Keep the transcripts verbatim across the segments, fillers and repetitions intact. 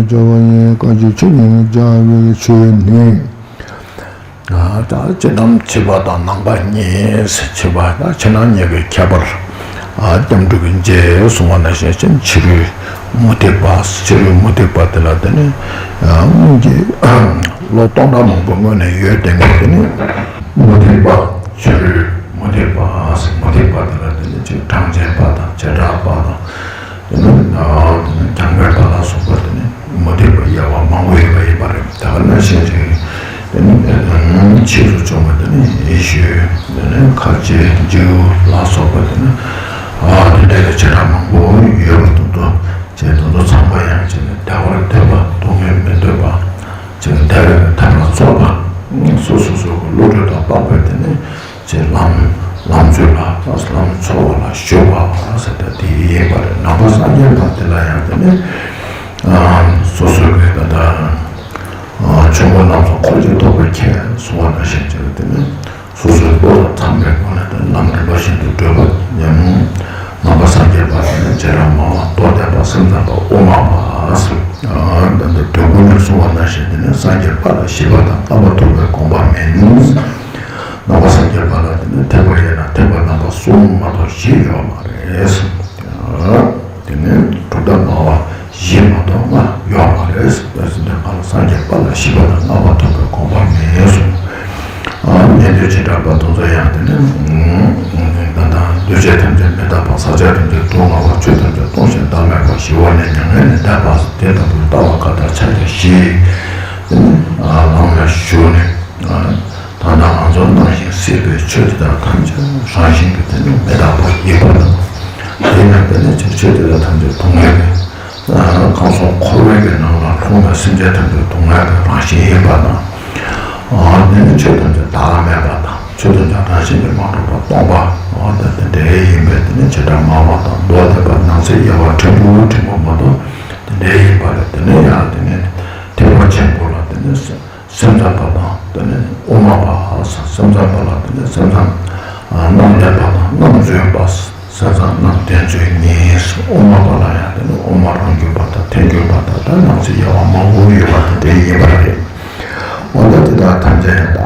སྦྱོར་བ་ཡིན། བཀའ་བརྒྱུད་ཆོས་ཉིད་སྦྱར་བའི་ཆོས་ནི། ད་སྤྱིར་ཐམས་ཅད་པ་དང་ནང་པ་གཉིས་ཕྱི་པ་དང་ཕྱི་ནང་གཉིས་ཀྱི་ཁྱད་པར་སྐྱབས་འགྲོ་གི་རྗེས་གསུངས་པ་ནང་བཞིན་ཕྱི་རོལ་མུ་སྟེགས་པ་ཕྱི་རོལ་མུ་སྟེགས་པ་དེ་ལ་དེ་ནི་སྔོན་གྱི་ལོ་སྟོང་ཕྲག་མང་པོ་སྔོན་ནས་ཡོད་བསྡད་མཁན་དེ་ནི་མུ་སྟེགས་པ་ཕྱི་རོལ་མུ་སྟེགས་པ་མུ་སྟེགས་པ་དེ་ལ་དེ་ནི་ཅིག་གྲངས་ཅན་པ་དང་བྱེ་བྲག་པ་དང་། དེ་ནི་ཨ་དེ་ནི་རྒྱང་མེད་པ་ལ་སོགས་པ་དེ་ནི་མུ་སྟེགས་པ་དབྱེ་བ་མང་པོ་ཡོད་པ་ཡིན་པ་རེད། ད་ག་ནང་བཞིན་ཅིག་དེ་ནི་ཕྱིས་སུ་བྱུང་བ་དེ་ནི་ཡེ་ཤུ་དེ་ནི་ཁ་ཆེ་ཇིའུ་ལ་སོགས་པ་དེ་ནི་ཨ་དེ་འདྲ་གི་བྱེ་བྲག་མང་པོ་ཡོད་པ་དེ་ཚོ་ཅིག་དེ་ཚོ་ཚང་མ་ཡང་ཅིག་བདེ་བར་འདོད་པ་སྡུག་བསྔལ་མི་འདོད་པ་ཅིག་བདེ་བའི་ཐབས་ལ་བརྩོན་པ་སོ་སོ་སོ་གི་བློ་གྲོས་དང་འཕགས་པའི་དེ་ནི། ཅེས་ལམ་ལམ་ཚུལ་ལ་ལམ་འཚོལ་བ་ལ་ཞུགས་པ་ཟེར་ཏེ་དེ་ཡིན་པ་རེད། ནང་པ་སངས་རྒྱས་པ་དེ་ལ་ཡང་དེ་ནི་སོ་སོའི་གི་ད་ལྟ་ཆོས་མགོན་རྣམ་གསུམ་འཁོར་གྱིས་ཐོག་པའི་ཁྱེད་གསུང་བ་ནང་བཞིན་བྱས་ཏེ་ནི་སོ་སོའི་བློ་དང་འཚམ་པའི་སྒོ་ནས་དེ་ལམ་རིམ་པ་བཞིན་དུ་བགྲོད་པ་ཉམས། ནང་པ་སངས་རྒྱས་པ་དེ་ནི་བྱེ་བྲག་སྨྲ་བ་མདོ་སྡེ་པ་སེམས་ཙམ་པ་དབུ་མ་པ་ཟེར། ད་ལྟ་དོན་ཀུན་ནས་གསུང་བ་ནང་བཞིན་དེ་ནི་སངས་རྒྱས་པ་ལ་ཞི་བ་དང་རྣམ་པར་ཐར་པའི་དགོངས་པ་མིན། ནང་པ་སངས་རྒྱས་པ་ལ་དེ་ནི་ཐེག་པ་དབྱེ་ན་ཐེག་པ་རྣམ་པ་གསུམ་མ་གཏོགས་བཞི་ཡོད་མ་རེད། དེ་ནི་དྲུག་སྒྲ་སྨྲ་བ་བཞི་མ་གཏོགས་ལྔ་ཡོད་མ་རེད། དེ་ཚོ་འདི་གང་ལ་སངས་རྒྱས་པ་ལ་ཞི་བ་དང་རྣམ་པར་ཐར་པའི་དགོངས་པ་མེད་གསུངས། ཉན་ཐོས་བྱེ་བྲག་པ་དེ་ཚོ་ཡང་དེ་ནི་ད་ལྟ་འདུས་བྱས་ཐམས་ཅད་མི་རྟག་པ། ཟག་བཅས་ཐམས་ཅད་སྡུག་བསྔལ་བ། ཆོས་ཐམས་ཅད་སྟོང་ཞིང་བདག་མེད་པ། ཞི་བ་ནི་མྱ་ངན་ལས་འདས་པ། དེ་ལྟ་བུར་ལྟ་བ་ཀ་དག་ཕྱག་རྒྱ་བཞི། དེ་ནི་ལམ་ལ་ཞུགས་ནས། ད་ལྟ་ང་ཚོ་སྣང་ཞིང་སྲིད་པའི་ཆོས་དེ་དག་ཐམས་ཅད་རང་བཞིན་གྱིས་དེ་ནི་མི་རྟག་པ་ཡིན་པ་དང་། དེས་ན་དེ་ནི་ཆོས་དེ་དག་ཐམས་ཅད་སྡུག་བསྔལ་གྱི་ཁམས་གསུམ་འཁོར་བའི་གི་ནང་ལ་ལྷུང་བའི་སེམས་ཅན་ཐམས་ཅད་སྡུག་བསྔལ་གྱི་རང་བཞིན་ཡིན་པ་དང་། དེ་ནི་ཆོས་ཐམས་ཅད་བདག་མེད་པ་དང་ཆོས་ཐམས་ཅད་རང་བཞིན་གྱིས་མ་གྲུབ་པ་སྟོང་པ་དེ་འདྲའི་ཡིན་པས། དེ་ནི་བྱེ་བྲག་སྨྲ་བ་དང་མདོ་སྡེ་པ་ནང་གསེས་དབྱེ་བ་ཕྲན་བུ་ཕྲན་བུ་མ་གཏོགས་དེ་འདྲའི་ཡིན་པ་རེད། དེ་ནི་ཡང་དེ་ནི་ཐེག་པ་ཆེན་པོ་ལ་དེ་ནི། སེམས་ཙམ་པ་དང་དེ་ནི་དབུ་མ་པ། སེམས་ཙམ་པ་ལ་དེ་ནི་སེམས་ཙམ་རྣམ་ལྡན་པ་དང་རྣམ་རྫུན་པ། སེམས་ཙམ་རྣམ་བདེན་རྫུན་གཉིས། དབུ་མ་པ་ལ་ཡང་དེ་ནི་དབུ་མ་རང་རྒྱུད་པ་དང་ཐལ་འགྱུར་པ་དང་དེ་ནང་གསེས་དབྱེ་བ་མང་པོ་ཡོད་པ་དེ་འདྲའི་ཡིན་པ་རེད། འོ་ད་དེ་དག་ཐམས་ཅད་ཡང་ད་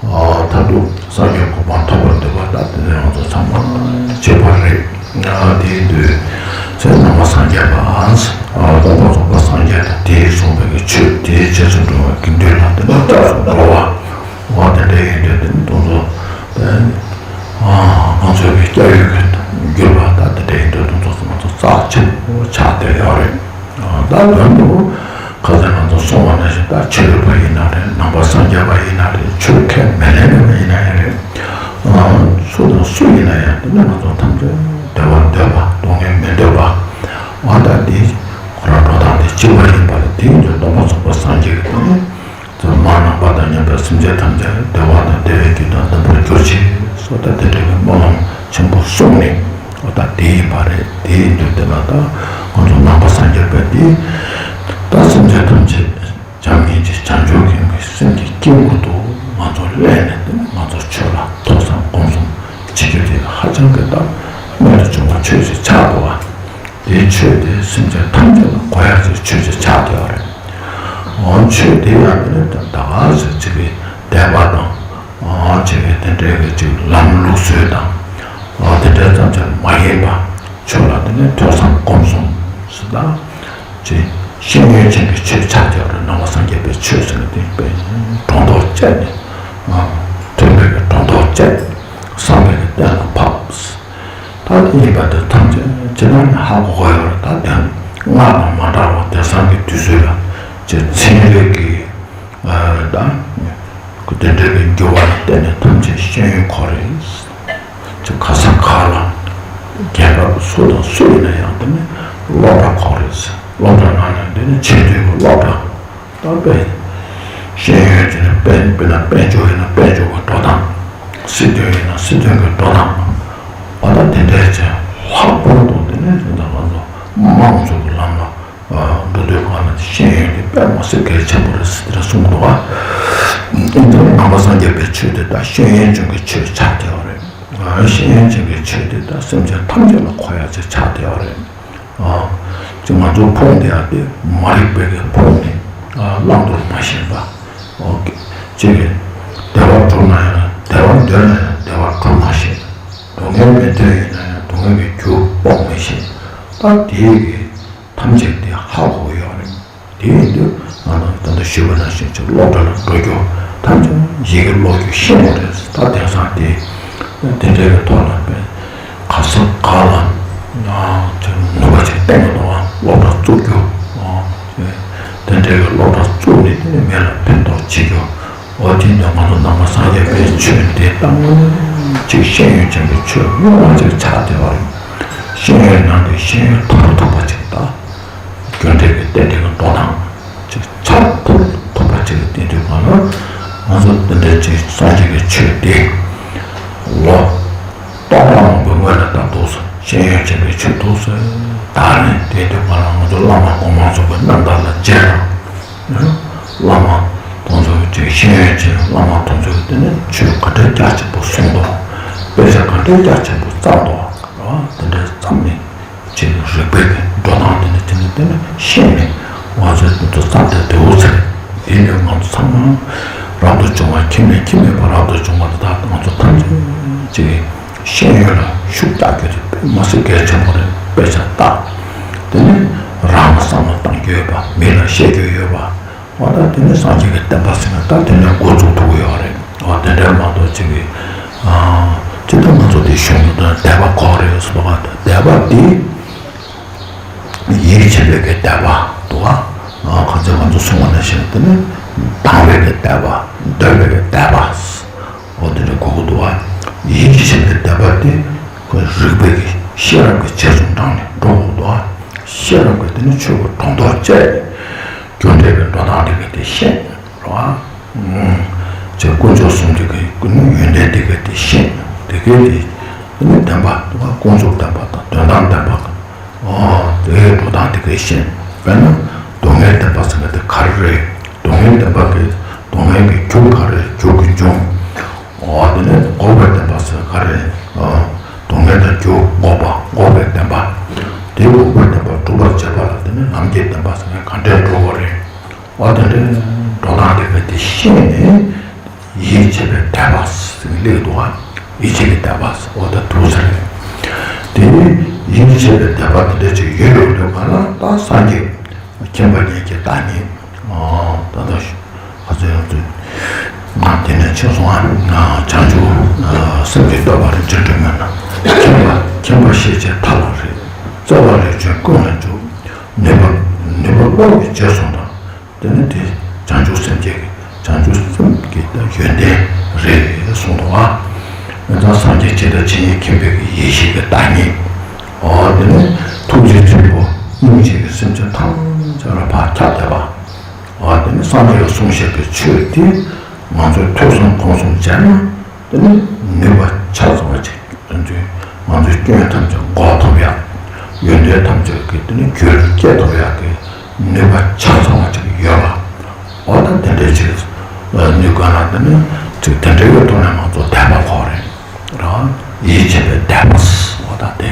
མཐར་ཐུག་སངས་རྒྱས་གོ་འཕང་ཐོབ་པར་འདོད་པ་ད་དེ་ནི་ང་ཚོ་ཚང་མ་གཅིག་པ་རེད། དེའི་དུས་ཚེ་ནང་པ་སངས་རྒྱས་པ། དགོངས་པ་རྫོགས་པ་སངས་རྒྱས་དང་དེས་གསུངས་པའི་ཆོས་དེའི་རྗེས་སུ་འགྲོ་བའི་དགེ་འདུན་ལ་དེ་ལ་སྐྱབས་སུ་འགྲོ་བ། འོ་དེ་འདྲ་ཡིན་དུས་དེ་ནི་དེ་ཚོ་ང་ཚོའི་སྐྱབས་ཡུལ་གྱི་གྱུར་པ་ད་དེ་འདྲ་ཡིན་དུས་དེ་ཚོ་ང་ཚོ་རྩ་ཆེན་པོ་ཆགས་བསྡད་ཡོད་རེད། ད་དོན་དུ་ཁ་སང་ང་ཚོ་གསུངས་པ་ནང་བཞིན་ད་ཆོས་ལུགས་པ་ཡིན་ན་རེད། ནང་པ་སངས་རྒྱས་པ་ཡིན་ན་རེད། ཆོས་ཁས་མི་ལེན་མཁན་པ་ཡིན་ན་ཡང་རེད། སུ་དང་སུ་ཡིན་ན་ཡང་དེ་ནི་ང་ཚོ་ཐམས་ཅད་བདེ་བ་འདོད་པ་སྡུག་བསྔལ་མི་འདོད་པ། འོ་ད་འདི་ཁོ་རང་འགྲོ་སྟངས་དེ་གཅིག་པ་ཡིན་པ་རེད། དེ་ཡིན་དུས་སྟོང་པ་རྫོགས་པ་སངས་རྒྱས་ཀྱི་དེ་ནི་ཚང་མ་ནང་པ་དང་མཉམ་པའི་སེམས་ཅན་ཐམས་ཅད་བདེ་བ་དང་བདེ་བའི་རྒྱུ་དང་ལྡན་པར་གྱུར་ཅིག་ཟེར་ད་དེ་འདྲ་བའི་སྨོན་ལམ་ཆེན་པོ་གསུངས་ནས། འོ་ད་དེ་ཡིན་པ་རེད། དེ་ཡིན་དུས་དེ་ལ་ད་ཁོང་ཚོ་ནང་པ་སངས་རྒྱས་པས་དེ་ད་སེམས་ཅན་ཐམས་ཅད་བྱམས་སྙིང་རྗེ་བྱང་ཆུབ་ཀྱི་སེམས་ཀྱི་དཀྱིལ་འཁོར་དུ་ང་ཚོ་སླེབས་ནས་དེ་ནི་ང་ཚོ་ཆོས་ལ་ཐོས་བསམ་སྒོམ་གསུམ་བྱེད་རྒྱུ་དེ་ཧ་ཅང་གི་ད་རྨད་དུ་བྱུང་བ་ཆོས་ཤིག་ཆགས་འདུག་བ། དེའི་ཆོས་དེ་སེམས་ཅན་ཐམས་ཅད་ལ་གོ་ཡག་ཅིག་ཆོས་ཅིག་ཆགས་བསྡད་པ་རེད། འོ་ཆོས་དེ་ཡང་དེ་ནི་ད་ག་ཟེར་ཅིག་གི་དད་པ་དང་། འོ་ཅིག་གི་དེ་འདྲའི་གི་ཅིག་ལམ་ལུགས་སྲོལ་དང་། འོ་དེ་འདྲའི་ཙམ་ཅིག་མ་ཡིན་པ། ཆོས་ལ་དེ་ནི་ཐོས་བསམ་སྒོམ་གསུམ་ཟེར་ད། ཅིག་ཤེས་ཡོན་ཅན་གྱི་ཆོས་ཆགས་བསྡད་པ་རེད། ནང་པ་སངས་རྒྱས་པའི་ཆོས་ཟེར་ནས་དེ་དཔེ་སྒྲོ་འདོགས་བཅད་ནས། ཐོས་པའི་གི་སྒྲོ་འདོགས་བཅད། བསམ་པའི་གི་གཏན་ལ་ཕབ། ད་དེ་ཡིན་པ་དེ་ཐམས་ཅད་ཇི་ལྟར་ནི་ཧ་གོ་གོ་ཡོད་རེད། ད་དེ་སྔར་དང་མ་འདྲ་བར་དེང་སང་གི་དུས་ཚོད་ལ་ཅེས་ཚན་རིག་གི་ད་དེ་འདྲ་གི་འགྱུར་བ་ལ་བརྟེན་ནས་ཐམས་ཅད་ཤེས་ཡོན་གོ་རེད། ཅེས་ག་ས་ག་ལ་རྒྱལ་ཁབ་སུ་དང་སུ་ཡིན་ན་ཡང་དེ་ནི་སློབ་གྲྭ་གོ་རེད། སློབ་གྲྭ་ནང་ནས་དེ་ནི་ཆེས་མཐོའི་སློབ་གྲྭ། ད་དཔེ་ཤེས་ཡོན་ཅན་དཔེ་དཔེར་ན་དཔལ་འབྱོར་ཡིན་ན་དཔལ་འབྱོར་གྱི་འགྲོ་སྟངས། སྲིད་དོན་ཡིན་ན་སྲིད་དོན་གྱི་འགྲོ་སྟངས། འོ་ད་དེ་འདྲའི་ཅན་ལྷག་པར་དུ་དེ་ནས་དེ་འདྲ་ང་ཚོ་དམངས་གཙོ་གི་ལམ་ལ་འགྲོ་དུས་སྒང་ལ་ཤེས་ཡོན་དེ་དཔེ་མ་སྲིད་གལ་ཆེན་པོ་རེད་ཟེར་དེ་འདྲ་གསུངས་འདུག་བ། ཨིན་ཙང་ནང་པ་སངས་རྒྱས་པའི་ཆོས་དེ་ད་ཤེས་ཡོན་ཅན་གྱི་ཆོས་ཆགས་བསྡད་པ་རེད། ཤེས་ཡོན་ཅན་གྱི་ཆོས་དེ་ད་སེམས་ཅན་ཐམས་ཅད་ལ་གོ་ཡག་ཅིག་ཆགས་བསྡད་པ་རེད། ཨ། ཅིག་ང་ཚོ་ཕུང་དེ་ཡང་དེ་མ་རིག་པའི་གི་ཕུང་ནི་བླང་དོར་མ་ཤེས་པ། ཨོ་ཀེ། ཅིག་གི་བདེ་བ་སྒྲུབ་ན་ཡང་བདེ་བ་འདོད་ན་ཡང་བདེ་བ་སྒྲུབ་མ་ཤེས། སྡུག་བསྔལ་མི་འདོད་ཡིན་ན་ཡང་སྡུག་བསྔལ་གྱི་རྒྱུ་དཔོག་མི་ཤེས། ད་དེའི་གི་ཐམས་ཅད་དེ་ཧ་གོ་ཡོད་རེད། དེ་ཡིན་དུས་ང་རང་ད་ལྟ་ཞུས་པ་ནང་བཞིན་ཅིག་སློབ་གྲྭ་ལ་འགྲོ་རྒྱུ་ཐམས་ཅད་ཡི་གེ་ཀློག་རྒྱུ་ཤེས་དགོས་རེད། ད་དེང་སང་དེ་དེ་འདྲའི་གི་ཐོག་ལ་དཔེ་ག་ས་ག་ལ་ཡང་ཅིག་ནུས་པ་ཅིག་བསྟན་གྱི་འདུག་ཨ། སློབ་གྲྭ་བཙུགས་རྒྱུ། ཨོ། དེ་འདྲའི་གི་སློབ་གྲྭ་བཙུགས་ནས་དེ་ནས་མི་ལ་ཕན་ཐོགས་བྱེད་རྒྱུ། ཨོ། དེ་འདྲ་ང་ཚོ་ནང་པ་སངས་རྒྱས་པའི་ཆོས་འདི་ལྟ་བུ་ཅིག་ཤེས་ཡོན་ཅན་གྱི་ཆོས་ངོ་མ་ཅིག་ཆགས་བསྡད་པ་རེད། ཤེས་ཡོན་ནང་གི་ཤེས་ཡོན་མཐོ་རུ་ཐོབ་པ་ཅིག་དང་། རྒྱུ་འབྲས་ཀྱི་རྟེན་འབྲེལ་གྱི་མདོ་དང་། ཅིག་ཆར་ཐུབ་ཐུབ་པ་ཅིག་གི་སྟེང་དུ་མ་ལ་ང་ཚོ་འདི་འདྲའི་ཅིག་སངས་རྒྱས་ཀྱི་ཆོས་དེ་ལོ་སྟོང་ཕྲག་མང་པོའི་སྔོན་ལ་ད་འདུག་སེ་ཤེས་ཡོན་ཅན་གྱི་ཆོས་འདུག་སེ་དར་ནས། དེ་དུས་མ་ལ་ང་ཚོ་བླ་མ་གོང་མ་ཚོ་གི་རྣམ་ཐར་ལ་མཇལ་ན། བླ་མ་དེ་ཚོ་གི་ཅིག་ཤེས་ཡོན་ཅན་བླ་མ་དེ་ཚོ་གི་དེ་ནས་ཆོས་ག་འདྲའི་རྒྱ་ཆེན་པོ་གསུངས་འདུག་དཔེ་ཆ་ག་འདྲའི་རྒྱ་ཆེན་པོ་བརྩམས་འདུག་ར། དེ་འདྲའི་བརྩམས་ནས། ཅིག་རིག་པའི་འགྲོ་སྟངས་དེ་ནི་དེ་ནི་དེ་ནི་ཤེས་ནས་ང་ཚོའི་དུས་ཚོད་ཙམ་དེ་དེའུ་ཚེ་དེ་ནི་ང་ཚོ་ཚང་མ་རབ་ཏུ་བྱུང་བ་ཁྱིམ་ནས་ཁྱིམ་མེད་པ་རབ་ཏུ་བྱུང་བ་དེ་དག་ང་ཚོ་ཐམས་ཅད་ཅིག་ཤེས་ཡོན་ལ་ཤུགས་རྒྱག་རྒྱུ་དེ་དཔེ་མ་སྲིད་གལ་ཆེན་པོ་རེད། དཔེ་ཆ་ལྟ། དེ་ནི་རང་ལ་བསམ་བློ་གཏང་རྒྱུ་ཡོད་པ། མི་ལ་བཤད་རྒྱུ་ཡོད་པ། འོ་ད་དེ་ནི་སངས་རྒྱས་ཀྱི་བསྟན་པ་ཟེར་ན་ད་དེ་ནས་འགོ་འཛུགས་ཐུབ་ཀྱི་ཡོད་རེད། འོ་དེ་འདྲ་མ་གཏོགས་ཅིག་གི་ཨ་ཅི་ལྟར་ང་ཚོ་དེ་གཞུང་དུ་ད་དད་པ་ཁོག་རེད་ཟེར་བ། དད་པ་དེ་ཡིད་ཆེས་པའི་གི་དད་པ་འདུག་ག་ཨ་ག་ཚོད་ང་ཚོ་གསུང་བ་ནང་བཞིན་དེ་ནི་དང་བའི་གི་དད་པ། འདོད་པའི་གི་དད་པ། འོ་དེ་འདྲ་དགོས་ཀྱི་འདུག་ག་ཡིད་ཆེས་པའི་དད་པ་དེ་ཁོ་རིག་པའི་གི་ཤེས་རབ་ཀྱི་རྗེས་སུ་འབྲངས་ནས་འགྲོ་དགོས་འདུག་ག་ཤེས་རབ་ཀྱི་དེ་ནི་ཆོས་ཀྱི་སྒྲོ་འདོགས་བཅད། རྒྱུ་འབྲས་ཀྱི་འགྲོ་སྟངས་དེ་ག་དེ་ཤེས། རེད་བ། ཅེས་དཀོན་མཆོག་གསུམ་གྱི་གི་ཀུན་ནས་ཡོན་ཏན་དེ་ག་དེ་ཤེས། དེ་གའི་དེ་དེ་ནི་བདེན་པ་དེ་བ་ཀུན་རྫོབ་བདེན་པ་དང་དོན་དམ་བདེན་པ། ཨོ་དེ་གའི་འགྲོ་སྟངས་དེ་ག་ཤེས། དཔེར་ན་སྡུག་བསྔལ་བདེན་པ་ཟེར་མཁན་དེ་ག་རེ་རེད། སྡུག་བསྔལ་བདེན་པ་གི་སྡུག་བསྔལ་གྱི་རྒྱུ་ག་རེ། རྒྱུ་གི་འབྱུང་། འོ་དེ་ནས་འགོག་པའི་བདེན་པ་ཟེར་ག་རེ། ཨ་སྡུག་བསྔལ་དང་རྒྱུ་འགོག་པ། འགོག་པའི་བདེན་པ། དེ་འགོག་པའི་བདེན་པ་སྒྲུབ་པར་བྱེད་པ་ལ་དེ་ནས་ལམ་གྱི་བདེན་པ་ཟེར་ན་ག་འདྲས་འགྲོ་དགོས་རེད། འོ་དེ་འདྲའི་འགྲོ་སྟངས་དེ་ག་དེ་ཤེས་ནས་ཡིད་ཆེས་པའི་དད་པ་ཟེར་སླེབས་འདུག་ག་ཡིད་ཆེས་ཀྱི་དད་པ་ཟེར་འོ་ད་འདུག་ཟེར། དེ་ཡིད་ཆེས་པའི་དད་པ་དེ་འདྲ་ཅིག་ཡོད་ཡོད་འདུག་ག་ལ་ད་སངས་རྒྱས་མཁྱེན་པ་ཉིད་ཀྱི་བདག་ཉིད། ཨ་ད་ལྟ་ཁ་ཚོན་ཡོད་དུས་ང་དེ་ནས་ཕྱིན་སོང་ཨ། ང་བྱང་ཆུབ་སེམས་ཀྱི་བསྟོད་པ་རེ་བྱེད་འགྲོ་མེད་ན། མཁྱེན་པ་མཁྱེན་པ་ཤེས་བྱའི་མཐའ་ལ་རེག་རྩོལ་བ་ལས་བྱུང་ཀུན་ལ་འཇུག་ནུས་པ་ནུས་པ་བློ་ཡི་རྗེས་སུ་འབྲང་། དེ་ནི་དེ་བྱང་ཆུབ་སེམས་བསྐྱེད་ཀྱི་བྱང་ཆུབ་སེམས་ཀྱི་ཡོན་ཏན་རེད་གསུངས་འདུག་ཨ། ཡང་དག་སངས་རྒྱས་ཇི་ལྟར་ཇི་སྙེད་མཁྱེན་པའི་ཡེ་ཤེས་ཀྱི་བདག་ཉིད། འོ་དེ་ནི་ཐུགས་རྗེ་ཆེན་པོ་སྙིང་རྗེ་གི་སེམས་ཅན་ཐམས་ཅད་ལ་ཕར་ཁྱབ་བསྡད་པ། འོ་དེ་ནི་སངས་རྒྱས་ཀྱིས་གསུངས་བཞག་པའི་ཆོས་དེ་ང་ཚོས་ཐོས་བསམ་སྒོམ་གསུམ་བྱས་ན་དེ་ནི་ནུས་པ་ཆ་ཚང་བ་ཅིག་ང་ཚོས་ང་ཚོའི་སྐྱོན་ཐམས་ཅད་འགོག་ཐུབ་ཡག་ཡོན་ཏན་ཐམས་ཅད་ཀྱི་དེ་ནི་རྒྱུད་ལ་སྐྱེ་ཐུབ་ཡག་གི་ནུས་པ་ཆ་ཚང་བ་ཅིག་ཡོད་པ། འོ་ད་དེ་འདྲའི་ཅིག་ནུས་གང་ལ་དེ་ནི་ཅིག་དེ་འདྲའི་ཐོག་ནས་ང་ཚོ་དད་པ་ཁོག་རེད། རང་ཡིད་ཆེས་པའི་དད་པ། འོ་ད་དེ།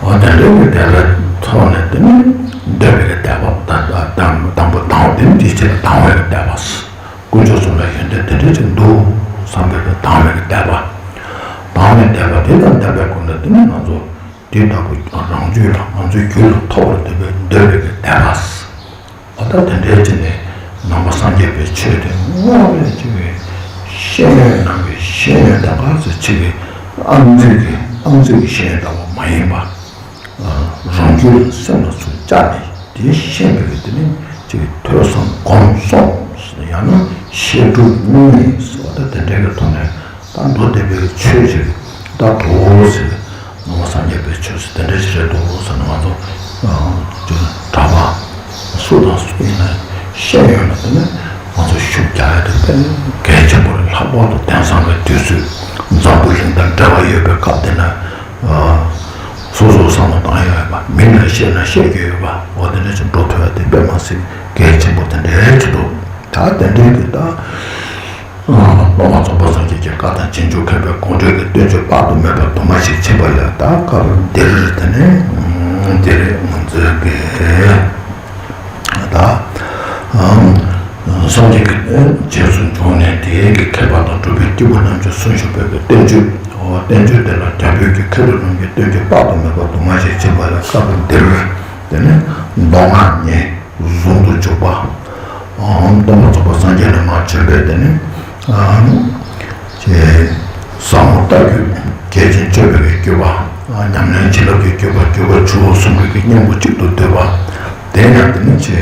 འོ་དེ་འདྲའི་གི་དད་པའི་ཐོག་ནས་དེ་ནི་འདོད་པའི་གི་དད་པ་ད་ད་དང་དང་པོ་དང་དེ་ནི་དེའི་ཕྱིར་དང་བའི་གི་དད་པ། དཀོན་མཆོག་གསུམ་ལ་ཡོན་ཏན་དེ་འདྲ་ཅིག་འདུག་བསམ་པའི་གི་དང་བའི་གི་དད་པ། དང་བའི་དད་པ་དེ་དང་ལྡན་པའི་སྒོ་ནས་དེ་ནི་ང་ཚོ་དེ་ལྟ་བུ་རང་རྒྱུད་ལ་ང་ཚོའི་རྒྱུད་ལ་ཐོབ་པར་འདོད་པའི་འདོད་པའི་གི་དད་པ། འོ་ད་དེ་འདྲའི་ཅིག་ནས་ནང་པ་སངས་རྒྱས་པའི་ཆོས་དེ་དངོས་གནས་ཅིག་གི་ཤེས་ཡོན་ནང་གི་ཤེས་ཡོན་དང་ག་ཚོད་ཅིག་གི་ཨང་རྩིས་ཀྱི་ཨང་རྩིས་ཀྱི་ཤེས་ཡོན་ལྟ་བུ་མ་ཡིན་པ། རང་རྒྱུད་ལ་སེམས་ལ་ཚུར་བཅར་ནས་དེ་ཤེས་པའི་གི་དེ་ནི་ཅིག་གི་ཐོས་བསམ་སྒོམ་གསུམ་ཡང་ན་བཤད་སྒྲུབ་གཉིས་ཟེར་བ་ད་དེ་འདྲའི་གི་ཐོག་ནས། ད་མདོ་སྡེ་པའི་ཆོས་ཅིག་ད་དོ་ཟེར། ནང་པ་སངས་རྒྱས་པའི་ཆོས་ཟེར་དེ་འདྲ་ཞིག་རེད་དོ་ཟེར་ན་ང་ཚོ་ཅིག་གྲྭ་པ་སུ་དང་སུ་ཡིན་ན་ཤེས་ཡོན་ལ་དེ་ནི་ང་ཚོ་ཤུགས་རྒྱག་ཡ་དེ་དཔེ་གལ་ཆེན་པོ་རེད། ལྷག་པར་དུ་དེང་སང་གི་དུས་ཚོད་འཛམ་བུ་གླིང་དང་འབྲེལ་བ་ཡོད་པའི་སྐབས་དེ་ན་སོ་སོ་བསམ་བློ་བཏང་ཡ་ཡོད་པ། མི་ལ་བཤད་ན་བཤད་རྒྱུ་ཡོད་པ། འོ་དེ་འདྲ་ཞིག་འགྲོ་ཐུབ་ཡ་དེ་དཔེ་མ་སྲིད་གལ་ཆེན་པོ་དེ་འདྲ་ཞིག་འདུག་ད་དེ་འདྲའི་གི་ད། སློབ་མ་རྫོགས་པ་སངས་རྒྱས་ཀྱི་བཀའ་དང་རྗེས་འཇུག་མཁས་པའི་དགོངས་འགྲེལ་གྱི་བསྟན་བཅོས་དཔག་ཏུ་མེད་པ་དུ་མ་ཞིག་ཕྱིན་པ་ལས་ད་སྐབས་འདིར་དེ་ནས་ དེ་རེད། ང་ཚོའི་གི་ད་སངས་རྒྱས་ཀྱི་རྗེས་སུ་འཇུག་ནས་དེའི་གི་ཁྱད་པར་དང་གྲུབ་པའི་སྐྱེས་བུ་རྣམས་ཀྱི་གསུང་ཞུ་བའི་གི་བསྟན་བཅོས། བསྟན་བཅོས་དེ་ལ་རྒྱ་བོད་ཀྱི་མཁས་གྲུབ་རྣམས་ཀྱི་བསྟན་བཅོས་དཔག་ཏུ་མེད་པ་དུ་མ་ཞིག་བྱིན་པ་ལས་སྐབས་འདིར་དེ་ནི་མདོ་སྔགས་གཉིས་ཟུང་དུ་འཇུག་པ། སྟོན་པ་ཚོགས་པ་སངས་རྒྱས་ལས་མར་བྱོན་པའི་དེ་ནི། ཟབ་མོ་ལྟ་བརྒྱུད་རྒྱས་ཤིང་ཆོད་པའི་བརྒྱུད་པ། ཉམས་ལེན་བྱིན་རླབས་ཀྱི་བརྒྱུད་པ། བརྒྱུད་པ་ཆུ་བོ་གསུམ་གྱི་སྙིང་པོ་གཅིག་ཏུ་བསྡུས་པ། དེ་ཡང་དེ་ནི་ཆེ་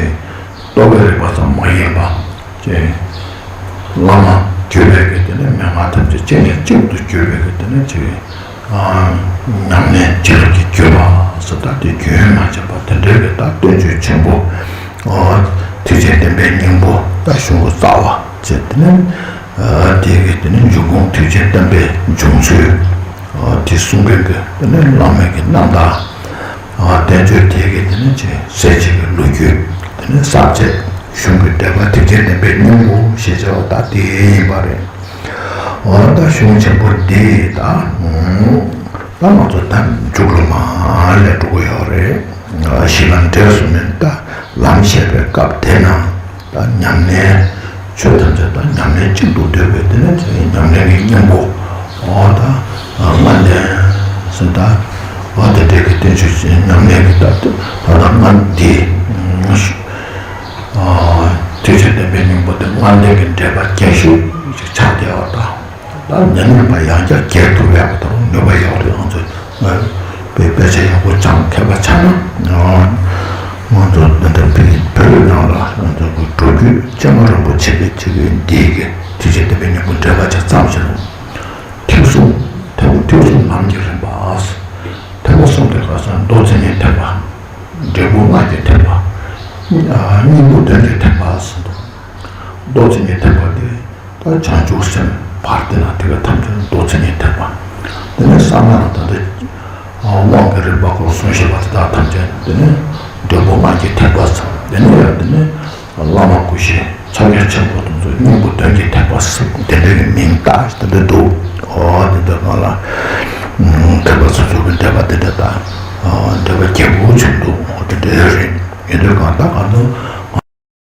རྟོགས་པའི་རིག་པ་ཙམ་མ་ཡིན་པ། ཅེས་བླ་མ་བརྒྱུད་པའི་གི་དེ་ནི་མན་ངག་ཐམས་ཅད་གཅིག་ནས་གཅིག་ཏུ་བརྒྱུད་པའི་གི་དེ་ནི་ཆེ་ཉམས་ལེན་བྱིན་རླབས་ཀྱི་བརྒྱུད་པ་ཟེར། ད་དེ་རྒྱུན་མ་ཆད་པ་དེ་འདྲའི་གི་ད་བསྟན་བཅོས་ཆེན་པོ། ཐེག་ཆེན་བསྟན་པའི་སྙིང་པོ་ད་གཞུང་གི་རྩ་བ་བྱས། དེ་ནི། དེ་གི་དེ་ནི་འབྱུང་ཁུངས་ཐེག་ཆེན་བསྟན་པའི་འབྱུང་ཚུལ། དེ་གསུང་མཁན་གྱི་དེ་ནི་བླ་མའི་གི་རྣམ་ཐར། བསྟན་བཅོས་དེ་གི་དེ་ནི་ཆེ་ཟས་བཅད་ཀྱི་ལོ་རྒྱུས། དེ་ནི་ས་བཅད་གཞུང་གི་འགྲེལ་པ་ཐེག་ཆེན་བསྟན་པའི་སྙིང་པོ་ཞེས་བྱ་བ་ད་དེ་ཡིན་པ་རེད། འོ་ད་གཞུང་ཆེན་པོ་འདི་ད་ད་ང་ཚོ་ད་མཇུག་ལ་མར་ལས་འགྲོ་གི་ཡོད་རེད། གཞི་ལམ་འབྲས་གསུམ་ནི་ད་ལམ་བཤད་པའི་སྐབས་དེ་ན། ད་ཉམས་ལེན། ཆོས་ཐམས་ཅད་ད་ཉམས་ལེན་གཅིག་ཏུ་འདུས་པའི་དེ་ནི་ཉམས་ལེན་གྱི་སྙིང་པོ། འོ་ད་ལྔ་ལྡན་ཟེར། ད་འོ་དེ་འདྲའི་གི་བསྟན་བཅོས་ཉམས་ལེན་གྱི་ད་ད་ལྟ་ལྔ་འདི་ཐེག་ཆེན་བསྟན་པའི་སྙིང་པོ་དེ་ལྔ་ལྡན་གྱི་འགྲེལ་པ་རྒྱས་ཤོས་ཤིག་ཆགས་བསྡད་པ་དང་། ད་ཉམས་ལེན་པ་ཡང་བསྐྱར་རྒྱས་ཐུབ་ཡག་གི་ད་རུང་ནུས་པ་ཡོད་རེད། ང་ཚོས་དཔེ་དཔེ་ཆ་ཡག་པོ་སྦྱང་མཁས་པ་ཆགས་ན། ང་ཚོ་འདི་འདྲ་བོད་བོད་ནང་ལ་ང་ཚོ་གི་འགྲོ་རྒྱུད་སྤྱན་སྔ་རིན་པོ་ཆེ་གི་ཆེ་བའི་འདིའི་གི་ཐེག་ཆེན་བསྟན་པའི་སྙིང་པོ་འགྲེལ་པ་ཆ་ཙམ་ཞིག་རུང་། ཐེག་གསུམ་ཐེག་ཐེག་གསུམ་ལམ་གྱི་རིམ་པ། ཐེག་པ་གསུམ་དེ་ག་ས་མདོ་མཚན་ཉིད་ཐེག་པ། འབྲས་བུ་ལྔ་གི་ཐེག་པ། སྙིང་པོ་བདུན་གྱི་ཐེག་པ་ཟེར་འདུག་མདོ་མཚན་ཉིད་ཐེག་པ་དེ། ད་བྱང་ཆུབ་སེམས་བར་དེ་ན་དེ་ག་ཐམས་ཅད་མདོ་མཚན་ཉིད་ཐེག་པ། དེ་ནས་གསང་སྔགས་ལ་ད་ལྟ་དབང་གི་རིམ་པ་སྐོར་གསུང་བཞིན་པ་དེ་དག་ཐམས་ཅད་དེ་ནས་འབྲས་བུ་ལྔ་གི་ཐེག་པ་ཟེར། དེ་ནས་ཡང་དེ་ནས་བླ་མ་སྐུ་བཞི་ཕྱག་རྒྱ་ཆེན་པོ་དེ་ཚོ་སྙིང་པོ་བདུན་གྱི་ཐེག་པ་ཟེར། དེ་འདྲ་གི་མིང་བཏགས་དེ་འདྲ་འདུག་འོ་དེ་འདྲ་གང་ལ་ཐེག་པ་སོ་སོ་གི་འགྲེལ་པ་དེ་འདྲ་དང་། འགྲེལ་པ་རྒྱས་པོ་བྱུང་འདུག་འོ་དེ་འདྲ་རེད། ཡིན་དུས་གང་ལྟར་གང་དུ།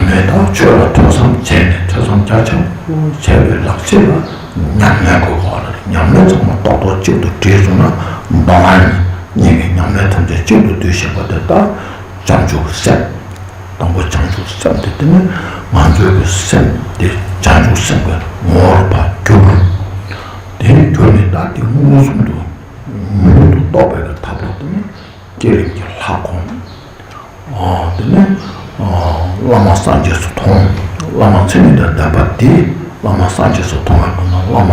མེད་ཐབས་ཆོས་ལ་ཐོས་བསམ་བྱས་ནས་ཐོས་བསམ་རྒྱ་ཆེན་པོ་བྱས་པའི་ལག་རྗེས་ལ་ཉམས་ལེན་དགོས་པ་རེད། ཉམས་ལེན་ཚང་མ་ཏོག་ཏོག་གཅིག་ཏུ་བསྒྲིལ་སོང་ན་མདོ་སྔགས་གཉིས་ཀྱི་ཉམས་ལེན་ཐམས་ཅད་གཅིག་ཏུ་བསྡུས་ཤེས་པ་དེ་ལྟར་བྱང་ཆུབ་སེམས། དང་པོ་བྱང་ཆུབ་སེམས་དེ་དེ་ནི་ང་ཚོའི་གི་སེམས་དེ་བྱང་ཆུབ་སེམས་ཀྱི་ངོ་བོར་ཕར་གྱུར། དེ་གྱུར་ནས་ད་དེ་མངོན་སུམ་དུ་མྱུར་དུ་རྟོགས་པའི་གི་ཐབས་ལ་དེ་ནི་བསྐྱེད་རིམ་གྱི་ལྷ་ཁོང་། དེ་ནས་བླ་མ་སངས་རྒྱས་སུ་མཐོང་། བླ་མ་མཚན་ཉིད་དང་ལྡན་པ་དེ་བླ་མ་སངས་རྒྱས་སུ་མཐོང་བའི་སྒོ་ནས་བླ་མ་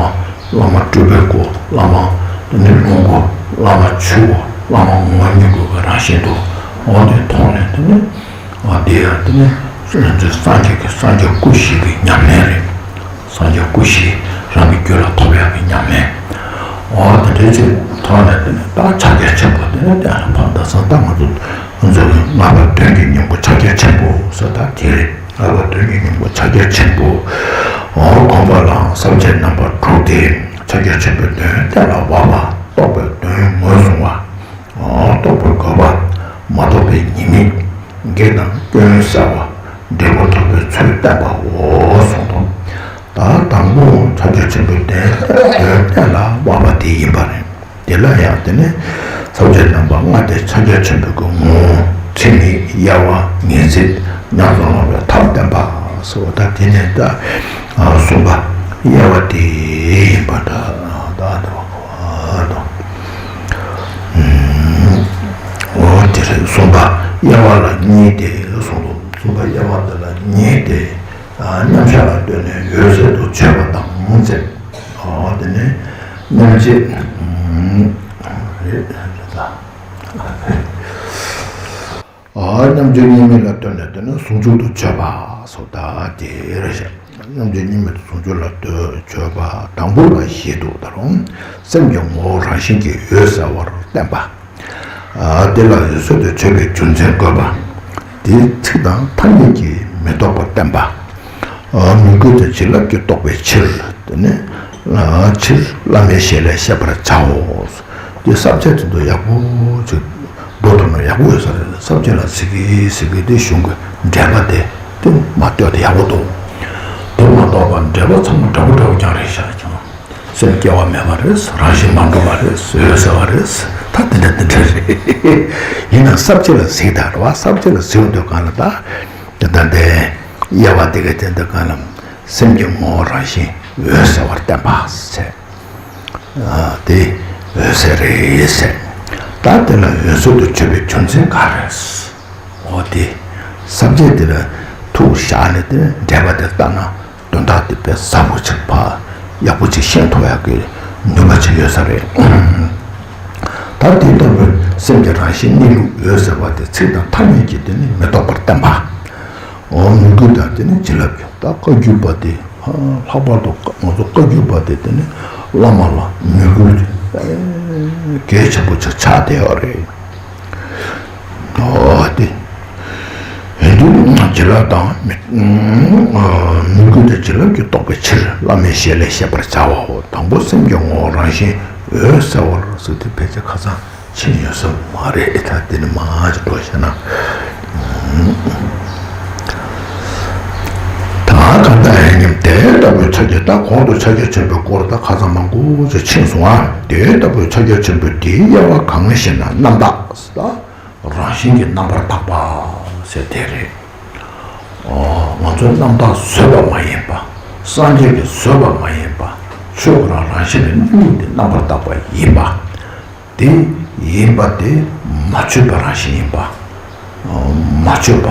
བླ་མ་སྤྲུལ་པའི་སྐུ། བླ་མ་དེ་ནས་ལོངས་སྐུ། བླ་མ་ཆོས་སྐུ། བླ་མ་ངོ་བོ་ཉིད་སྐུ་གི་རང་བཞིན་དུ་འོ་དེ་མཐོང་ནས་དེ་ནས་དེ་ཡང་དེ་ནས་སངས་རྒྱས་ཀྱི་སངས་རྒྱས་སྐུ་བཞི་གི་ཉམས་ལེན་རེད། སངས་རྒྱས་སྐུ་བཞི་རང་གི་རྒྱུད་ལ་ཐོབ་ཡག་གི་ཉམས་ལེན། འོ་དེ་འདྲའི་ཚེ་ཐོག་ནས་དེ་ནས་ད་ཕྱག་རྒྱ་ཆེན་པོ་དེ་ནས་གཏན་ལ་ཕབ། ད་སང་ད་ང་ཚོ་ང་ཚོ་གི་ལྔ་པ་དོན་གྱི་སྙིང་པོ་ཕྱག་རྒྱ་ཆེན་པོ་ཟེར་ད་དེ་རེད། ལྔ་པ་དོན་གྱི་སྙིང་པོ་ཕྱག་རྒྱ་ཆེན་པོ། འོ་དགོངས་པ་ལ་ས་བཅད་རྣམ་པ་དྲུག་སྟེ། ཕྱག་རྒྱ་ཆེན་པོའི་དོན་གཏན་ལ་དབབ་པ། རྟོགས་པའི་དོན་ངོས་བཟུང་བ། རྟོགས་པའི་དགོས་པ། མ་རྟོགས་པའི་ཉེས་དམིགས། གེགས་དང་སྐྱོན་བསལ་བ། འབྲས་བུ་ཐོབ་པའི་ཚུལ་བསྟན་པའོ་གསུངས་ཏོ། ད་དང་པོ་ཕྱག་རྒྱ་ཆེན་པོའི་དོན་དོན་གཏན་ལ་དབབ་པ་དེ་ཡིན་པ་རེད། དེ་ལ་ཡང་དེ་ནི་ས་བཅད་རྣམ་པ་ལྔ་སྟེ་ཕྱག་རྒྱ་ཆེན་པོའི་གི་ངོ་བོ། ཚིག་ནི་དབྱེ་བ། ངེས་ཚིག་ཉམས་སུ་བླང་བའི་ཐབས་བསྟན་པ་སོགས། ད་དེ་ནས་ད་གསུམ་པ་དབྱེ་བ་དེ་ཡིན་པ་འདྲ། ད་འདི་བ་གོ་བ་དང་། འོ་དེ་རེད། གསུམ་པ་དབྱེ་བ་ལ་གཉིས་ཏེ་གསུངས་འདུག་གསུམ་པ་དབྱེ་བ་འདི་ལ་གཉིས་ཏེ། མཉམ་གཞག་ལ་ལྟོས་ནས་འོད་གསལ་དུ་བརྗོད་པ་དང་ཟེར། འོ་དེ་ནས་མཉམ་རྗེས་རེད་ད། མཉམ་རྗེས་གཉིས་མེད་ལ་ལྟོས་ནས་དེ་ནི་ཟུང་འཇུག་ཏུ་བརྗོད་པ་སོགས་ད་དེ་རེད་ཤག་མཉམ་རྗེས་གཉིས་མེད་དུ་ཟུང་འཇུག་ལ་ལྟོས་བརྗོད་པ་དང་པོ་ལ་བཞི་འདུག་ད་རུང་སེམས་ཀྱི་ངོ་བོ་རང་བཞིན་གྱིས་འོད་གསལ་བར་བསྟན་པ། དེ་ལ་འོད་གསལ་དུ་བརྗོད་པའི་རྒྱུ་མཚན་བཀོད་པ། དེའི་ཚིག་དང་ཐ་སྙད་ཀྱིས་མི་རྟོགས་པར་བསྟན་པ། མོས་གུས་དང་བྱིན་རླབས་ཀྱིས་རྟོགས་པའི་ཕྱིར། དེ་ནི་ཕྱིར་བླ་མའི་ཞལ་ལས་བཤད་པར་བྱའོ། དེ་ས་བཅད་དེ་ཚོ་ཡག་པོ་ཅིག་འགྲོ་ཐུབ་ན་ཡག་པོ་ཡོད་ས་རེད། ས་བཅད་ལ་ཟེར་གི་ཟེར་གི་དེ་གཞུང་གི་འགྲེལ་པ་དེ་དེ་མ་ལྟོས་དེ་ཡག་པོ་འདུག་དེ་མ་གཏོགས་པ་འགྲེལ་པ་ཚང་མ་འདྲ་པོ་འདྲ་པོ་རྐྱང་རེད་ཤག་ཀྱང་། སེམས་སྐྱེ་བ་མེད་པ་རེད། རང་བཞིན་མ་འགྲུབ་པ་རེད། འོད་གསལ་བ་རེད། ད་དེ་འདྲ་དེ་འདྲ་རེད། ཡིན་ནའང་ས་བཅད་ལ་གཟིགས་དང་རེད་བ། ས་བཅད་ལ་གཟིགས་འདོད་གང་ལ་ད་དེ་ད་དེ་དབྱེ་བ་དེ་ག་དེ་འདོད་གང་ལ་སེམས་ཀྱི་ངོ་བོ་རང་བཞིན་འོད་གསལ་བར་བསྟན་པ་ཟེར། དེ་འོད་གསལ་རེད་ཟེར། ད་དེ་ལ་འོད་གསལ་དུ་གྱུར་པའི་རྒྱུ་མཚན་ག་རེ། འོ་དེ། ས་བཅད་དེ་ལ་ཐུགས་བཞག་ནས་དེ་འགྲེལ་པ་དེ་ལྟ་ན་དོན་དག་དེ་དཔེ་ཟབ་པོ་ཆགས་པ། ཡག་པོ་ཅིག་ཤེས་ཐུབ་ཡག་གི་ནུས་པ་ཅིག་ཡོད་ས་རེད། ད་དེ་ལྟ་བུའི་སེམས་ཀྱི་རང་བཞིན་གནས་ལུགས་འོད་གསལ་བ་དེ་ཚིག་དང་ཐ་སྙད་ཀྱིས་དེ་ནི་མི་རྟོགས་པར་བསྟན་པ། འོ་མོས་གུས་དང་དེ་ནི་བྱིན་རླབས་ཀྱི་ད་བཀའ་བརྒྱུད་པ་དེ། ལྷག་པར་དུ་ང་ཚོ་བཀའ་བརྒྱུད་པ་དེ་དེ་ནི་བླ་མ་ལ་མོས་གུས་གལ་ཆེན་པོ་ཆགས་ཆགས་བསྡད་ཡོད་རེད། འོ་དེ། ཡོན་ཏན་བྱིན་རླབས་དང་མོས་གུས་དང་བྱིན་རླབས་ཀྱིས་རྟོགས་པའི་ཕྱིར་བླ་མའི་ཞལ་ལས་བཤད་པར་བྱའོ། དང་པོ་སེམས་ཀྱི་ངོ་བོ་རང་བཞིན་འོད་གསལ་བར་ཟེར་དེ་ཕལ་ཆེར་ཁ་སང་ཕྱིན་ཡོད་ས་མ་རེད། ད་དེ་ནི་མང་ཅིག་འགྲོ་བཤད་ན། ད་ག་ད་ཡང་སྙམ་དེ་ལྟ་བུའི་ཕྱག་རྒྱ་ད་གོང་དུ་ཕྱག་རྒྱ་ཆེན་པོའི་སྐོར་ད་ཁ་སང་མང་པོ་ཅིག་ཕྱིན་སོང་ཨ། དེ་ལྟ་བུའི་ཕྱག་རྒྱ་ཆེན་པོའི་དེའི་དབྱེ་བ་གང་ཞེ་ན་རྣམ་དག་ད། རང་བཞིན་གྱིས་རྣམ་པར་དག་པ་ཟེར་དེ་རེད། ཨོ། ང་ཚོའི་རྣམ་དག་བཟོས་པ་མ་ཡིན་པ། སངས་རྒྱས་ཀྱིས་བཟོས་པ་མ་ཡིན་པ། ཆོས་ཁོ་རང་རང་བཞིན་ལ་གནས་ལུགས་དེ་རྣམ་པར་དག་པ་ཡིན་པ། དེ་ཡིན་པ་དེ་མ་བཅོས་པ་རང་བཞིན་ཡིན་པ། ཨོ། མ་བཅོས་པ་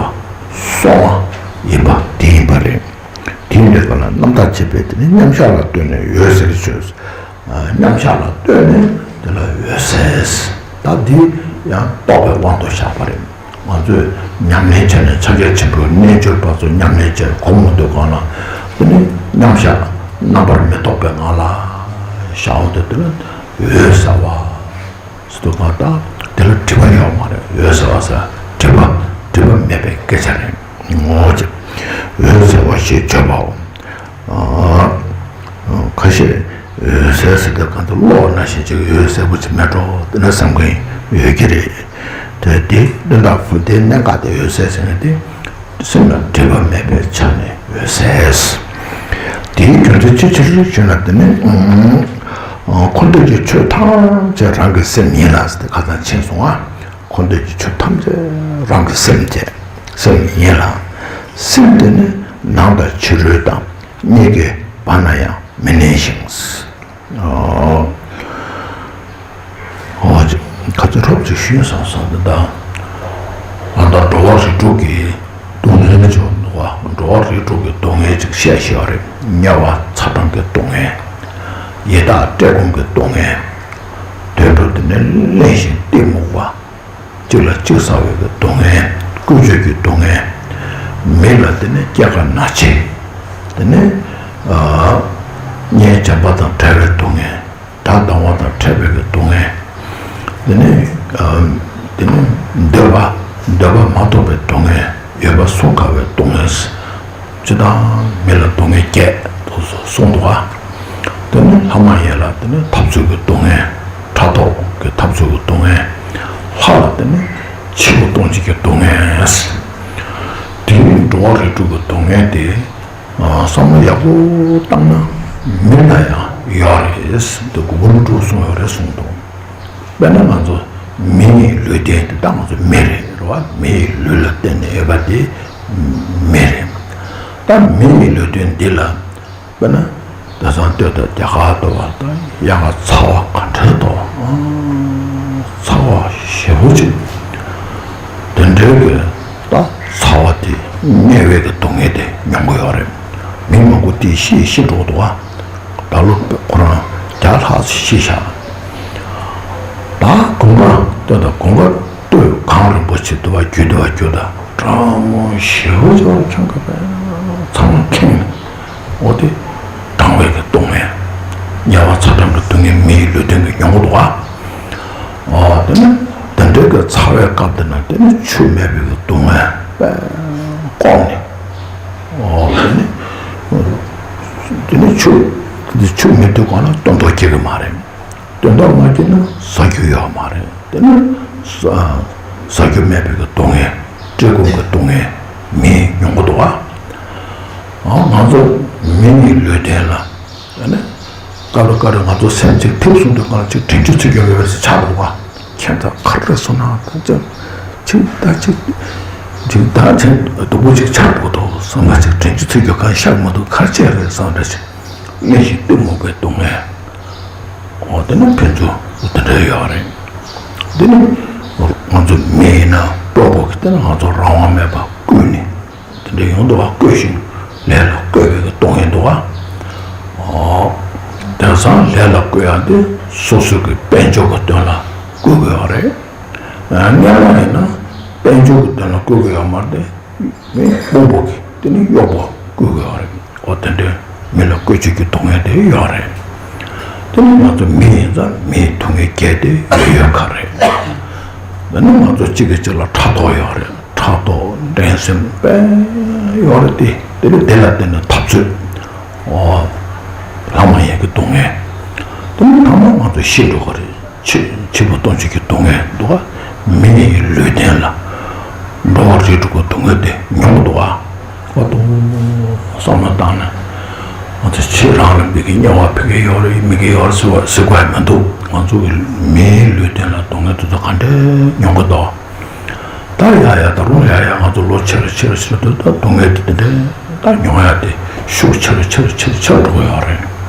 སོ་མ་ཡིན་པ་དེ་ཡིན་པ་རེད། དེ་ཡིན་དུས་གང་ལ་རྣམ་དག་ཅེས་པས་དེ་ནི་མཉམ་གཞག་ལ་ལྟོས་ནས་འོད་གསལ་བརྗོད། མཉམ་གཞག་ལ་ལྟོས་ནས་དེ་ལ་འོད་གསལ། ད་འདི་ཡང་རྟོགས་པའི་དབང་དུ་བཞག་པ་རེད། ང་ཚོས་ཉམས་ལེན་བྱས་ནས་ཕྱག་རྒྱ་ཆེན་པོའི་རྣལ་འབྱོར་པ་ཚོ་ཉམས་ལེན་བྱས་གོམས་མོ་འདོད་གང་ལ་དེ་ནི་མཉམ་གཞག་རྣམ་པར་མི་རྟོག་པའི་ངང་ལ་བཞག་འོ་དེ་དེ་ལ་འོད་གསལ་བ། སུ་དུ་གང་ལྟར་དེ་ལ་སྒྲིབ་པ་ཡོད་མ་རེད། འོད་གསལ་བ་ཟེར་སྒྲིབ་པ་སྒྲིབ་པ་མེད་པའི་སྐད་ཆ་རེད། ངོ་བོ་ཅིག་འོད་གསལ་བ་ཞེས་བརྗོད་པའོ། ཁ་ཤས་འོད་གསལ་ཟེར་དུས་གང་དུ་ཀློག་ན་ཞེས་ཅིག་འོད་གསལ་པོ་ཅིག་མེད་འགྲོ་དེ་འདྲ་བསམ་མཁན་ཡོད་ཀྱི་རེད། དེ་དེ་དོན་དག་དེ་གནད་འགག་དེ་འོད་གསལ་ཟེར་མཁན་དེ། སེམས་ལ་སྒྲིབ་པ་མེད་པའི་ཆ་ནས་འོད་གསལ། དེའི་རྒྱུ་མཚན་ཅི་ཕྱིར་ཞུ་ན་དེ་ནི། འཁོར་འདས་ཀྱི་ཆོས་ཐམས་ཅད་རང་གི་སེམས་ཡིན་ལ་ཟེར་ཏེ་ཁ་སང་ཕྱིན་སོང་ང་། འཁོར་འདས་ཀྱི་ཆོས་ཐམས་ཅད་རང་གི་སེམས་ཀྱི་སེམས་ཡིན་ལ། སེམས་དེ་ནི་ནང་དང་ཕྱི་རོལ་དང་གཉིས་ཀའི་བར་ན་ཡང་མི་གནས་ཤིང་། ཨོ། ཨོ་ཅི། ཁ་ཚོད་ཧྲོབ་ཅིག་ཞུས་སོང་སོང་འདི་དང་། ད་ལྟ་འགྲོ་བ་རིགས་དྲུག་གི་སྡུག་བསྔལ་ཅིག་འདུག་བ། འགྲོ་བ་རིགས་དྲུག་གི་སྡུག་བསྔལ་ཅིག་བཤད་ཤེས་པ་རེད། དམྱལ་བ་ཚ་གྲང་གི་སྡུག་བསྔལ། ཡི་དྭགས་བཀྲེས་སྐོམ་གྱི་སྡུག་བསྔལ། དུད་འགྲོ་དེ་ནི་གླེན་ཞིང་གཏི་མུག་པ། གཅིག་ལ་གཅིག་ཟ་བའི་གི་སྡུག་བསྔལ། ཀུན་སྤྱོད་ཀྱི་སྡུག་བསྔལ། མི་ལ་དེ་ནི་སྐྱེ་རྒ་ན་འཆི། དེ་ནི་ཨ་གཉེན་བྱམས་པ་དང་བྲལ་བའི་སྡུག་བསྔལ། དགྲ་སྡང་བ་དང་ཕྲད་པའི་གི་སྡུག་བསྔལ། དེ་ནི་ཨ་དེ་ནི་འདོད་པ་འདོད་པ་མ་ཐོབ་པའི་སྡུག་བསྔལ། ཡོད་པ་སོ་འགག་པའི་སྡུག་བསྔལ། སྤྱིར་བཏང་མི་ལ་སྡུག་བསྔལ་བརྒྱད་དུ་གསུངས་འདུག་ག། དེ་ནི་ལྷ་མ་ཡིན་ལ་དེ་ནི་འཐབ་རྩོད་ཀྱི་སྡུག་བསྔལ། ཕྲག་དོག་གི་འཐབ་རྩོད་ཀྱི་སྡུག་བསྔལ། ལྷ་ལ་དེ་ནི་འཆི་བ་ལྟུང་བྱེད་ཀྱི་སྡུག་བསྔལ། དེ་ནི་འགྲོ་བ་རིགས་དྲུག་གི་སྡུག་བསྔལ་དེ་བསམ་བློ་ཡག་པོ་བཏང་ན་མི་ལ་ཡང་ཡོད་རེད། དེ་གུ་གུ་རུ་དྲུག་གསུངས་ཡོད་རེད་གསུངས་འདུག། དཔེར་ན་ང་ཚོ་མི་ཡི་ལུས་རྟེན་དེ་ད་ང་ཚོ་མི་རེད་རེད་བ། མི་ཡི་ལུས་ལ་བརྟེན་ནས་ཡོད་པ་དེ་མི་རེད། ད་མི་ཡི་ལུས་རྟེན་འདི་ལ་དཔེར་ན་དེང་སང་ལྟོས་དང་རྒྱ་གར་ལྟ་བ་དང་ཡང་ན་ཚ་བ་ག་འདྲ་འདུག། ཚ་བ་ཞེ་པོ་ཅིག། དེ་འདྲའི་གི་ད་ཚ་བ་དེ་དམྱལ་བའི་གི་སྡུག་བསྔལ་དེ་མྱོང་གི་ཡོད་རེད། མི་མང་པོ་དེ་ཤི་ཤི་འགྲོ་འདུག་བ། ད་ལོ་ཁོ་རང་བརྒྱ་ལྷག་ཤི་ཤག། ད་དགུན་ཁ་ལྟོས་དང་དགུན་ཁ་ལྟོས་གངས་རིན་པོ་ཆེ་དུ་བ་རྒྱུ་དུ་བ་རྒྱུ་ད་གྲང་མོ་ཞེ་པོ་ཅིག་ཁྱོད་ཀྱི་ཚང་མ་ཁེངས་ནས་འོ་དེ་གྲང་བའི་གི་སྡུག་བསྔལ། དམྱལ་བ་ཚ་གྲང་གི་སྡུག་བསྔལ་མི་ཡི་ལུས་རྟེན་གྱི་མྱོང་གི་འདུག་ག། ཨོ་དེ་ནི་དེ་འདྲའི་གི་ཚ་བའི་སྐབས་དེ་ན་དེ་ནི་ཆུ་མེད་པའི་གི་སྡུག་བསྔལ་དཔེ་བཀོག་ནས། ཨོ་དེ་ནི་དེ་ནི་ཆུ་དེ་ཆུ་མེད་དུས་གང་ལ་སྟོན་ཐོག་སྐྱེ་གི་མ་རེད། སྟོན་ཐོག་མ་སྐྱེས་ན་ཟ་རྒྱུ་ཡོད་མ་རེད། དེ་ནི་ས་ ཟ་རྒྱུ་མེད་པའི་གི་སྡུག་བསྔལ། བཀྲེས་སྐོམ་གྱི་སྡུག་བསྔལ་མིས་མྱོང་གི་འདུག་ག་ཨ། ང་ཚོ་མི་ཡི་ལུས་རྟེན་ལ། ཨ་ནི། སྐབས་རེ་སྐབས་རེ་ང་ཚོ་སེམས་ཅིག་ཐིབས་སོང་དུས་སྒང་ལ་ཅིག་དྲན་རྒྱུ་ཚོར་རྒྱུ་ཡོད་པ་ཞིག་ཆགས་འདུག་ག་ཁྱད་མཚར་ག་རེ་རེད་སོང་ན། ད་ཅིག་ཅིག་ད་ཅིག་ཅིག་ད་ཅིག་སྡུག་པོ་ཅིག་ཆགས་འདུག་དོ་བསམ་པ་ཅིག་དྲན་རྒྱུ་ཚོར་རྒྱུ་གང་ཤར་མི་འདུག་ག་རེ་བྱས་རེད་བསམ་འདྲ་ཞིག་གླེན་ཞིང་གཏི་མུག་པའི་སྡུག་བསྔལ། འོ་དེ་ནི་ཕན་ཚུན་དེ་འདྲ་ཡོད་རེད། དེ་ནི་ང་ཚོ་མི་ཡིན་ན་དཔོན་པོ་གིས་དེ་ནི་ང་ཚོ་རང་དབང་མེད་པར་བསྐུལ་ནས། དེ་འདྲ་ཡོང་འདུག་ག་བསྐུལ་ཞིང་ལས་ལ་བསྐུལ་བའི་གི་སྡུག་བསྔལ་འདུག་ག་ཨོ། དེང་སང་ལས་ལ་བསྐུལ་ཡག་དེ་སོ་སོ་གི་དཔལ་འབྱོར་གི་དོན་ལ་བསྐུལ་གི་ཡོད་རེད། སྔོན་མ་ཡིན་ན་དཔལ་འབྱོར་གི་དོན་ལ་བསྐུལ་གི་ཡོད་མ་རེད་དེ། མི་དཔོན་པོ་གིས་དེ་ནི་གཡོག་པོ་བསྐུལ་གི་ཡོད་རེད། ཨོ་དེ་འདྲ་མི་ལ་བསྐུལ་བྱེད་ཀྱི་སྡུག་བསྔལ་དེ་ཡོད་རེད། དེ་ནི་ང་ཚོ་མི་ཡིན་ཙང་མིའི་སྡུག་བསྔལ་བརྒྱད་དེ་ཡོད་ཡོད་ཁ་རེད། དེ་ནི་ང་ཚོ་གཅིག་གིས་གཅིག་ལ་ཕྲག་དོག་ཡོད་རེད། ཕྲག་དོག་འགྲན་སེམས་དཔེ་ཡོད་རེད་དེ། དེ་ནི་དེ་ལ་བརྟེན་ནས་འཐབ་རྩོད། ཨོ། ལྷ་མ་ཡིན་གྱི་སྡུག་བསྔལ། དེ་ནི་ཐ་མ་ང་ཚོ་ཤི་འགྲོ་གི་རེད། འཆི་འཆི་བ་སྟོང་བྱེད་ཀྱི་སྡུག་བསྔལ་འདུག་ག་མི་ཡི་ལུས་རྟེན་ལ་འགྲོ་བ་རིགས་དྲུག་གི་སྡུག་བསྔལ་དེ་མྱོང་གི་འདུག་ག་ཨ་ཏོ། བསམ་བློ་བཏང་ན། ང་ཚོ་ཕྱི་རང་ལ་མི་གི་དམྱལ་བ་ཕ་གི་ཡོད་རེད། མི་གི་ཡོད་རེད་ཟེར་བ་ཟེར་དགོས་ཡ་མི་འདུག་ང་ཚོ་གི་མིའི་ལུས་རྟེན་ལ་སྡུག་བསྔལ་དེ་ཚོ་ག་འདྲས་མྱོང་གི་འདུག་ད་ཡ་ཡ་ད་རུང་ཡ་ཡ་ང་ཚོ་ལོ་ཆེ་རུ་ཆེ་རུ་ཆེ་རུ་དུ་ད་སྡུག་བསྔལ་དེ་དེ་འདྲས་ད་མྱོང་ཡ་དེ་ཤུགས་ཆེ་རུ་ཆེ་རུ་ཆེ་རུ་ཆེ་རུ་འགྲོ་གི་ཡོད་རེད།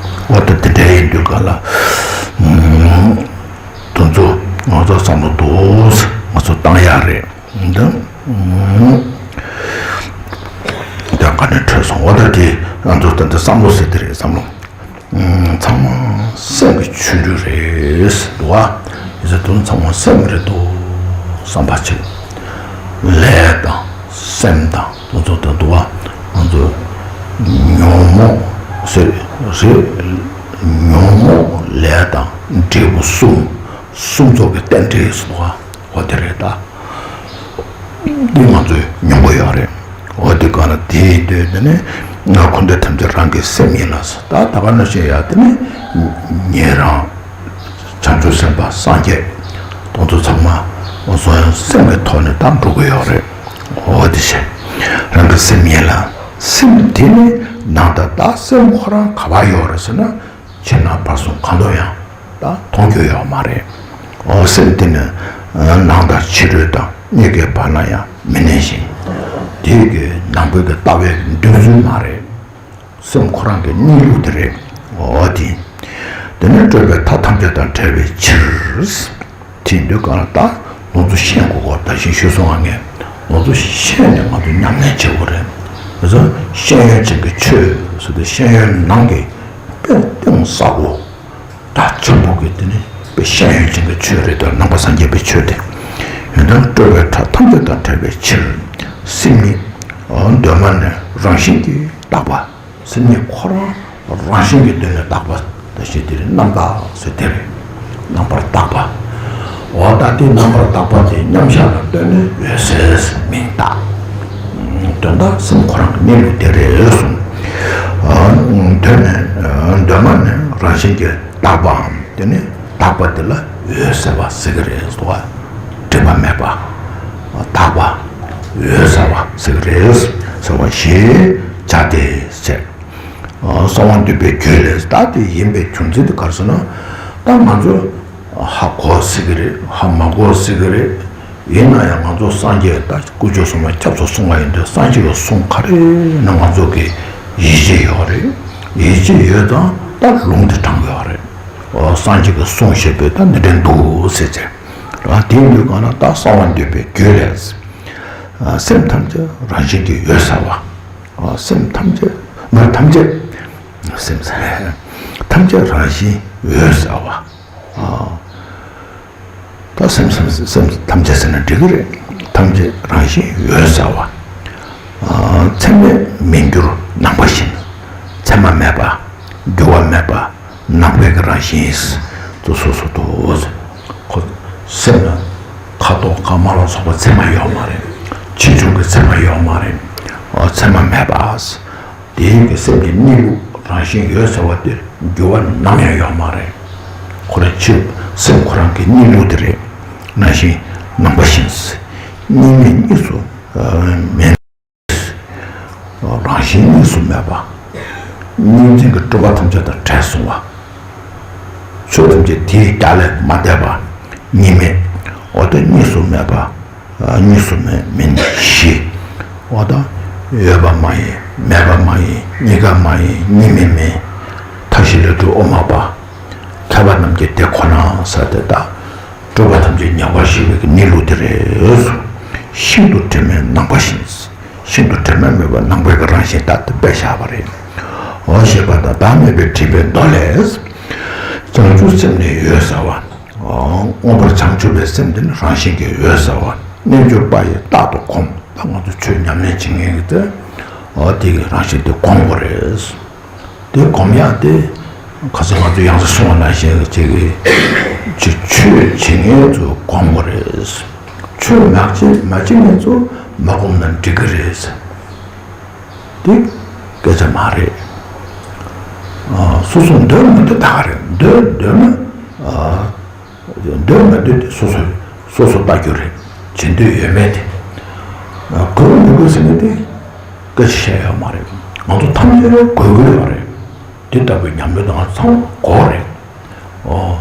འོ་ད་དེ་འདྲས་ཡིན་དུས་ག་ལ། དེ་ཚོ་ང་ཚོ་བསམ་བློ་འདུག་ང་ཚོ་བཏང་ཡ་རེད། འདི། ད་ག་ནས་འཕྲོས་སོང་། འོ་ད་དེ་ང་ཚོ་ད་འདི་བསམ་བློ་ཟེར་དེ་རེད་བསམ་བློ། ཚང་མ་སེམས་ཀྱི་ཆོ་འཕྲུལ་རེད་འདུག་ག་ཡིན་ཟེར་དུས་ཚང་མ་སེམས་རེད་འདུག་བསམ་པ་བྱེད། ལས་དང་སེམས་དང་དེ་ཚོ་ད་འདུག་ག་ང་ཚོ་ཉོན་མོངས་ཟེར་རེད། ཉོན་མོངས་ལས་དང་འབྲས་བུ་གསུམ། གསུམ་ཚོགས་ཀྱི་རྟེན་འབྲེལ་ཟེར་བ། འོ་དེ་རེད་ད། འདི་ང་ཚོས་མྱོང་གི་ཡོད་རེད། འོ་དེ་ག་ལ་དེའི་དོན་དེ་ནི་ང་འཁོར་འདས་ཐམས་ཅད་རང་གི་སེམས་ཡིན་ལ། ད་ད་ག་ནང་བཞིན་ཡ་དེ་ནི་ཉན་རང་། བྱང་ཆུབ་སེམས་དཔའ་སངས་རྒྱས། དེ་ཚོ་ཚང་མ་འོ་སོ་ཡང་སེམས་ཀྱི་ཐོག་ནས་ད་འགྲོ་གི་ཡོད་རེད། འོ་དེ་བྱས། རང་གི་སེམས་ཡིན་ལ། སེམས་དེ་ནི་ནང་དུ་ད་སེམས་ཁོ་རང་ག་པར་ཡོད་རེད་ཟེར་ན། ཕྱི་ནང་བར་གསུམ་གང་དུ་ཡང་ད་མཐོང་རྒྱུ་ཡོད་མ་རེད། འོ་སེམས་དེ་ནི་ནང་དང་ཕྱི་རོལ་དང་གཉིས་ཀའི་བར་ན་ཡང་མི་གནས་ཤིང་། དེའི་གི་ནང་པའི་གི་ལྟ་བའི་འདུ་འཛི་མ་རེད། སེམས་ཁོ་རང་གི་གནས་ལུགས་དེ་རེད། འོ་དེ། དེ་ནི་སྤྲོས་པའི་མཐའ་ཐམས་ཅད་དང་བྲལ་བའི་ཕྱིར། དེ་འདོད་གང་ལ་ད་ང་ཚོ་ཤེས་དགོས་གོ་ད་གིན་ཞུས་སོང་བ་ངས། ང་ཚོ་ཤེས་ནས་ང་ཚོ་ཉམས་ལེན་བྱེད་དགོས་རེད། དེ་ཚོ་ཤེས་ཡོན་ཅན་གྱི་ཆོས་ཟེར་ཏེ་ཤེས་ཡོན་ནང་གི་དཔེ་གཏིང་ཟབ་པོ། ད་ཆེན་པོ་གི་དེ་ནི་དཔེ་ཤེས་ཡོན་ཅན་གྱི་ཆོས་རེད་དོ། ནང་པ་སངས་རྒྱས་པའི་ཆོས་དེ། ཡོན་ཏན་སྤྲོས་པའི་མཐའ་ཐམས་ཅད་དང་བྲལ་བའི་ཕྱིར། སེམས་ཉིད་གདོད་མ་ནས་རང་བཞིན་གྱིས་དག་པ། སེམས་ཉིད་ཁོ་རང་རང་བཞིན་གྱིས་གདོད་ནས་དག་པ། ད་ཞེས་དེ་རེད། རྣམ་དག་ཟེར་དེ་རེད། རྣམ་པར་དག་པ། འོ་ད་དེ་རྣམ་པར་དག་པ་དེ་མཉམ་གཞག་ལ་ལྟོས་ནས་འོད་གསལ་མིང་བཏགས། དོན་དག་སེམས་ཁོ་རང་གི་གནས་ལུགས་དེ་རེད་གསུངས། གདོད་ནས་གདོད་མ་ནས་རང་བཞིན་གྱིས་དག་པའམ་དེ་ནི་དག་པ་དེ་ལ་འོད་གསལ་བ་ཟེར་གྱི་རེད་ཟེར་བ། སྒྲིབ་པ་མེད་པ། དག་པ། འོད་གསལ་བ་ཟེར་གྱི་རེད་ཟེར་བ་ཞེས་བྱ་སྟེ་ཟེར། གསང་བ་འདུས་པའི་རྒྱུད་ལས། ད་དེ་ཡིན་པའི་རྒྱུ་མཚན་དེ་ག་རེ་ཟེར་ན། ད་ང་ཚོ་ཧ་གོ་སྲིད་ཀྱི་རེད། ཧ་མ་གོ་སྲིད་ཀྱི་རེད། ཡིན་ན་ཡང་ང་ཚོ་སངས་རྒྱས་ད་དཀོན་མཆོག་གསུམ་ལ་སྐྱབས་སུ་སོང་བ་ཡིན་དུས་སངས་རྒྱས་ཀྱི་གསུང་ག་རེ་ན་ང་ཚོ་གི་ཡིད་ཆེས་ཡོད་རེད། ཡིད་ཆེས་ཡོད་ཙང་ད་ལུང་དེ་དྲངས་ཡོད་རེད། ཨོ་སངས་རྒྱས་ཀྱི་གསུང་བཤད་པའི་ད་འདི་འདྲ་འདུག་ཟེར་ཚེ། ཨ་དེ་འདུག་ག་ན་ད་གསང་བ་འདུས་པའི་རྒྱུད་ལས། ཨ་སེམས་ཐམས་ཅད་རང་བཞིན་གྱིས་འོད་གསལ་བ། ཨ་སེམས་ཐམས་ཅད་ང་ཐམས་ཅད། སེམས་ཐམས་ཅད་རང་བཞིན་འོད་གསལ་བ། ཨ་ད་སེམས་སེམས་སེམས་ཐམས་ཅད་ཟེར་ན་འགྲིག་གི་རེད། ཐམས་ཅད་རང་བཞིན་འོད་གསལ་བ། ཨ་མཚན་མས་མི་འགྱུར་ནམ་མཁའ་བཞིན། མཚན་མ་མེད་པ། འགྱུར་བ་མེད་པ། ནམ་མཁའི་གི་རང་བཞིན། དུ་སོ་སོ་དུ། ཁོ་སེམས་ལ་ཁ་དོག་དཀར་དམར་ལ་སོགས་པ་མཚན་མ་ཡོད་མ་རེད། ཆེ་ཆུང་གི་མཚན་མ་ཡོད་མ་རེད། ཨ་མཚན་མ་མེད་པ། དེའི་གི་སེམས་ཀྱི་གནས་ལུགས་རང་བཞིན་འོད་གསལ་བ་དེར་འགྱུར་བ་ནམ་ཡང་ཡོད་མ་རེད། ཁོ་རང་ཕྱིར་སེམས་ཁོ་རང་གི་གནས་ལུགས་དེ་རེད། ནང་བཞིན་ནམ་མཁའ་བཞིན། གཉིས་མེད་གཉིས་སུ་མེད། རང་བཞིན་གཉིས་སུ་མེད་པ། གཉིས་འཛིན་གྱི་སྤྲོས་པ་ཐམས་ཅད་དང་བྲལ་སོང་བ། ཆོས་ཐམས་ཅད་དེའི་རྒྱ་ལས་མ་འདས་པ། གཉིས་མེད། འོ་ད་གཉིས་སུ་མེད་པ། གཉིས་སུ་མེད་མིན་བཞི། འོ་ད་ཡོད་པ་མ་ཡིན། མེད་པ་མ་ཡིན། གཉིས་ཀ་མ་ཡིན། གཉིས་མེད་མིན། མཐའ་བཞི་ལས་གྲོལ་དབུ་མ་པ། མཁས་པ་རྣམས་ཀྱིས་དེ་ཁོ་ན་ཟེར་ཏེ་ད། སྤྲོས་པ་ཐམས་ཅད་ཉེ་བར་ཞི་བའི་གནས་ལུགས་དེ་རེད། ཤིན་ཏུ་དྲི་མེད་ནང་པ་བཞིན། ཤིན་ཏུ་དྲི་མ་མེད་པ་ནང་པའི་རང་བཞིན་ལྟར་དུ་དཔེ་བཞག་པ་རེད། འོ་ཞེས་པ་དང་བདག་མེད་པའི་དྲི་མའི་མདོ་ལས། བྱང་ཆུབ་སེམས་ནི་འོད་གསལ་བ། མངོན་པར་བྱང་ཆུབ་པའི་སེམས་དེ་ནི་རང་བཞིན་གྱིས་འོད་གསལ་བ། རྣལ་འབྱོར་པ་ཡིས་རྟག་ཏུ་བསྒོམ། ད་ང་ཚོ་ཆོས་ཉམས་ལེན་བྱེད་མཁན་གྱི་དེ། འོ་དེ་གི་རང་བཞིན་དེ་བསྒོམ་དགོས་རེད། དེ་སྒོམ་ཡག་དེ། ཁ་སང་ང་ཚོ་ཡང་སེ་གསུངས་པ་ནང་བཞིན་ཅིག་གི་ཆོས་བྱེད་མཁན་ཚོ་སྒོམ་དགོས་རེད། ཆོས་མ་བྱེད་མ་བྱེད་མཁན་ཚོ་མ་སྒོམ་ན་འགྲིག་གི་རེད། དེ་སྐད་ཆ་མ་རེད། སོ་སོ་འདོད་མི་འདོད་ད་ག་རེད། འདོད་འདོད་ན། འདོད་མི་འདོད་དེ་སོ་སོ་སོ་སོ་ལྟ་རྒྱུ་རེད། བྱེད་འདོད་ཡོད་མེད་དེ། དགོས་མི་དགོས་ཟེར་མཁན་དེ་སྐད་ཆ་བཤད་ཡོད་མ་རེད། ང་ཚོ་ཐམས་ཅད་དགོས་ཀྱི་ཡོད་རེད། དེ་ལྟ་བུའི་ཉམས་ལེན་དང་ཚང་དགོས་རེད། ཨོ།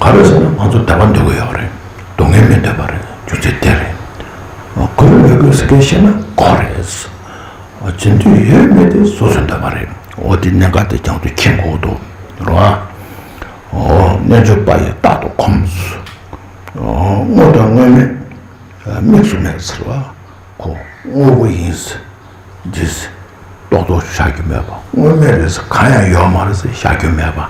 ག་རེ་ཟེར་ན་ང་ཚོ་བདེ་བ་འདོད་ཀྱི་ཡོད་རེད། སྡུག་བསྔལ་མི་འདོད་པ་རེད། རྒྱུ་མཚན་དེ་རེད། དགོས་མི་དགོས་ཟེར་མཁན་བཤད་ན་དགོས་རེད། བྱེད་འདོད་ཡོད་མེད་དེ་སོ་སོ་འདོད་པ་རེད། འོ་དེ་གནད་འགག་དེ་རྒྱང་དུ་མཁྱེན་དགོས་འདུག་རེད་བ། ཨོ་རྣལ་འབྱོར་པ་ཡིས་རྟག་ཏུ་བསྒོམ། ཨོ་དངོས་དང་དངོས་མེད་དམིགས་སུ་མེད་ཟེར་བ། ཁོ་དངོས་པོ་ཡིན། འདི་རྟོག་ཏུ་བཞག་རྒྱུ་མེད་པ། དངོས་མེད་རེད་ཟེར་གང་ཡང་ཡོད་མ་རེད་ཟེར་བཞག་རྒྱུ་མེད་པ།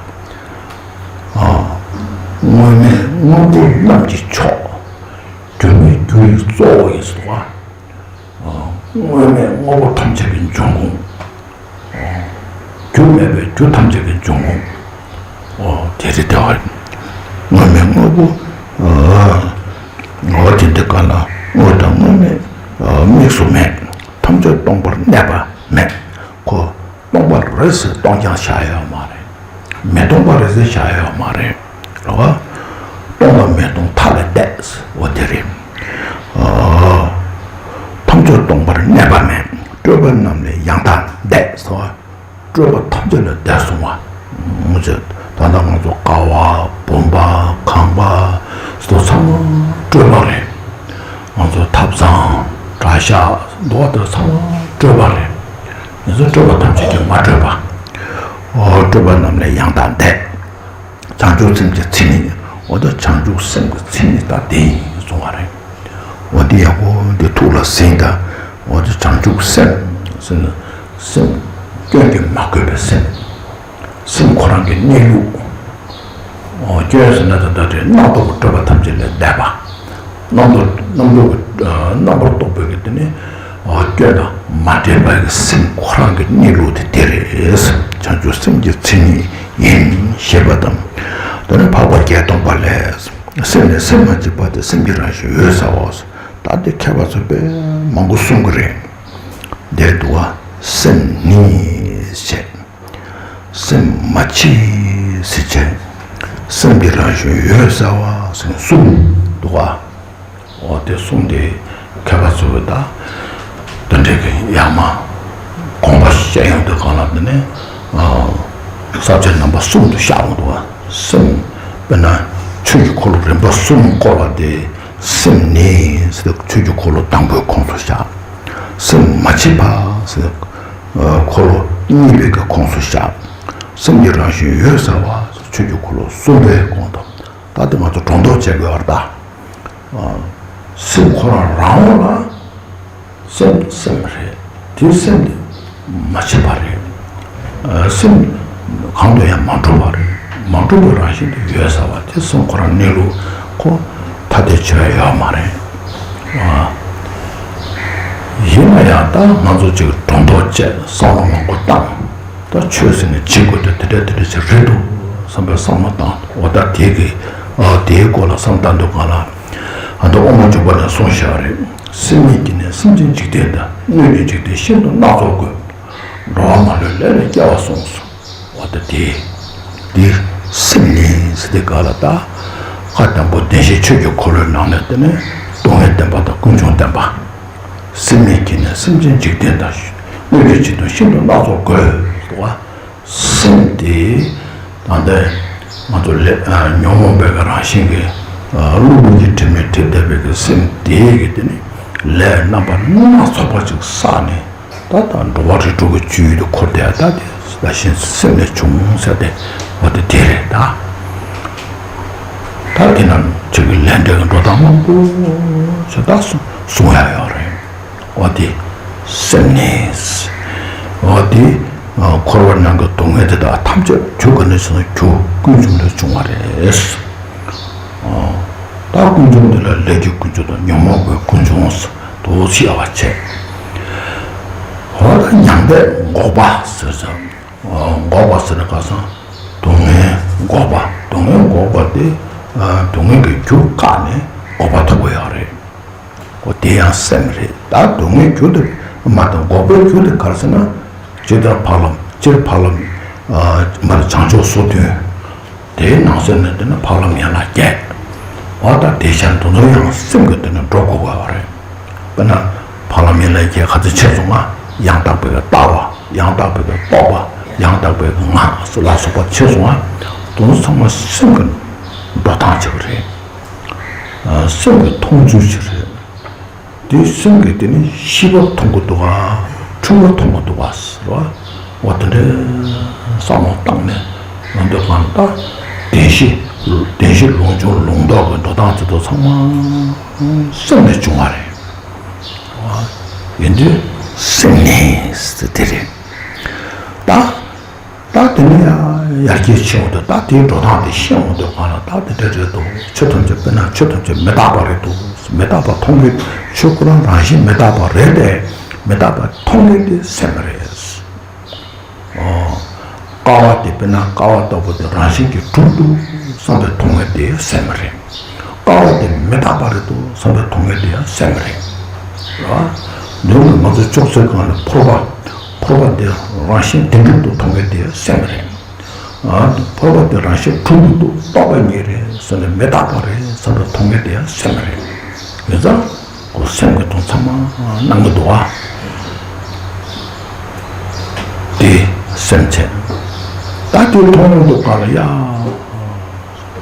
དངོས་མེད་དངོས་པོ་རྣམས་ཀྱི་མཆོག་རྒྱུ་མེད་རྒྱུ་ཡི་གཙོ་བོ་ཡིན་ཟེར་བ། དངོས་མེད་དངོས་པོ་ཐམས་ཅད་ཀྱི་འབྱུང་ཁུངས། རྒྱུ་མེད་པའི་རྒྱུ་ཐམས་ཅད་ཀྱི་འབྱུང་ཁུངས། ཨོ་དེ་རེད་དེ་བ། དངོས་མེད་དངོས་པོ། ཨོ་དེ་འདི་ག་ལ་དངོས་དང་དངོས་མེད་དམིགས་སུ་མེད། ཐམས་ཅད་སྟོང་པར་གནས་པ་མེད། ཁོ་སྟོང་པ་རེད་ཟེར་སྟོང་རྐྱང་བཞག་ཡོད་མ་རེད། མི་སྟོང་པ་རེད་ཟེར་བཞག་ཡོད་མ་རེད། རེད་བ། སྟོང་དང་མི་སྟོང་མཐའ་ལས་འདས། འོ་དེ་རེད། ཨོ། ཐམས་ཅད་སྟོང་པར་གནས་པ་མེད། སྤྲོས་པ་རྣམས་ལས་ཡང་དག་འདས་སོ། སྤྲོས་པ་ཐམས་ཅད་ལས་འདས་སོང་བ། ངོ་ཚ། ད་ལྟ་ང་ཚོ་ཀ་བ་བུམ་པ་ཁང་པ་སོ་ཚང་མ་སྤྲོས་པ་རེད། ང་ཚོ་ཐབ་ཚང་གྲྭ་ཤག་འདུག་པ་དེ་ཚང་མ་སྤྲོས་པ་རེད། ང་ཚོ་སྤྲོས་པ་ཐམས་ཅད་ཀྱིས་མ་སྤྲོས་པ། ཨོ་སྤྲོས་པ་རྣམས་ལས་ཡང་དག་འདས། བྱང་ཆུབ་སེམས་ཀྱི་མཚན་ཉིད། འོ་ད་བྱང་ཆུབ་སེམས་ཀྱི་མཚན་ཉིད་ད་དེ་ཡིན་གསུང་བ་རེད། འོ་དེ་ཡག་པོ་འདི་ཐུགས་ལ་ཟིན་ད། འོ་དེ་བྱང་ཆུབ་སེམས་ཟེར་ན་སེམས་སྐྱོན་གྱིས་མ་གོས་པའི་སེམས། སེམས་ཁོ་རང་གི་གནས་ལུགས། འོ་སྐྱོན་ཟེར་ན་ད་ལྟ་དེ་རྣམ་རྟོག་གི་སྤྲོས་པ་ཐམས་ཅད་ལས་འདས་པ། རྣམ་རྟོག་རྣམ་རྟོག་གི་རྣམ་པར་རྟོག་པའི་གི་དེ་ནི་སྐྱོན་དང་མ་འདྲེས་པའི་གི་སེམས་ཁོ་རང་གི་གནས་ལུགས་དེ་དེ་རེད། བྱང་ཆུབ་སེམས་ཀྱི་མཚན་ཉིད་ཡིན་ཞེས་པ་དང་། དེ་ནི་འཕགས་པ་བརྒྱད་སྟོང་པ་ལས། སེམས་ནི་སེམས་མ་མཆིས་པ་སྟེ། སེམས་ཀྱི་རང་བཞིན་འོད་གསལ་བ། ད་འདི་མཁས་པ་ཚོས་དཔེ་མང་པོ་གསུང་གི་རེད། འདིར་འདུག་བ། སེམས་ནི་ཞེས། སེམས་མ་མཆིས་ཟེར་བྱས། སེམས་ཀྱི་རང་བཞིན་འོད་གསལ་བ་ཟེར་གསུམ་འདུག་བ། འོ་དེ་གསུམ་དེ་མཁས་པ་ཚོས་ད་དེ་འདྲའི་གི་ཡར་མར་དགོངས་པ་བཞེས་ཡོང་དུས་གང་ལ་དེ་ནས་ས་བཅད་རྣམ་པ་གསུམ་དུ་བཞག་ཡོང་འདུག་བ། སེམས་དཔེར་ན་ཆོས་ཀྱི་འཁོར་ལོ་རིམ་པ་གསུམ་བསྐོར་བ་དེ། སེམས་ནི་ཟེར་ཆོས་ཀྱི་འཁོར་ལོ་དང་པོའི་ཁོངས་སུ་བཞག་སེམས་མ་མཆིས་པ་ཟེར་འཁོར་ལོ་གཉིས་པའི་གི་ཁོངས་སུ་བཞག་སེམས་ཀྱི་རང་བཞིན་འོད་གསལ་བ་ཟེར་ཆོས་ཀྱི་འཁོར་ལོ་གསུམ་པའི་ཁོངས་དུ། ད་ལྟ་ང་ཚོ་སྒྲོ་འདོགས་བཅད་དགོས་པ་རེད་ད། སེམས་ཁོ་རང་རང་དབང་ལ། སེམས་སེམས་རེད། དེ་སེམས་དེ་མ་མཆིས་པ་རེད། ཨ་སེམས་གང་དུ་ཡང་མ་གྲུབ་པ་རེད། མ་གྲུབ་པའི་རང་བཞིན་དེ་ཡོད་ཟེར་བ་དེ་སེམས་ཁོ་རང་གནས་ལུགས་ཁོ་ཐ་དད་བྱེད་ཡ་ཡོད་མ་རེད། ཨ་ཡིན་ན་ཡང་ད་ང་ཚོ་ཅིག་སྒྲོ་འདོགས་བཅད་བསམ་བློ་མང་པོ་བཏང་། ད་ཆོས་ཟེར་ནས་བྱེད་དགོས་དུས་དེ་འདྲ་དེ་འདྲ་ཅིག་རེད་འདུག་བསམ་པའི་བསམ་བློ་བཏང་། འོ་ད་དེ་གི་ཨ་དེའི་སྐོར་ལ་བསམ་བཏང་དུས་གང་ལ་ཨ་ད་དབུ་མ་འཇུག་པ་ནས་གསུངས་བཞག་རེད། སེམས་ཉིད་ཀྱིས་ནི་སེམས་ཅན་འཇིག་རྟེན་དང་། སྣོད་ཀྱི་འཇིག་རྟེན་ཤིན་ཏུ་སྣ་ཚོགས་བཀོད། འགྲོ་བ་མ་ལུས་ལས་ལ་སྐྱེ་བར་གསུངས་སོ། འོ་ད་དེ་དེ་སེམས་ཉིད་ཟེར་དེ་ག་ལ་ད་བཀའ་དང་པོ་བདེན་བཞིའི་ཆོས་ཀྱི་འཁོར་ལོའི་ནང་ནས་དེ་ནས་ སྡུག་བསྔལ་བདེན་པ་དང་ཀུན་འབྱུང་བདེན་པ། སེམས་ནི་སྐྱེས་ནས་སེམས་ཅན་འཇིག་རྟེན་དང་། སྣོད་ཀྱི་བྱེད་དོན་ཤིན་ཏུ་སྣ་ཚོགས་དགོས་པ། སེམས་དེ་ད་ལྟ་ང་ཚོ་ལས་ཉོན་མོངས་པའི་གི་རང་བཞིན་གྱི་གློ་བུར་གྱི་དྲི་མས་བསྒྲིབས་བསྡད་པའི་གི་སེམས་དེ་གི་དེ་ནི་ལས་རྣམ་པ་སྣ་ཚོགས་པ་ཅིག་བསགས་ནས། ད་ལྟ་འགྲོ་བ་རིགས་དྲུག་གི་བཅུད་དུ་འཁོར་དེ་ད་དེ་ད་གཞན་སེམས་ལས་བྱུང་ཟེར་ཏེ་འོ་དེ་དེ་རེད་ད། ད་དེ་ན་ཆོས་ཀྱི་ལས་འབྲས་ཀྱི་འགྲོ་སྟངས་མང་པོ་ཞེ་དྲག་གསུང་གསུང་ཡ་ཡོད་རེད། འོ་དེ་སེམས་ནི་འོ་དེ་འཁོར་བ་ནང་གི་སྡུག་བསྔལ་དེ་དག་ཐམས་ཅད་རྒྱུ་ག་ནས་བྱུང་ན་རྒྱུ་ཀུན་འབྱུང་ལས་བྱུང་བ་རེད། ད་ཀུན་འབྱུང་འདི་ལ་ལས་ཀྱི་ཀུན་འབྱུང་དང་ཉོན་མོངས་པའི་ཀུན་འབྱུང་དུ་ཕྱེ་བ་བྱས། འོ་ད་མྱང་འདས་འགོག་པ་ཟེར་ཙང་། འགོག་པ་ཟེར་ན་ཁ་སང་སྡུག་བསྔལ་འགོག་པ། སྡུག་བསྔལ་འགོག་པ་དེ་སྡུག་བསྔལ་གྱི་རྒྱུ་བཀག་ནས་འགོག་པ་ཐོབ་ཀྱི་ཡོད་རེད། འོ་དེ་ཡང་སེམས་རེད། ད་སྡུག་བསྔལ་རྒྱུ་དེ་མ་དང་འགོག་པའི་རྒྱུ་དེ་ག་རེ་ཟེར་ན། ཇི་ལྟར་འཕགས་ལམ་སྤྱིར་འཕགས་ལམ་མར་བྱང་ཆུབ་སོ་བདུན། དེའི་ནང་གསེས་ནས་དེ་ནི་འཕགས་ལམ་ཡན་ལག་བརྒྱད། འོ་ད་དེ་ཤར་དུ་ནོར་ཡང་སེམས་ཀྱི་དེ་ནི་འགྲོ་དགོས་པ་རེད། དཔེར་ན་འཕགས་ལམ་ཡན་ལག་བརྒྱད་ག་ཚོད་ཆེ་སོང་ང་ཡང་དག་པའི་ལྟ་བ། ཡང་དག་པའི་རྟོག་པ། ཡང་དག་པའི་ངག་ལ་སོགས་པ་ཆེ་སོང་ང་དེ་ཚོ་ཚང་མ་སེམས་ཀྱི་འགྲོ་སྟངས་ཆེ་བ་རེད། སེམས་ཀྱི་མཐོང་ཚུལ་ཆེ་རེད། དེ་སེམས་ཀྱི་དེ་ནི་ཤེས་པ་མཐོང་གི་འདུག་ག་འཁྲུལ་པ་མཐོང་གི་འདུག་ག་ཟེར་བ། འོ་དེ་འདྲའི་བསམ་བློ་བཏང་ནས་ཡོང་དུས་གང་ལྟར་བདེན་བཞི། བདེན་བཞི་ལུགས་འབྱུང་ལུགས་ལྡོག་གི་འགྲོ་སྟངས་དེ་ཚོ་ཚང་མ་སེམས་ནས་བྱུང་བ་རེད། ཡིན་དུས་སེམས་ནི་དེ་རེད། ད། ད་དེ་ནས་ཡར་རྒྱས་ཕྱིན་འོང་དུས་ད་དེའི་འགྲོ་སྟངས་དེ་ཤེས་འོང་དུས་གང་ལ་ད་དེ་འདྲ་རེད་འདུག་ཆོས་ཐམས་ཅད་དཔེར་ན་ཆོས་ཐམས་ཅད་མི་རྟག་པ་རེད་འདུག་མི་རྟག་པ་མཐོང་གི་ཆོས་ཁོ་རང་རང་བཞིན་མི་རྟག་པ་རེད་དེ། མི་རྟག་པ་མཐོང་གི་དེ་སེམས་རེད། ཨོ། ཀ་བ་དེ་དཔེར་ན་ཀ་བ་ལྟ་བུ་དེ་རང་བཞིན་གྱིས་གྲུབ་འདུག་བསམ་པའི་མཐོང་ངེས་དེ་སེམས་རེད། ཀ་བ་དེ་མི་རྟག་པ་རེད་འདུག་བསམ་པའི་མཐོང་ངེས་དེ་ཡང་སེམས་རེད། རེད་བ། འདི་ནི་ང་ཚོ་ཅོག་ཙེ་སྒང་ལ་ཕོར་པ། ཕོར་པ་དེ་རང་བཞིན་བདེན་གྲུབ་ཏུ་མཐོང་ངེས་དེ་ཡང་སེམས་རེད། ཨ། ཕོར་པ་དེ་རང་བཞིན་གྲུབ་མི་འདུག་རྟོག་པ་ཉིད་རེད་ཟེར་ནས་མི་རྟག་པ་རེད་བསམ་པའི་མཐོང་ངེས་དེ་ཡང་སེམས་རེད། ཡིན་ཙང་། ཁོ་སེམས་ཀྱི་དོན་ཚང་མ་སྣང་གི་འདུག་བ། དེ་སེམས་བྱས། ད་དེ་མཐོང་ཡོང་དུས་གང་ལ་ཡ།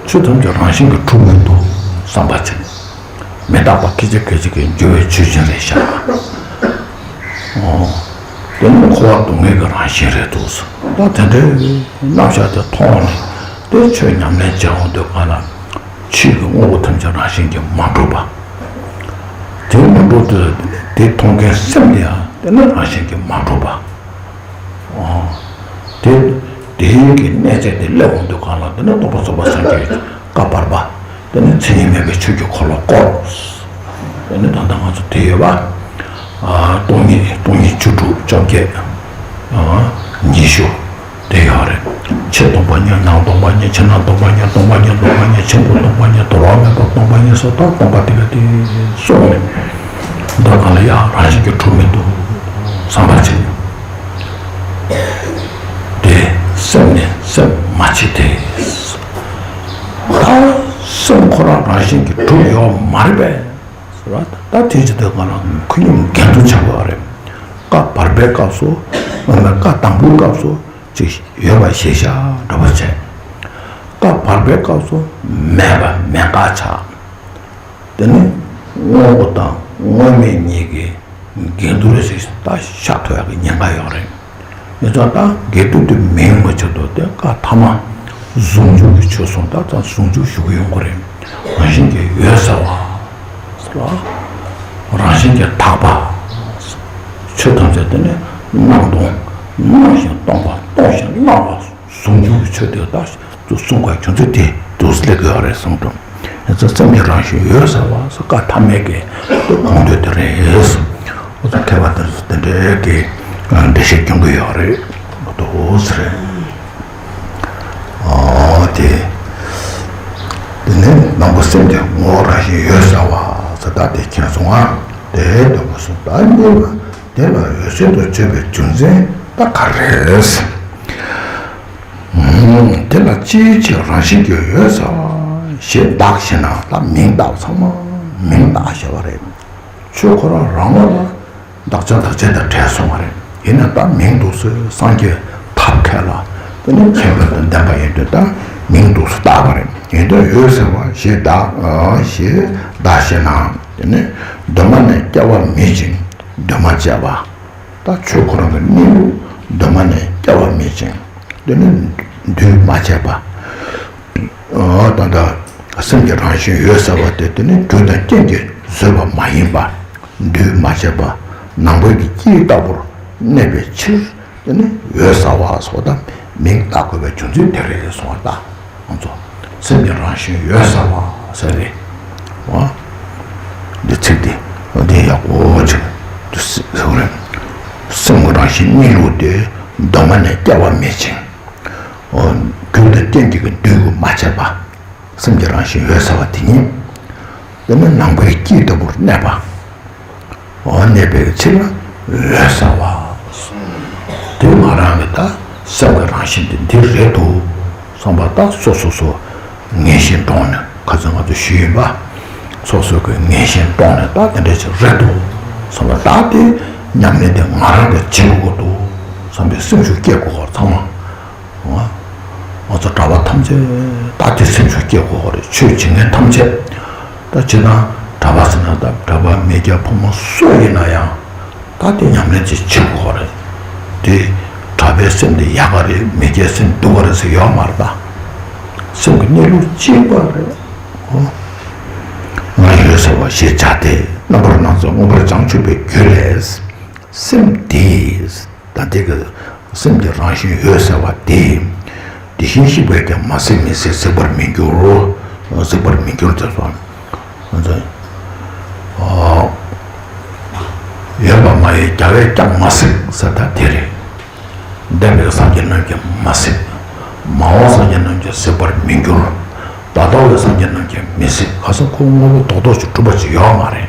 ཆོས་ཐམས་ཅད་རང་བཞིན་གྱིས་གྲུབ་མི་འདུག་བསམ་པ་བྱས། མི་རྟག་པ་སྐད་ཅིག་སྐད་ཅིག་གིས་འགྱུར་བའི་ཆོས་ཅན་རེད་ཤག་ཨོ། དེ་ནི་འཁོར་བ་སྡུག་བསྔལ་གྱི་རང་བཞིན་རེད་འདུག་ཟེར། ད་དེ་འདྲའི་རྣམ་གཞག་དེ་མཐོང་ནས་དེ་ཆོས་ཉམས་ལེན་བྱེད་འོང་དུས་གང་ལ། ཆོས་ཀྱི་དངོས་པོ་ཐམས་ཅད་རང་བཞིན་གྱིས་མ་གྲུབ་པ། དེ་མ་གྲུབ་དུས་དེ་མཐོང་མཁན་སེམས་དེ་ཡང་དེ་ནི་རང་བཞིན་གྱིས་མ་གྲུབ་པ། ཨོ། དེ་དེའི་གི་གནས་བྱས་དེ་སླེབས་འོང་དུས་གང་ལ་དེ་ནི་རྟོགས་པ་རྫོགས་པ་སངས་རྒྱས་ཀྱི་བཀའ་བར་པ། དེ་ནི་མཚན་ཉིད་མེད་པའི་ཆོས་ཀྱི་འཁོར་ལོ་བསྐོར། དེ་ནི་ད་ལྟ་ང་ཚོ་དེ་ཡོད་པ། ཨ། སྟོང་ཉིད་སྟོང་ཉིད་བཅུ་དྲུག་བཅོ་བརྒྱད། ཨ། ཉི་ཤུ། དེ་ཡོད་རེད། ཕྱི་སྟོང་པ་ཉིད་ནང་སྟོང་པ་ཉིད་ཕྱི་ནང་སྟོང་པ་ཉིད་སྟོང་པ་ཉིད་སྟོང་པ་ཉིད་ཕྱི་སྒོ་སྟོང་པ་ཉིད་དོར་བ་མེད་པ་སྟོང་པ་ཉིད་སོགས་ད་སྟོང་པ་དེ་ག་དེ་སོང་ནས། འདི་གང་ལ་ཡང་རང་བཞིན་གྱིས་གྲུབ་མི་འདུག་བསམ་པ་བྱེད། དེ་སེམས་ནི་སེམས་མ་བྱེད་དེ། ད་སེམས་ཁོ་རང་རང་བཞིན་གྱིས་གྲུབ་ཡོད་མ་རེད་པས། ཟེར་བ་ད་དེ་ཅི་ལྟར་གང་ལ་ཁོ་སྙོམས་འགལ་འདུ་ཆགས་པ་རེད། བཀའ་བར་པའི་སྐབས་སུ་བཀའ་དང་པོའི་སྐབས་སུ་ཅིག་ཡོད་པ་ཞེས་བྱ་འདྲ་པོ་བྱས། བཀའ་བར་པའི་སྐབས་སུ་མེད་པ་མེད་འགལ་ཆགས། དེ་ནི་དངོས་པོ་དང་དངོས་མེད་གཉིས་ཀྱི་འགལ་འདུ་རེ་ཞིག་ད་ཤར་ཐུབ་ཡག་གི་ཉེན་ཁ་ཡོད་རེད། ཡིན་ཙང་ད་འགལ་འདུ་དེ་མི་ཡོང་བའི་ཆེད་དུ་དེ་བཀའ་ཐ་མ་ཟུང་འཇུག་གི་ཆོས་གསུངས། ད་ཙང་ཟུང་འཇུག་ཞུ་གི་ཡོང་གི་རེད། རང་བཞིན་གྱིས་ཡོད་ཟེར་བ། རང་བཞིན་གྱིས་དག་པ། ཆོས་ཐམས་ཅད་དེ་ནི་སྣང་སྟོང་། སྣང་ཞིང་སྟོང་པ། སྟོང་ཞིང་སྣང་བ། ཟུང་འཇུག་གི་ཆོས་དེ་དག་གསུང་བ་ཁྱོད་ཚོས་དེ་འདུག་སླེབས་དགོས་རེད་གསུངས་འདུག་ཡིན་ཙང་སེམས་ཀྱི་རང་བཞིན་ཡོད་ཟེར་བ་སོགས་བཀའ་ཐ་མའི་གི་དེ་གོང་དུ་དེ་རེད། འོ་ཙམ་ཐེག་པ་དེ་ཚོ་དེ་འདྲའི་གི་འགྲེལ་བཤད་སྐྱོན་གི་ཡོད་རེད། འོ་དོ་ཟེར། ཨོ་དེ། དེ་ནས་ནང་པ་སེམས་ཀྱི་ངོ་བོ་རང་བཞིན་ཡོད་ཟེར་བ་ཟེར་ད་དེ་མཁྱེན་སོང་ང་། དེ་འདོད་པ་སོང་ད་གཉིས་པ་དེ་ལ་འོད་གསལ་དུ་བརྗོད་པའི་རྒྱུ་མཚན་ད་ག་རེ་རེད། དེ་ལ་ཅིའི་ཕྱིར་རང་བཞིན་གྱིས་ཡོད་ཟེར་ཞེས་བདག་ཞེ་ན་ད་མིང་བཏགས་ཚང་མ་ མིང་བཏགས་བཞག་པ་རེད། ཆོས་ཁོ་རང་རང་ངོས་ལ་བདག་ཅག་བདག་བྱེད་དང་བྲལ་སོང་བ་རེད། ཡིན་ན་ད་མིང་འདུག་སེ་སངས་རྒྱས་ཐབས་མཁས་ལ་དེ་ནི་མཁྱེན་པ་དང་ལྡན་པ་ཡིན་དུས་ད་མིང་འདུག་སེ་བཏགས་པ་རེད། ཡིན་དུས་འོད་གསལ་བ་ཞེས་བཏགས། ཞེས་བཏགས་ཞེ་ན། དེ་ནི་གདོད་མ་ནས་སྐྱེ་བ་མེད་ཅིང་འདུས་མ་བྱས་པ། ད་ཆོས་ཁོ་རང་གི་གནས་ལུགས་གདོད་མ་ནས་སྐྱེ་བ་མེད་ཅིང་དེ་ནི་འདུས་མ་བྱས་པ། ད་ལྟ་སེམས་ཀྱི་རང་བཞིན་འོད་གསལ་བ་དེ་དེ་ནི་རྒྱུ་དང་རྐྱེན་གྱིས་བཟོས་པ་མ་ཡིན་པ། འདུས་མ་བྱས་པ། ནམ་མཁའི་དཀྱིལ་ལྟ་བུར་གནས་པའི་ཕྱིར། དེ་ནི་འོད་གསལ་བ་སོགས་དང་མིང་བཏགས་དགོས་པའི་རྒྱུ་མཚན་དེ་རེད་གསུངས་པ། ད་ང་ཚོ་སེམས་ཀྱི་རང་བཞིན་འོད་གསལ་བ་ཟེར་རེད། འོ། འདི་ཚིག་འདི་འདི་ཡག་པོ་ཅིག་ཟེར་བ་རེད། སེམས་ཀྱི་རང་བཞིན་གནས་ལུགས་དེ་གདོད་མ་ནས་སྐྱེ་བ་མེད་ཅིང་། འོ། རྒྱུ་དང་རྐྱེན་གྱིས་འདུས་མ་བྱས་པ། སེམས་ཀྱི་རང་བཞིན་འོད་གསལ་བ་དེ་ཉིད། དེ་ནི་ནམ་མཁའི་དཀྱིལ་ལྟ་བུར་གནས་པ། འོ། གནས་པའི་ཕྱིར་ན་འོད་གསལ་བ། དེ་ང་རང་གི་ད་སེམས་ཀྱི་རང་བཞིན་དེ་འདི་རེད་འདུག་བསམ་པ། ད་སོ་སོ་སོ་ངེས་ཤེས་འདྲོངས་ནས། ཁ་སང་ང་ཚོ་ཞུས་ཡིན་པ། སོ་སོ་གི་ངེས་ཤེས་འདྲོངས་ནས་ད་དེ་འདྲ་ཅིག་རེད་འདུག་བསམ་པ། ད་དེ་ཉམས་ལེན་དེ་ང་རང་གིས་བྱེད་དགོས་འདུག་བསམ་པའི་སེམས་ཤུགས་སྐྱེ་དགོས་པ་ཚང་མ། ང་ཚོ་གྲྭ་པ་ཐམས་ཅད་ད་དེ་སེམས་ཤུགས་སྐྱེ་དགོས་པ་རེད། ཆོས་བྱེད་མཁན་ཐམས་ཅད། ད་བྱས་ན་གྲྭ་པ་ཟེར་ན་ད་གྲྭ་པ་མི་སྐྱ་ཕོ་མོ་སུ་ཡིན་ན་ཡང་ད་དེ་ཉམས་ལེན་ཅིག་བྱེད་དགོས་པ་རེད། དེ་གྲྭ་པའི་སེམས་དེ་ཡག་ག་རེད། མི་སྐྱའི་སེམས་སྡུག་ག་རེད་ཟེར་ཡོད་མ་རེད། ད་སེམས་ཀྱི་གནས་ལུགས་གཅིག་པ་རེད། ང་འོད་གསལ་བ་ཞེས་བྱ་སྟེ། རྣམ་པར་སྣང་མཛད་མངོན་པར་བྱང་ཆུབ་པའི་རྒྱུ་ལས། སེམས་དེས། ད་དེ་གི་སེམས་ཀྱི་རང་བཞིན་འོད་གསལ་བ་དེ། དེ་བཞིན་གཤེགས་པས་ཀྱང་མ་གཟིགས་མི་གཟིགས། གཟིགས་པར་མི་འགྱུར། གཟིགས་པར་མི་འགྱུར་ཟེར་སོང་། ཡོད་པར་མ་ཡིན་རྒྱལ་བས་ཀྱང་མ་གཟིགས་ཟེར། ད་དེ་རེད། འདས་པའི་སངས་རྒྱས་རྣམས་ཀྱིས་མ་གཟིགས། མ་འོངས་སངས་རྒྱས་རྣམས་ཀྱིས་གཟིགས་པར་མི་འགྱུར། ད་ལྟ་བའི་སངས་རྒྱས་རྣམས་ཀྱིས་མི་གཟིགས། ཁ་སང་ཁོ་དངོས་པོ་རྡོག་རྡོག་ཅིག་གྲུབ་པ་ཅིག་ཡོད་མ་རེད།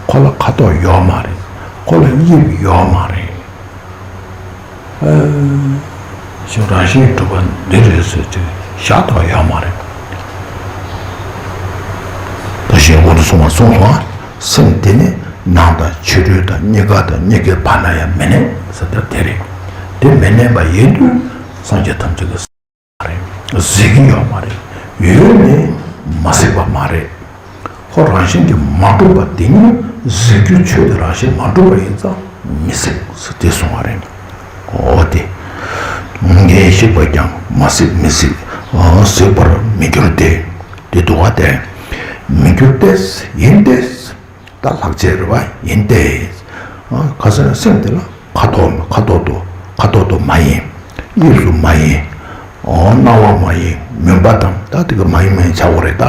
ཁོ་ལ་ཁ་དོག་ཡོད་མ་རེད། ཁོ་ལ་དབྱིབས་ཡོད་མ་རེད། ཨ། ཞེས་རང་བཞིན་གྲུབ་པ་འདི་རེད་ཟེར་ཏེ་བཞག་ཐུབ་ཡོད་མ་རེད། ད་གཞན་འོག་ཏུ་གསུངས་པ་གསུངས་སོང་། སེམས་དེ་ནི་ནང་དང་ཕྱི་རོལ་དང་གཉིས་ཀ་དང་གཉིས་ཀའི་བར་ན་ཡང་མི་གནས་ཟེར་ཏེ་དེ་རེད། དེ་མི་གནས་པ་ཡིན་དུས་སངས་རྒྱས་ཐམས་ཅད་ཀྱིས་གཟིགས་ཀྱི་ཡོད་མ་རེད། ཡོད་ནའི་མ་གཟིགས་པ་མ་རེད། ཁོ་རང་བཞིན་གྱིས་མ་གྲུབ་པ་དེ་ཉིད་གཟིགས་རྒྱུ་ཆོས་དེ་རང་བཞིན་མ་གྲུབ་པ་ཡིན་ཙང་མི་གཟིགས་ཟེར་དེ་གསུངས་པ་རེད། འོ་དེ། ངེས་ཤེས་པས་ཀྱང་མ་གཟིགས་མི་གཟིགས། གཟིགས་པར་མི་འགྱུར་ཏེ། དེ་འདུག་པ་དེ། མི་འགྱུར་ཏེ། ཡིན་ཏེ། ད་ལྷག་བཅས་རེད་པ། ཡིན་ཏེ། ཁ་སང་སེམས་དེ་ལ་ཁ་དོག་ཁ་དོག་ཏུ་ཁ་དོག་ཏུ་མ་ཡིན། དབྱིབས་སུ་མ་ཡིན། སྣང་བ་མ་ཡིན། མུན་པ་དང་ད་དེ་ག་མ་ཡིན་མ་ཡིན་ཆགས་པ་རེད་ད།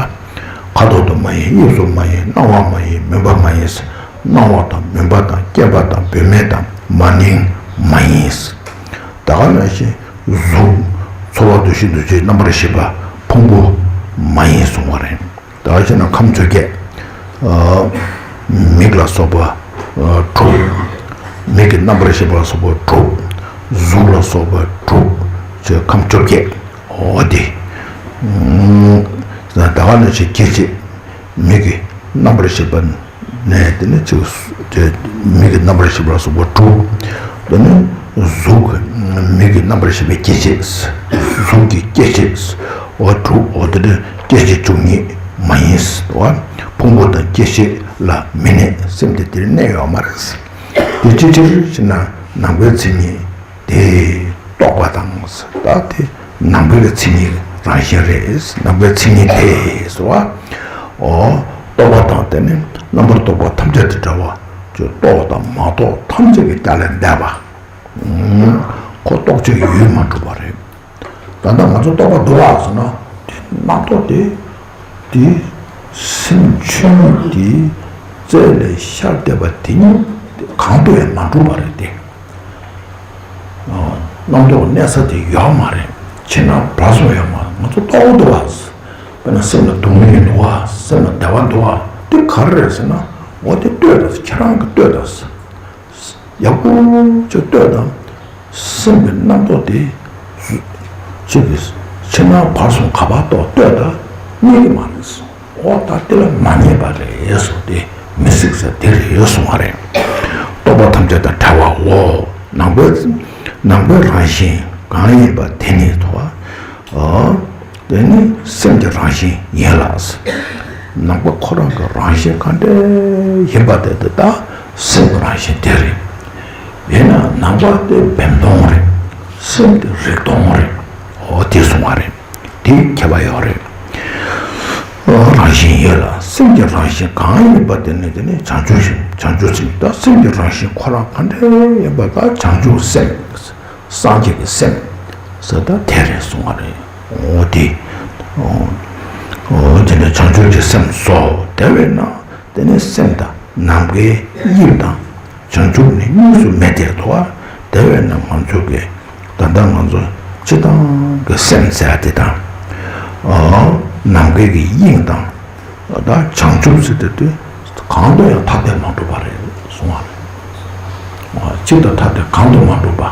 ཁ་དོག་ཏུ་མ་ཡིན། དབྱིབས་སུ་མ་ཡིན། སྣང་བ་མ་ཡིན། མུན་པ་མ་ཡིན། སྣང་བ་དང་མུན་པ་དང་སྐྱེས་པ་དང་བུད་མེད་དང་མ་ནིང་མ་ཡིན། ད་ག་ནང་བཞིན་གཟུགས། ཚོར་བ་འདུ་ཤེས་འདུ་བྱེད་རྣམ་པར་ཤེས་པ་ཕུང་པོ་མ་ཡིན་གསུངས་པ་རེད། ད་ག་ཅིག་ན་ཁམས་བཅོ་བརྒྱད། མིག་ལ་སོགས་པ་དྲུག། མིག་གི་རྣམ་པར་ཤེས་པ་ལ་སོགས་པ་དྲུག། གཟུགས་ལ་སོགས་པ་དྲུག། ཅེས་ཁམས་བཅོ་བརྒྱད། འོ་དེ། ད་ག་ནང་བཞིན་སྐྱེ་མཆེད། མིག་གི་རྣམ་པར་ཤེས་པ་ནས་དེ་ནས་ཅིག་དེ་མིག་གི་རྣམ་པར་ཤེས་པ་ལ་སོགས་པ་དྲུག། དེ་ནས་གཟུགས་ཀྱི་མིག་གི་རྣམ་པར་ཤེས་པའི་སྐྱེ་མཆེད། གཟུགས་ཀྱི་སྐྱེ་མཆེད། འོ་དྲུག། འོ་དེ་ནས་སྐྱེ་མཆེད་བཅུ་གཉིས་མ་ཡིན། འོ་ཕུང་པོ་དང་སྐྱེ་མཆེད་ལ་མི་གནས། སེམས་དེ་དེར་གནས་ཡོད་མ་རེད། དེ་ཅི་ཕྱིར་ཞེ་ན་ནམ་མཁའི་མཚན་ཉིད་དེ་རྟོག་པ་དང་། ད་དེ་ནམ་མཁའི་མཚན་ཉིད་རང་བཞིན་རེད། ནམ་མཁའི་མཚན་ཉིད་དེ་ཟེར་བ། འོ། རྟོག་པ་དང་དེ་ནི་རྣམ་པར་རྟོག་པ་ཐམས་ཅད་དང་བྲལ་བ། ཅོ་རྟོག་དང་མ་རྟོགས་ཐམས་ཅད་ཀྱི་རྒྱ་ལས་འདས་པ། ཁོ་རྟོག་བཅས་ཡུལ་མ་གྲུབ་པ་རེད། ད་ལྟ་ང་ཚོ་རྟོག་པ་འདུག་བ་ཟེར་ན། དེ་རྣམ་རྟོག་དེ། དེ་སེམས་ཆོས་ཉིད་དེ་རྩལ་ལས་ཤར་བསྡད་པ་དེ་ཉིད་གང་དུ་ཡང་མ་གྲུབ་པ་རེད་དེ། རྣམ་རྟོག་གནས་ས་དེ་ཡོད་མ་རེད། ཕྱི་ནང་བར་གསུམ་ཡོད་མ་རེད། ང་ཚོ་རྟོག་འདུག་བ། དཔེར་ན་སེམས་ལ་སྡུག་བསྔལ་འདུག་བ། སེམས་ལ་བདེ་བ་འདུག་བ། དེ་ག་རེ་རེད་ཟེར་ན། འོ་དེ་ལྟོས་དང་། ཁྱེད་རང་གིས་ལྟོས་དང་། ཡག་པོ་ཅིག་ལྟོས་དང་། སེམས་ཀྱི་རྣམ་རྟོག་དེ་ཅིག་གིས་ཕྱི་ནང་བར་གསུམ་ག་པར་གཏོགས་ལྟོས་དང་། རྙེད་ཀྱི་མ་རེད། འོ་ད་དེ་ལ་མ་ངེས་པ་རེད་ཟེར་ཏེ་མི་སྲིད་ཟེར་དེ་རེད་གསུང་བ་རེད། རྟོག་པ་ཐམས་ཅད་དང་བྲལ་བའོ། ནང་པའི་ནང་པའི་རང་བཞིན་གང་ཡིན་པ་དེ་ནི་ཐོ། ཨ། དེ་ནི་སེམས་ཀྱི་རང་བཞིན་ཡིན་ལ། ནང་པ་ཁོ་རང་གི་རང་བཞིན་གང་འདྲ་ཡིན་པ་དེ་དེ་དག་སེམས་ཀྱི་རང་བཞིན་དེ་རེད། ཡིན་ན་ནང་པ་དེ་བེམ་སྟོང་རེད། སེམས་དེ་རིག་སྟོང་རེད། འོ་དེ་གསུང་བ་རེད། དེ་ཁྱད་པར་ཡོད་རེད། རང་བཞིན་ཡོད་ལ་སེམས་ཀྱི་རང་བཞིན་གང་ཡིན་པ་དེ་ནི་དེ་ནི་བྱང་ཆུབ་སེམས། བྱང་ཆུབ་སེམས་ད་སེམས་ཀྱི་རང་བཞིན་ཁོ་རང་གང་འདྲ་ཡིན་པ་ད་བྱང་ཆུབ་སེམས། སངས་རྒྱས་ཀྱི་སེམས་ཟེར་ད་དེ་རེད་གསུང་བ་རེད། འོ་དེ། འོ་དེ་ནི་བྱང་ཆུབ་ཀྱི་སེམས་སོ། དེ་བས་ན་དེ་ནི་སེམས་དང་ནམ་མཁའི་དབྱིངས་དང་བྱང་ཆུབ་ནི་གཉིས་སུ་མེད་དེ་དོ། དེ་བས་ན་ང་ཚོ་གི་ད་ལྟ་ང་ཚོ་སྤྱི་བཏང་གི་སེམས་ཟེར་དེ་དང་། ཨ། ནམ་མཁའི་གི་དབྱིངས་དང་། ད་བྱང་ཆུབ་ཟེར་དེ་དུས་གང་དུ་ཡང་ཐ་དད་མ་གྲུབ་པ་རེད་གསུང་བ་རེད། ཨ། གཅིག་དང་ཐ་དད་གང་དུ་མ་གྲུབ་པ།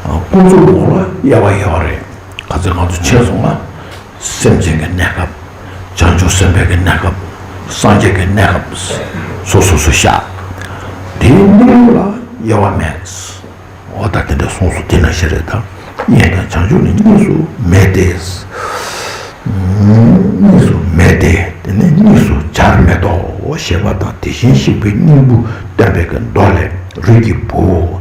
ཨ། ཀུན་རྫོབ་འོག་ལ་དབྱེ་བ་ཡོད་རེད། ག་ཚོད་ང་ཚོ་ཕྱེ་སོང་ན། སེམས་ཅན་གྱི་གནས་སྐབས། བྱང་ཆུབ་སེམས་དཔའི་གི་གནས་སྐབས། སངས་རྒྱས་ཀྱི་གནས་སྐབས། སོ་སོ་སོ་བཞག་དེའི་གནས་ལུགས་ལ་དབྱེ་བ་མེད། འོ་ད་དེ་འདྲ་གསུངས་སོ། དེ་ན་ཤེས་རེད་ད། དབྱིངས་དང་བྱང་ཆུབ་ནི་གཉིས་སུ་མེད་དེ། གཉིས་སུ་མེད་དེ། དེ་ནི་གཉིས་སུ་བྱར་མེད་དོ། ཞེས་པ་དང་དེ་བཞིན་གཤེགས་པའི་སྙིང་པོ་བསྟན་པའི་གི་མདོ་ལས། རིགས་ཀྱི་བུ།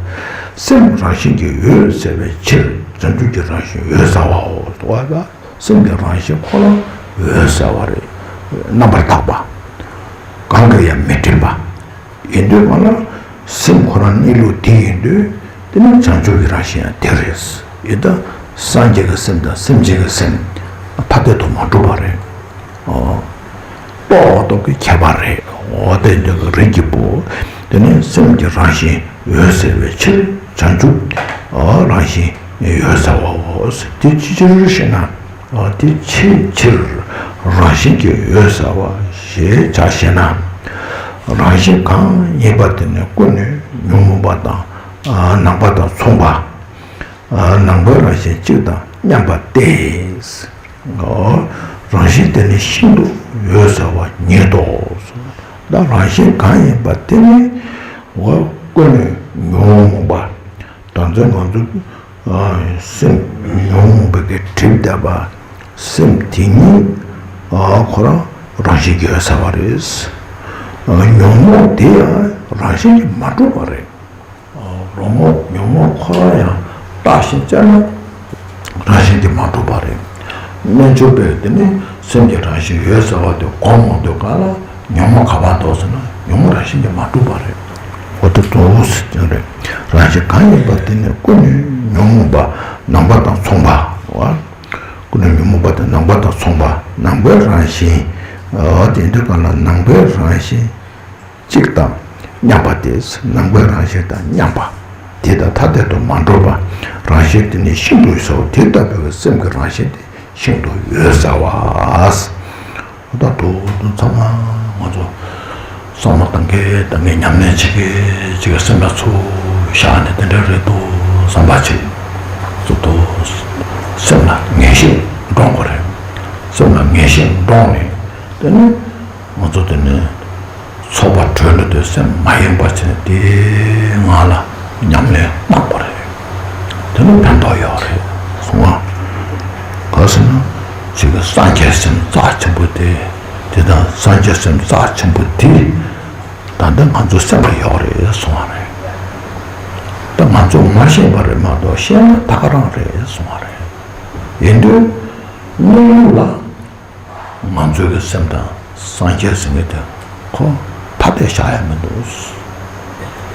སེམས་རང་བཞིན་གྱིས་འོད་གསལ་བའི་ཕྱིར་བྱང་ཆུབ་ཀྱི་རང་བཞིན་འོད་གསལ་བའོ། དོ་བ་ལ་སེམས་ཀྱི་རང་བཞིན་ཁོ་རང་འོད་གསལ་བ་རེད། རྣམ་པར་དག་པ། གང་གིས་ཡང་མི་འགྲིབ་པ། ཡིན་དུས་གང་ལ་སེམས་ཁོ་རང་གནས་ལུགས་དེ་ཡིན་དུས་དེ་ནི་བྱང་ཆུབ་ཀྱི་རང་བཞིན་ཡང་དེ་རེད། ཡིན་ད་སངས་རྒྱས་ཀྱི་སེམས་དང་སེམས་ཅན་གྱི་སེམས་ཐ་དད་དུ་མ་གྲུབ་པ་རེད། ཨོ། རྟོགས་པ་རྟོགས་པའི་ཁྱད་པར་རེད། འོ་དེ་འདོད་ཀྱི་རིགས་ཀྱི་བུ། དེ་ནི་སེམས་ཀྱི་རང་བཞིན་འོད་གསལ་བའི་ཕྱིར་བྱང་ཆུབ། ཨོ་རང་བཞིན་འོད་གསལ་བའོ། དེ་ཅིའི་ཕྱིར་ཞེ་ན། ཨོ་དེ་ཅིའི་ཕྱིར་རང་བཞིན་གྱིས་འོད་གསལ་བ་ཞེས་བྱ་ཞེ་ན། རང་བཞིན་གང་ཡིན་པ་དེ་ནི་ཀུན་ནས་ཉོན་མོངས་པ་དང་ནམ་མཁའ་དང་མཚུངས་པ། ནམ་མཁའི་རང་བཞིན་གཅིག་དང་མཉམ་པ་སྟེ། རང་བཞིན་དེ་ནི་ཤིན་ཏུ་འོད་གསལ་བ་ཉིད་དོ། ད་རང་བཞིན་གང་ཡིན་པ་དེ་ནི་འོ་ཀུན་ནས་ཉོན་མོངས་པ། ད་ཚོད་ང་ཚོ་སེམས་ཉོན་མོངས་པའི་གི་སྒྲིབ་བསྡད་པ་སེམས་དེ་ཉིད་ཁོ་རང་རང་བཞིན་གྱིས་འོད་གསལ་བ་རེད། ཉོན་མོངས་དེ་ཡང་རང་བཞིན་གྱིས་མ་གྲུབ་པ་རེད། རོ་མོ་ཉོན་མོངས་ཁོ་རང་ཡང་བརྟགས་ཤིང་དཔྱད་ན་རང་བཞིན་གྱིས་མ་གྲུབ་པ་རེད། རྣལ་འབྱོར་པས་དེ་ནི་སེམས་ཀྱི་རང་བཞིན་འོད་གསལ་བ་དེ་སྒོམ་འོང་དུས་གང་ལ་ཉོན་མོངས་ག་པར་འདུག་ཟེར་ན་ཉོན་མོངས་རང་བཞིན་གྱིས་མ་གྲུབ་པ་རེད། འོ་དེ་གཙོ་བོ་ཟེར་རེད། རང་བཞིན་གང་ཡིན་པ་དེ་ནི་ཀུན་ནས་ཉོན་མོངས་པ་ནམ་མཁའ་དང་མཚུངས་པ། ཀུན་ནས་ཉོན་མོངས་པ་དེ་ནམ་མཁའ་དང་མཚུངས་པ་ནམ་མཁའི་རང་བཞིན། དེ་འདྲ་གང་ལ་ནམ་མཁའི་རང་བཞིན། གཅིག་དང་མཉམ་པ་སྟེ། ནམ་མཁའི་རང་བཞིན་དང་མཉམ་པ། དེ་དང་ཐ་དད་དུ་མ་གྲུབ་པ། རང་བཞིན་དེ་ནི་ཤིན་ཏུ་འོད་གསལ་བ། དེ་ལྟ་བུའི་སེམས་ཀྱི་རང་བཞིན་དེ་ཤིན་ཏུ་འོད་གསལ་བ། ད་དུང་ཚང་མ་ང་ཚོ་བསམ་བློ་བཏང་གི་བཏང་གི་ཉམས་ལེན་བྱེད་ཀྱི་བྱེད་ཀྱི་སེམས་ལ་ཚུར་བཞག་ནས་དེ་འདྲ་རེད་འདུག་བསམ་པ་ཅིག་ཚུར་དུ་སེམས་ལ་ངེས་ཤེས་འདྲོངས་དགོས་རེད། སེམས་ལ་ངེས་ཤེས་འདྲོངས་ནས་དེ་ནི། ང་ཚོ་དེ་ནི་ཚོགས་པ་གྲོལ་ལ་དུས་སེམས་མ་ཡེངས་པ་བྱས་ནས་དེའི་ངང་ལ་ཉམས་ལེན་གནང་དགོས་རེད། དེ་ནི་ཕན་ཐོགས་ཡོད་རེད་གསུང་བ། ག་ཟེར་ན་ཅིག་གི་སངས་རྒྱས་སེམས་རྩ་ཆེན་པོ་དེ། དེ་དང་སངས་རྒྱས་སེམས་རྩ་ཆེན་པོ་དེ་ད་ལྟ་ང་ཚོ་སེམས་ལ་ཡོད་རེད་གསུང་བ་རེད། ད་ང་ཚོ་མ་ཤེས་པ་རེད་མ་གཏོགས་ཤེས་ན་ད་ག་རང་རེད་གསུང་བ་རེད། ཡིན་དུས་གནས་ལུགས་ལ། ང་ཚོའི་གི་སེམས་དང་སངས་རྒྱས་ཟེར་མཁན་དེ་ཁོ་ཐ་དད་བཞག་ཡ་མི་འདུག་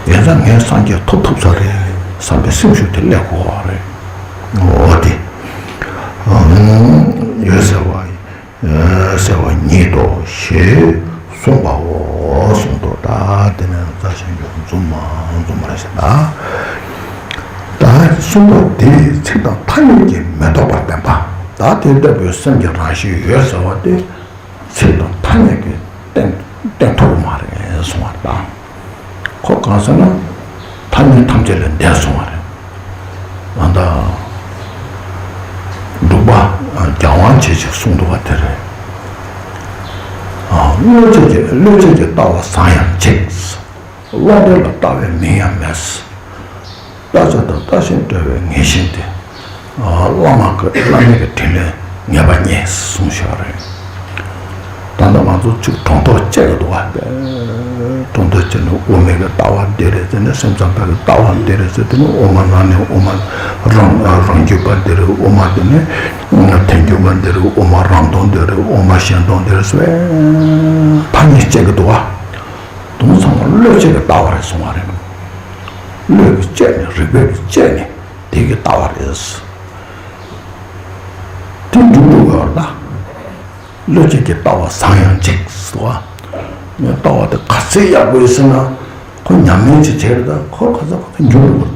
ཡིན་ཙང་ངས་སངས་རྒྱས་ཐོབ་ཐུབ་ས་རེད་བསམ་པའི་སེམས་ཤུགས་དེ་སླེབས་དགོས་པ་རེད། འོ་དེ། འོད་གསལ་བ། གསལ་བ་ཉིད་དོ་ཞེས་གསུངས་པའོ་གསུངས་འདུག་ད་དེ་ནས་རྩ་ཤེས་རྒྱུ་འཛོམས་མ་འཛོམས་མ་རེད་ཟེར་ན། ད་གསུངས་པ་དེ་ཚིག་དང་ཐ་སྙད་ཀྱིས་མི་ལྡོག་པར་བསྟན་པ། ད་དེ་ལྟ་བུའི་སེམས་ཀྱི་རང་བཞིན་འོད་གསལ་བ་དེ་ཚིག་དང་ཐ་སྙད་ཀྱིས་བསྟན་བསྟན་ཐུབ་མ་རེད་གསུང་བ་དང་། ཁོ་གང་ཟེར་ན་ཐ་སྙད་ཐམས་ཅད་ལས་འདས་གསུང་བ་རེད། ད་ལྟ་འབྲུག་པ་རྒྱལ་དབང་བྱེད་ཅིག་གསུངས་འདུག་པ་དེ་རེད། བློ་ཆོས་ཀྱི་བློ་ཆོས་ཀྱི་ལྟ་བ་བཟང་ཡང་འཇིགས། བློ་འདས་ལ་ལྟ་བའི་མིང་ཡང་མེད། ལྟ་བྱ་དང་ལྟ་བཞིན་བྲལ་བའི་ངེས་ཤེས་དེ། བླ་མ་གི་བླ་མའི་གི་དྲིན་ལས་ངེས་པ་རྙེད་གསུངས་བཞག་རེད། ད་ལྟ་ང་ཚོ་གཅིག་གྲོང་ཐོག་བཅད་ཀྱི་འདུག་བ། གྲོང་ཐོག་བཅད་ནས་དབུ་མའི་གི་ལྟ་བ་འདི་རེད་ཟེར་ནས། སེམས་ཙམ་པའི་གི་ལྟ་བ་འདི་རེད་ཟེར། དེ་ནས་དབུ་མ་ནང་ནས་དབུ་མ་རང་རང་རྒྱུད་པ་འདི་རེད། དབུ་མ་དེ་ནས་ཐལ་འགྱུར་བ་འདི་རེད། དབུ་མ་རང་སྟོང་འདི་རེད། དབུ་མ་གཞན་སྟོང་འདི་རེད་ཟེར། ཐ་སྙད་བཅད་ཀྱི་འདུག་བ། དེ་ཚང་མ་བློས་བྱས་ཀྱི་ལྟ་བ་རེད་གསུང་བ་རེད། བློས་ཀྱི་བཅད་ནས་རིགས་པས་ཀྱི་བཅད་ནས་དེ་གི་ལྟ་བ་རེད། དེ་འཇུག་འགྲོ་དགོས་པ་རེད་ད། བློས་བྱས་ཀྱི་ལྟ་བ་བཟང་ཡང་འཇིགས་སོ། ངས་ལྟ་བ་དེ་ག་ཚད་ཡག་པོ་ཡོད་ཟེར་ན། ཁོ་ཉམས་ལེན་ཅིག་བྱས་རེད་ད། ཁོ་ག་ཚད་ག་ཚད་འཇུག་འགྲོ་དགོས་རེད་ད།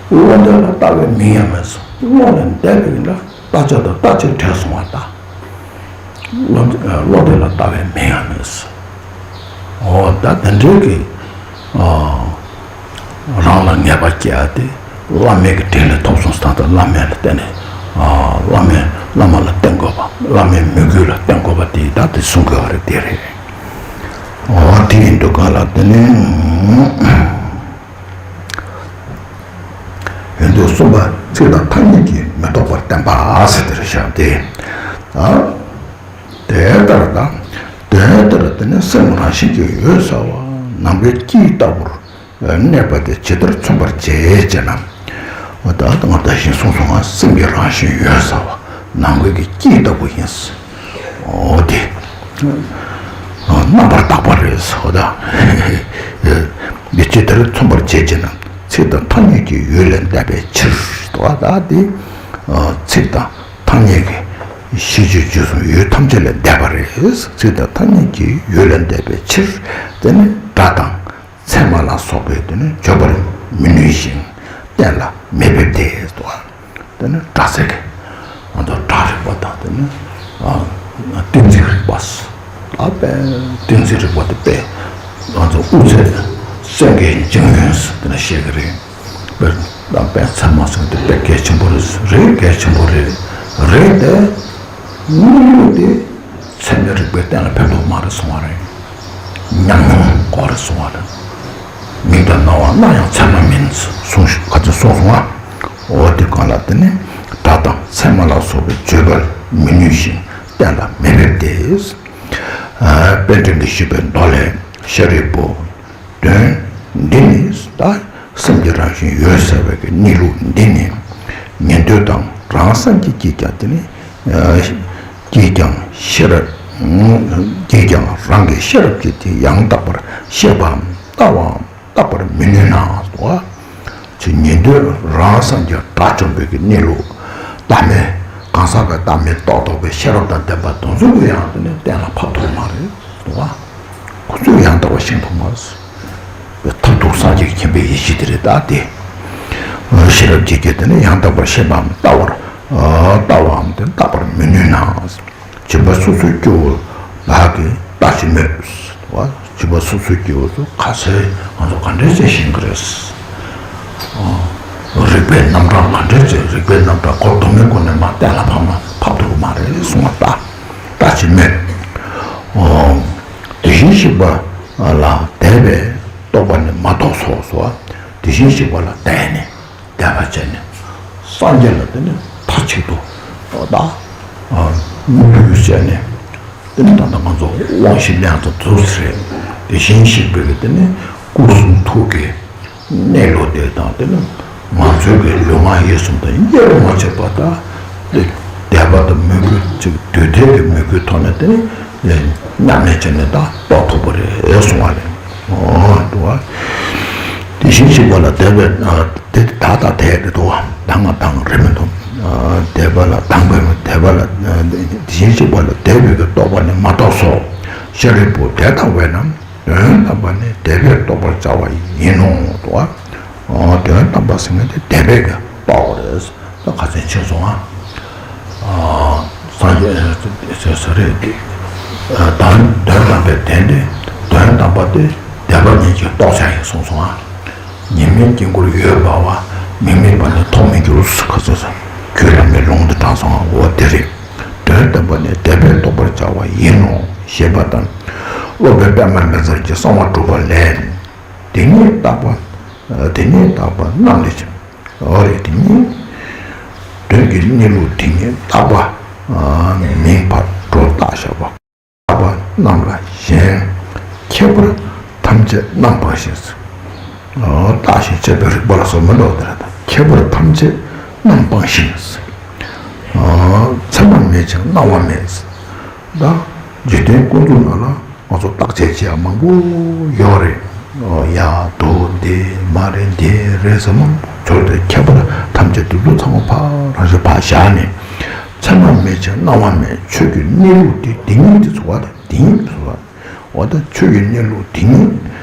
བློ་འདས་ལ་ལྟ་བའི་མིང་ཡང་མེད་སོང་། བློ་ལས་འདས་པའི་ལ་ལྟ་བྱ་དང་ལྟ་བྱེད་བྲལ་སོང་བ་ལྟ། བློ་བློ་འདས་ལ་ལྟ་བའི་མིང་ཡང་མེད་སོང་། འོ་ད་དེ་འདྲའི་གི་ཨ་རང་ལ་ངེས་པ་སྐྱེ་ཡ་དེ་བླ་མའི་གི་དྲིན་ལས་ཐོབ་སོང་ཟེར། ད་ལྟ་བླ་མ་ལ་བརྟེན་ནས་ཨ་བླ་མའི་བླ་མ་ལ་བརྟེན་དགོས་པ། བླ་མའི་མོས་གུས་ལ་བརྟེན་དགོས་པ་དེ་ད་དེ་གསུང་དགོས་པ་རེད། དེ་རེད། འོ་དེ་ཡིན་དུས་ག་ལ་དེ་ནས། ཡོན་ཏན་གསུམ་པ་ཚིག་དང་ཐ་སྙད་ཀྱིས་མི་རྟོགས་པར་བསྟན་པ་ཟེར་དེར་བཞག་སྟེ། ད་དེ་ལྟར་དང་། དེ་ལྟར་དེ་ནི་སེམས་རང་བཞིན་གྱིས་འོད་གསལ་བ་ནམ་མཁའི་དཀྱིལ་ལྟ་བུར་གནས་པ་དེ་ཇི་ལྟར་མཚོན་པར་བྱེད་ཅེ་ན། འོ་ད་ང་ད་བཞིན་གསུངས་སོང་ང་། སེམས་ཀྱི་རང་བཞིན་འོད་གསལ་བ་ནམ་མཁའི་དཀྱིལ་ལྟ་བུ་ཡིན། འོ་དེ། རྣམ་པར་དག་པ་རེད་ཟེར་བ་དང་། འདི་ཇི་ལྟར་མཚོན་པར་བྱེད་ཅེ་ན། ཚིག་དང་ཐ་སྙད་ཀྱི་འོད་ལས་འདས་པའི་ཕྱིར། དོ་བ་དག་སྟེ། ཚིག་དང་ཐ་སྙད་ཀྱི་ཤེས་བྱའི་རྗེས་སུ་འོད་ཐམས་ཅད་ལས་འདས་པ་རེད། ཚིག་དང་ཐ་སྙད་ཀྱི་འོད་ལས་འདས་པའི་ཕྱིར། དེ་ནི་སྒྲ་དང་ཚད་མ་ལ་སོགས་པའི་དེ་ནི་བརྗོད་པར་མི་ནུས་ཤིང་གཏན་ལ་མེད་པས་ཏེ། དོ་བ། དེ་ནི་སྒྲ་ཚད་ཀྱི། ང་ཚོ་སྒྲ་རིག་པ་དང་དེ་ནི་གཏན་ཚིགས་རིག་པ་ལ་དཔེ། གཏན་ཚིགས་རིག་པ་དེ་དཔེ་ང་ཚོ་དབུ་ཚད་སེང་གེའི་འཇིང་ཡོན་ཟེར་དེ་ནི་བཤད་ཀྱི་རེད། དཔེ་དཔེ་ཚད་མ་ཟེར་དེ་དཔེ་གལ་ཆེན་པོ་རེད། རེད། གལ་ཆེན་པོ་རེད། རེད་དེ། དངོས་ཡོད་དེ་ཚད་མའི་རིགས་པས་གཏན་ལ་ཕེབས་ཐུབ་མ་རེད་གསུང་བ་རེད། ཉམས་མྱོང་དགོས་རེད་གསུང་བ་རེད། མིག་དང་རྣ་བ་སྣ་ཡང་ཚད་མ་མིན་གསུངས། ག་ཚོད་གསུངས་སོང་བ། འོ་དེ་གང་ལ་དེ་ནི་སྒྲ་དང་ཚད་མ་ལ་སོགས་པའི་བརྗོད་པར་མི་ནུས་ཤིང་གཏན་ལ་མེད་པས་ཏེ། དཔལ་ལྡན་གྱིས་ཞུས་པའི་མདོ་ལས། ཤཱ་རིའི་བུ། དོན་འདི་ནི་ད་སེམས་ཀྱི་རང་བཞིན་འོད་གསལ་བའི་གི་གནས་ལུགས་འདི་ནི་ཉན་ཐོས་དང་རང་སངས་རྒྱས་ཀྱིས་ཀྱང་དེ་ནི་ཀྱིས་ཀྱང་ཤེས་རབ་ཀྱིས་ཀྱང་རང་གི་ཤེས་རབ་ཀྱིས་དེ་ཡང་དག་པར་ཤེས་པའམ་ལྟ་བའམ་བརྟག་པར་མི་ནུས་ན། ཅེས་ཉན་ཐོས་རང་སངས་རྒྱས་དགྲ་བཅོམ་པའི་གི་གནས་ལུགས་ལྟ་མིན་གང་ཟག་གི་ལྟ་མིན་རྟོག་ལྡོག་པའི་ཤེས་རབ་དང་ལྡན་པ་དེ་ཚོ་གིས་ཡང་དེ་ནི་གཏན་ལ་ཕབ་ཐུབ་མ་རེད། ཁོ་ཚོས་ཡང་དག་པར་ཤེས་ཐུབ་མ་རེད། ཐབས་རྡུགས་སངས་རྒྱས་ཀྱི་མཁྱེན་པའི་ཡེ་ཤེས་དེ་རེད་ད་དེ། ཤེས་རབ་ཀྱིས་ཀྱང་དེ་ནི་ཡང་དག་པར་ཤེས་པའམ་ལྟ་བར་ལྟ་བའམ་དེ་བརྟག་པར་མི་ནུས་ན། བྱིས་པ་སོ་སོའི་སྐྱེ་བོ་ལགས་ཀྱིས་ལྟ་ཅི་སྨོས། བྱིས་པ་སོ་སོའི་སྐྱེ་བོ་ཚོ་ག་ཚོད་ང་ཚོ་ག་འདྲས་བྱས་ཤེས་ཀྱི་རེད། རིགས་པའི་རྣམ་གྲངས་ག་འདྲས་བྱས། རིགས་པའི་རྣམ་གྲངས་གོ་ལྡོག་མའི་སྒོ་ནས་མར་གཏན་ལ་ཕབ་ན་ཕབ་ཐུབ་ཀྱི་མ་རེད་གསུངས་པ་ལྟ། ལྟ་ཅི་སྨོས། དེ་བཞིན་གཤེགས་པ་ལ་དད་པས་རྟོགས་པ་ནི་མ་གཏོགས་སོ། དེ་བཞིན་གཤེགས་པ་ལ་དད་ནས་དད་པ་བྱས་ནས་སངས་རྒྱས་ལ་དེ་ནི་མཐའ་གཅིག་ཏུ་ད་མོས་གུས་བྱས་ནས། དེ་ནི་ད་ལྟ་ང་ཚོ་དབང་བཞི་ལེན་ཚོ་དུས་རེད། དེ་བཞིན་གཤེགས་པའི་གི་དེ་ནི་སྐུ་གསུང་ཐུགས་ཀྱི་གནས་ལུགས་དེ་དང་། དེ་ནི་ང་ཚོའི་གི་ལུས་ངག་ཡིད་གསུམ་དང་དབྱེར་མ་ཕྱེད་པ་དང་། དེ་དད་པ་དང་མོས་གུས་ཅིག་དུས་མཐའི་གི་མོས་གུས་ཐོག་ནས་དེ་ནི་མཉམ་གནས་བྱས་ནས་ད་རྟོགས་ཐུབ་པ་རེད་གསུང་བ་རེད། འོ་འདུག་བ། དེ་བཞིན་གཤེགས་པ་ལ་དད་པས། དེ་ད་ལྟ་དེ་རེད་དོ། ད་ང་དང་རེད་མི་འདུག་དད་པ་ལ་དང་པོའི་དད་པ་ལ། དེ་བཞིན་གཤེགས་པ་ལ་དད་པའི་གི་རྟོགས་པ་ནི་མ་གཏོགས་སོ། ཤཱ་རིའི་བུ་དེ་ལྟ་བས་ན་དོན་དམ་པ་ནི་དད་པས་རྟོགས་པར་བྱ་བ་ཡིན་ནོ། དོ། དོན་དམ་པ་ཟེར་མཁན་དེ་དད་པས་གི་རྟོགས་པ་རེད། ད་ཁ་སང་ཕྱིན་སོང་ཨ། སངས་རྒྱས་ཟེར་ས་རེད་དེ། དོན་དོན་དམ་པའི་དོན་དེ། དོན་དམ་པ་དེ་དད་པ་ཉིད་ཀྱིས་རྟོགས་བྱ་ཡིན་གསུངས་སོང་ཨ། ཉི་མའི་དཀྱིལ་འཁོར་འོད་འབར་བ། མིག་མེད་པ་ནི་མཐོང་མི་འགྱུར། ཁ་སང་ས་རྒྱུད་བླ་མའི་ལུང་དུ་དྲངས་སོང་ཨ། འོ་དེ་རེད། དོན་ བདེན་པ་ནི་དད་པས་རྟོགས་པར་བྱ་བ་ཡིན་ནོ་ཞེས་པ་དང་། སློབ་དཔོན་པདྨ་མེ་བཙའ་གྱི་གསང་བ་དྲུག་པ་ལས། དེ་ཉིད་རྟག་པ། དེ་ཉིད་རྟག་པ་རྣམས་ལས་ཀྱང་། འོ་རེད། དེ་ཉིད་དོན་གྱི་གནས་ལུགས་དེ་ཉིད་རྟག་པ་མིན་པར་སྒྲོ་བཏགས་བཞག་པ། རྟག་པ་རྣམས་ལ་གཞན་ཁྱད་པར་ཐམས་ཅད་རྣམ་སྤངས་ཤིང་། བརྟགས་ཤིང་དཔྱད་པའི་རིག་པ་ལ་སོགས་མི་འདྲ་བ་དེ་ལ་ད་ཁྱད་པར་ཐམས་ཅད་རྣམ་སྤངས་ཤིང་། མཚན་མ་མེད་ཅིང་སྣང་བ་མེད། ད་འཇིག་རྟེན་ཀུན་ཏུ་ན་ལ་ང་ཚོ་བརྟག་དཔྱད་བྱེད་ཡ་མང་པོ་ཡོད་རེད། ཡ་དོ་དེ་མ་རེད་འདི་རེད་ཟེར་མང་པོ་ཡོད་རེད། ཁྱད་པར་ཐམས་ཅད་དེ་ཚོ་ཚང་མ་ཕར་རང་བཞིན་ཕར་བཞག་ནས། མཚན་མ་མེད་ཅིང་སྣང་བ་མེད། ཆོས་ཀྱི་གནས་ལུགས་དེ་དེ་ཉིད་དེ་ཚོ་བ་དང་དེ་ཉིད་དེ་ཚོ་བ། འོ་ད་ཆོས་ཀྱི་གནས་ལུགས་དེ་ཉིད་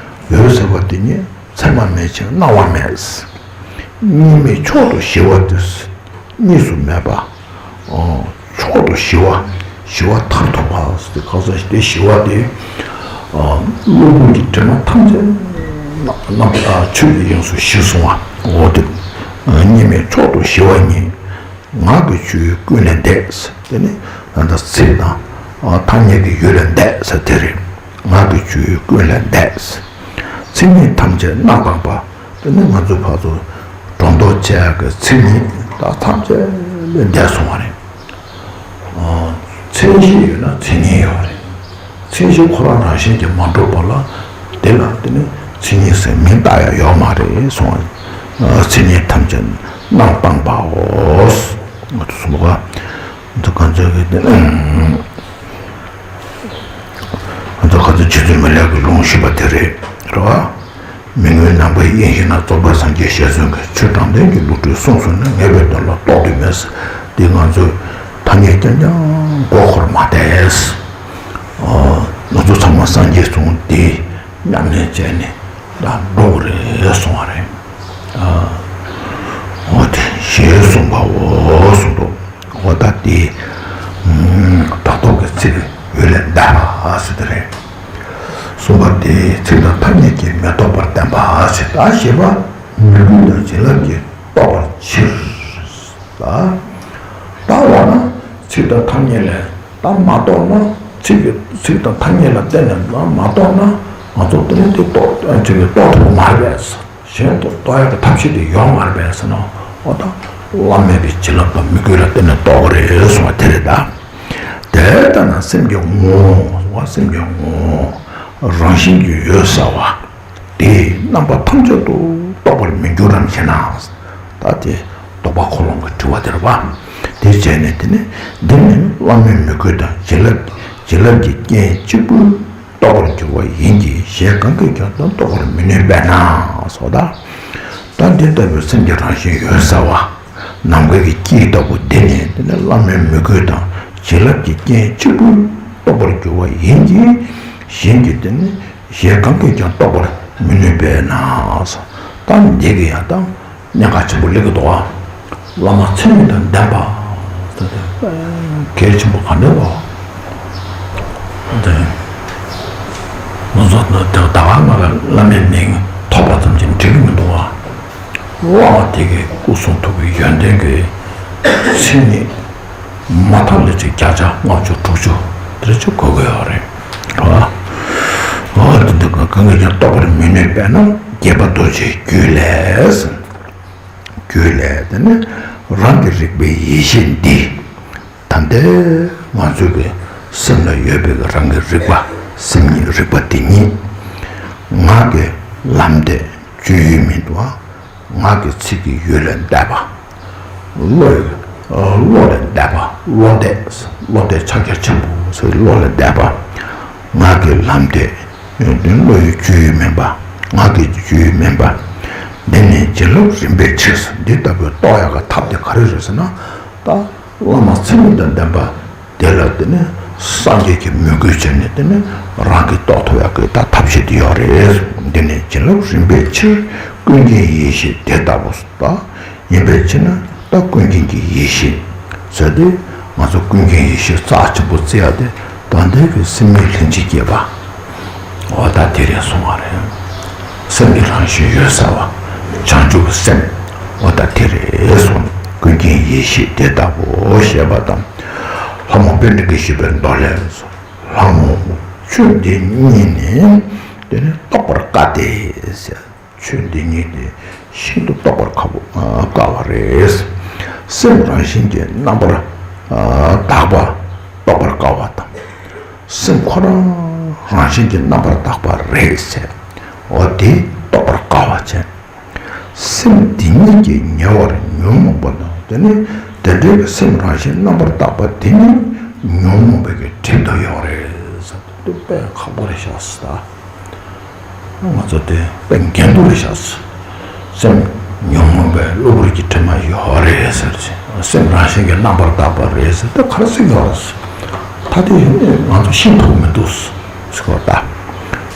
ཡོད་ཟེར་བ་དེ་ཉིད་མཚན་མ་མེད་ཅིང་སྣང་བ་མེད། གཉིས་མེད་མཆོག་ཏུ་ཞི་བ་དེ། གཉིས་སུ་མེད་པ། ཨོ། མཆོག་ཏུ་ཞི་བ། ཞི་བ་མཐར་ཐུག་པ་ཟེར་ཏེ་གང་ཟག་ཞིག་དེ་ཞི་བ་དེ། ཨ། གློ་བུར་གྱི་དྲི་མ་ཐམས་ཅད་རྣམ་རྣམ་པར་ཆོས་ཀྱི་དབྱིངས་སུ་ཞི་སོང་བ། འོ་དེ། གཉིས་མེད་མཆོག་ཏུ་ཞི་བ་ཉིད། ངག་གི་ཆོས་ཀུན་ལས་འདས། དེ་ནི་ད་ལྟ་ཚིག་དང་ཐ་སྙད་ཀྱི་ཡུལ་ལས་འདས་ཟེར་དེ་རེད། ངག་གི་ཆོས་ཀུན་ལས་འདས། མཚན་ཉིད་ཐམས་ཅད་རྣམ་སྤངས་པ། དེ་ནི་ང་ཚོ་ཕར་ཚུར་སྒྲོ་འདོགས་བཅད་ཡག་གི་མཚན་ཉིད་ད་ཐམས་ཅད་ལས་འདས་སོང་བ་རེད། མཚན་གཞི་ཡོད་ན་མཚན་ཉིད་ཡོད་རེད། མཚན་གཞི་ཁོ་རང་རང་བཞིན་གྱིས་མ་གྲུབ་པ་ལ་དེ་ལ་དེ་ནི་མཚན་ཉིད་ཟེར་མིང་བཏགས་ཡ་ཡོད་མ་རེད་གསུངས། མཚན་ཉིད་ཐམས་ཅད་རྣམ་སྤངས་པའོ། ང་ཚོ་གསུངས་པ། ང་ཚོ་ག་ཚོད་ཀྱི་དེ་ང་ཚོ་ག་ཚོད་རྗེ་བཙུན་མི་ལའི་གི་ལུང་ཞུས་པ་དེ་རེད། རེད་བ། མི་མངོན་ནམ་མཁའི་དབྱིངས་ཤིག་ན། རྫོགས་པའི་སངས་རྒྱས་ཞལ་གསུང་གིས། ཆོས་དྲང་དོན་གྱི་ལུགས་སྒྲུབ་གསུངས་སོ་ནས། ངེས་པའི་དོན་ལ་རྟོགས་དུ་མེད། འདི་ང་ཚོས་ཐ་སྙད་རྐྱང་རྐྱང་མགོ་འཁོར་མ་བསྡད། ང་ཚོ་ཚང་མ་སངས་རྒྱས་གསུང་འདི་ཉམས་ལེན་བྱས་ནས་ད་འགྲོ་གི་རེད་གསུང་བ་རེད། འོ་དེ་ཞེས་གསུངས་པའོ་གསུངས་འདུག་འོ་ད་དེ་ཕྲག་དོག་གི་ཚིག་ཡུལ་ལས་འདས་པ་ཟེར་དེ་རེད། གསུམ་པ་དེ་ཚིག་དང་ཐ་སྙད་ཀྱིས་མི་རྟོགས་པར་བསྟན་པ་ཞེས། ད་ཞེས་པ་མོས་གུས་དང་བྱིན་རླབས་ཀྱིས་རྟོགས་པར་བྱེད། ད་ད་འོ་ན་ཚིག་དང་ཐ་སྙད་ལས་ད་མ་རྟོགས་ན། ཚིག་གི་ཚིག་དང་ཐ་སྙད་ལ་བརྟེན་ནས་ད་མ་རྟོགས་ན་ང་ཚོ་དེ་ནི་དེ་རྟོགས་ཚིག་གིས་རྟོགས་ཐུབ་མ་རེད་པས། གཞན་དུ་རྟོགས་ཡག་གི་ཐབས་ཤེས་དེ་ཡོད་མ་རེད་པས་ཟེར་ན། འོ་ད་བླ་མེད་པའི་བྱིན་རླབས་དང་མོས་གུས་ལ་བརྟེན་ནས་རྟོགས་པ་རེད་གསུངས་པ་དེ་རེད་ད། དེ་ལྟ་ན་སེམས་ཀྱི་ངོ་བོ། སེམས་ཀྱི་ངོ་བོ་རང་བཞིན་གྱིས་ཡོད་གསལ་བ་དེ་རྣམ་པ་ཐམས་ཅད་དུ་རྟོགས་པར་མི་འགྱུར་རམ་ཞེ་ན། ད་དེ་དོགས་པ་ཁོ་ལོང་གི་དྲི་བ་དེ་རེད་པ། དེ་བྱས་ནས་དེ་ནི་འདི་ནི་བླ་མའི་མོས་གུས་དང་བྱིན་རླབས་བྱིན་རླབས་ཀྱི་རྐྱེན་གཅིག་པུས་རྟོགས་པར་འགྱུར་བ་ཡིན་གྱི། གཞན་གང་གིས་ཀྱང་དེ་རྟོགས་པར་མི་ནུས་པས་ན་སོ། ད་ད་འདི་ལྟ་བུའི་སེམས་ཀྱི་རང་བཞིན་ཡོད་གསལ་བ་ནམ་མཁའི་གི་དཀྱིལ་ལྟ་བུ་འདི་ནི་དེ་ནི་བླ་མའི་མོས་གུས་དང་བྱིན་རླབས་ཀྱི་རྐྱེན་གཅིག་པུས་རྟོགས་པར་འགྱུར་བ་ཡིན་གྱི། གཞན་གྱིས་དེ་ནི་གཞན་གང་གིས་ཀྱང་རྟོགས་པར་མི་ནུས་པས་ན་སོ། ད་འདི་གི་ཡང་ད་གནད་འགག་ཆེན་པོ་སླེབས་ཀྱི་འདུག་བ། བླ་མ་མཚན་ཉིད་དང་ལྡན་པ་ཟེར་ཏེ་གལ་ཆེན་པོ་ག་འདྲ་བ། དེ་ང་ཚོ་ད་ད་ག་ང་ལ་བླ་མའི་མིང་ཐོབ་པ་ཙམ་གྱིས་འགྲིག་གི་མི་འདུག་བ། བླ་མ་དེ་གི་སྐུ་གསུང་ཐུགས་ཀྱི་ཡོན་ཏན་གྱི་མཚན་ཉིད་མ་ཐག་ལ་ཅིག་བརྒྱ་ཆ་ལྔ་བཅུ་དྲུག་ཅུ་དེ་ཅིག་གོ་དགོས་ཡོད་རེད། ཨ། ཨ། དེ་འདི་ག་གང་གིས་ཀྱང་རྟོགས་པར་མི་ནུས་པས་ན། དགྱེས་པ་རྡོ་རྗེའི་རྒྱུད་ལས། རྒྱུད་ལས་དེ་ནི་རང་གི་རིག་པའི་ཡེ་ཤེས་འདི། ད་ལྟའི་ང་ཚོའི་གི་སེམས་ལ་ཡོད་པའི་གི་རང་གི་རིག་པ། སེམས་ཉིད་རིག་པ་འདི་ཉིད་ངག་གི་ལམ་དེ་སྤྱོད་ཡུལ་མིན་འདུག་ཨ། ངག་གི་ཚིག་གི་ཡུལ་ལས་འདས་པ། བློ་ཡི་བློ་ལས་འདས་པ། བློ་འདས། བློ་འདས་ཕྱག་རྒྱ་ཆེན་པོ་ཟེར་བློ་ལས་འདས་པ། ངག་གི་ལམ་དེ་བློ་ཡི་སྤྱོད་ཡུལ་མིན་པ། ངག་གི་སྤྱོད་ཡུལ་མིན་པ། འདི་ནི་བྱིན་རླབས་རིམ་པའི་ཕྱིར། འདི་ལྟ་བུའི་རྟོགས་ཡག་གི་ཐབས་དེ་ག་རེ་རེད་ཟེར་ན། ད་བླ་མ་མཚན་ཉིད་དང་ལྡན་པ། དེ་ལ་དེ་ནི་སངས་རྒྱས་ཀྱི་མོས་གུས་བྱས་ནས་དེ་ནི་རང་གིས་རྟོགས་ཐུབ་ཡག་གི་ད་ཐབས་ཤེས་དེ་ཡོད་རེད། འདི་ནི་བྱིན་རླབས་རིམ་པའི་ཕྱིར། ཀུན་མཁྱེན་ཡེ་ཤེས་དེ་ལྟ་བུ་དང་། ཡིན་པའི་ཕྱིར་ན་ད་ཀུན་མཁྱེན་གྱི་ཡེ་ཤེས་ཟེར་ཏེ། ང་ཚོ་ཀུན་མཁྱེན་ཡེ་ཤེས་རྩ་ཆེན་པོ་བརྩི་ཡག་དེ་ད་ལྟའི་གི་སེམས་ཉིད་ལྷན་ཅིག་སྐྱེས་པ། འོ་ད་དེ་རེད་གསུང་བ་རེད། སེམས་ཀྱི་རང་བཞིན་ཡོད་གསལ་བ། བྱང་ཆུབ་ཀྱི་སེམས། འོ་ད་དེ་རེད་གསུངས། ཀུན་མཁྱེན་ཡེ་ཤེས་དེ་ལྟ་བུ་ཞེས་པ་དང་། ལྷ་མོ་པཎྜི་ཏས་ཞུས་པའི་མདོ་ལས། ལྷ་མོ་ཆོས་འདི་ཉིད་ནི་དེ་ནི་རྟོགས་པར་དཀའ་སྟེ་ཟེར། ཆོས་འདི་ཉིད་དེ་ཤིན་ཏུ་རྟོགས་པར་ཁག་པོ་དཀའ་བ་རེད། སེམས་རང་བཞིན་གྱིས་རྣམ་པར་དག་པ་རྟོགས་པར་དཀའ་བ་དང་། སེམས་ཁོ་རང་རང་བཞིན་གྱིས་རྣམ་པར་དག་པ་རེད་ཟེར། འོ་དེ་རྟོགས་པར་དཀའ་བ་བྱས། སེམས་དེ་ཉིད་ཀྱིས་ཉེ་བར་ཉོན་མོངས་པ་དང་། དེ་ནི་དེ་འདྲའི་གི་སེམས་རང་བཞིན་རྣམ་པར་དག་པ་དེ་ཉིད་ཉོན་མོངས་པའི་གི་གྲིབ་ཏུ་ཡོད་རེད་ཟེར་དུས་དཔེ་ཁག་པོ་རེད་ཤག་ཟེར་ད། ང་ཚོ་དེ་དཔེ་འགལ་འདུ་རེད་ཤག་ཟེར། སེམས་ཉོན་མོངས་པའི་གློ་བུར་གྱི་དྲི་མ་ཡོད་རེད་ཟེར་ཅིང་། སེམས་རང་བཞིན་གྱིས་རྣམ་པར་དག་པ་རེད་ཟེར་ད་ག་རེ་ཟེར་ཡོད་རེད་ཟེར། ད་དེ་ང་ཚོ་ཤེས་ཐུབ་མི་འདུག་ཟེར་བ་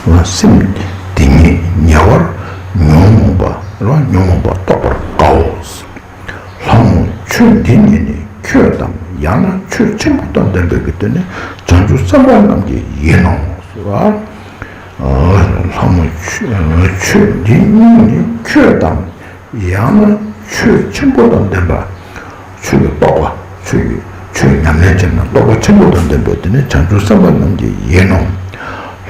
ད། སེམས་དེ་ཉིད་ཉེ་བར་ཉོན་མོངས་པ་ར་ཉོན་མོངས་པ་རྟོགས་པར་དཀའོ། ལྷ་མོ་ཆོས་འདི་ཉིད་ནི་ཁྱོད་དམ། ཡང་ན་ཆོས་ཆེན་པོ་དང་ལྡན་པའི་གི་དེ་ནི་བྱང་ཆུབ་སེམས་དཔའ་རྣམས་ཀྱི་ཡིན་ནོ། ལྷ་མོ་ཆོས་འདི་ཉིད་ནི་ཁྱོད་དམ། ཡང་ན་ཆོས་ཆེན་པོ་དང་ལྡན་པ། ཆོས་ཀྱི་རྟོགས་པ། ཆོས་ཀྱི་ཆོས་ཉམས་ལེན་བྱས་ན་རྟོགས་པ་ཆེན་པོ་དང་ལྡན་པའི་དེ་ནི་བྱང་ཆུབ་སེམས་དཔའ་རྣམས་ཀྱི་ཡིན་ནོ།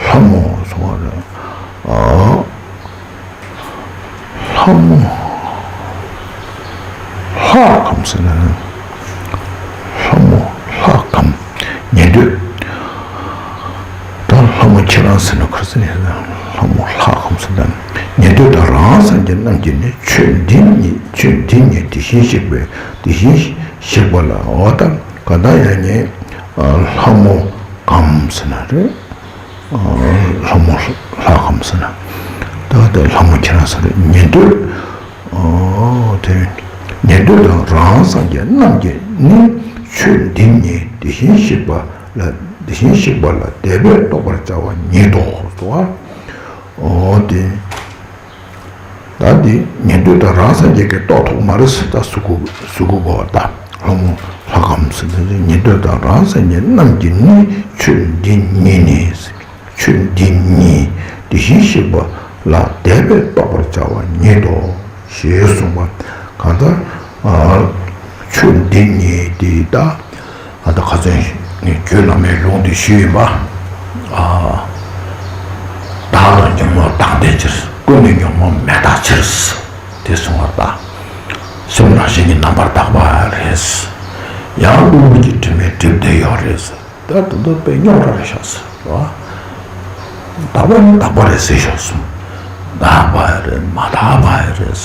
ལྷ་མོ་གསུང་བ་རེད། ལྷ་མོ་ལྷ་གམ་ཟེར་ན། ལྷ་མོ་ལྷ་གམ། ཉན་ཐོས། ད་ལྷ་མོ་ཁྱེད་རང་ཟེར་ན་ག་རེ་ཟེར་ན། ལྷ་མོ་ལྷ་གམ་ཟེར་ན། ཉན་ཐོས་དང་རང་སངས་རྒྱས་རྣམས་ཀྱིས་ནི་ཆོས་འདི་ཉིད་ཆོས་འདི་ཉིད་དེ་བཞིན་གཤེགས་པའི་དེ་བཞིན་གཤེགས་པ་ལ། འོ་ད་ག་ད་ཡང་ཉན། ལྷ་མོ་གམ་ཟེར་ན་རེད། ལྷ་མོ་ལྷ་གམ་ཟེར་ན། ད་ལྟ་ལྷ་མོ་ཁྱེད་རང་ཟེར་ཉན་ཐོས། ཨོ་དེ། ཉན་ཐོས་དང་རང་སངས་རྒྱས་རྣམས་ཀྱིས་ནི་ཆོས་འདི་ཉིད་དེ་བཞིན་གཤེགས་པ་ལ་དེ་བཞིན་གཤེགས་པ་ལ་དད་པས་རྟོགས་པར་བྱ་བ་ཉིད་དོ། ཨོ་དེ། ད་འདི་ཉན་ཐོས་དང་རང་སངས་རྒྱས་ཀྱིས་རྟོགས་ཐུབ་མ་རེད་ཟེར་ད་གཟུགས་སྐུ་གཟུགས་སྐུ་གོ་བ་ད་ལྷ་མོ་ལྷ་གམ་ཟེར་ཏེ་ཉན་ཐོས་དང་རང་སངས་རྒྱས་རྣམས་ཀྱིས་ནི་ཆོས་འདི་ཉིད་ནི་ཆོས་འདི་ཉིད་དེ་བཞིན་གཤེགས་པ་ལ་དད་པས་རྟོགས་པར་བྱ་བ་ཉིད་དོ། ཞེས་གསུངས་པ་གང་ལྟར། ཆོས་འདི་ཉིད་དེ་ད། ཨ་ད་ཁ་ཚོན་ནི་རྒྱུད་བླ་མའི་ལུང་འདི་ཞུས་ཡིན་པ། ཨ། བདག་ལ་ཉོན་མོངས་དག་ལྡན་ཕྱིར། ཀུན་ནས་ཉོན་མོངས་མེད་དག་ཕྱིར། དེ་གསུང་བ་ལྟར། སེམས་རང་བཞིན་གྱིས་རྣམ་པར་དག་པ་རེད། ཡང་གློ་བུར་གྱི་དྲི་མའི་གྲིབ་དེ་ཡོད་རེད། ད་དེ་ཚོ་དཔེ་རྙོག་དྲ་རེད་ཤག་ཟེར་བ། དག་པ་ནི་དག་པ་རེད་ཟེར་ཤག་གསུངས། དག་པ་རེད་མ་དག་པ་རེད།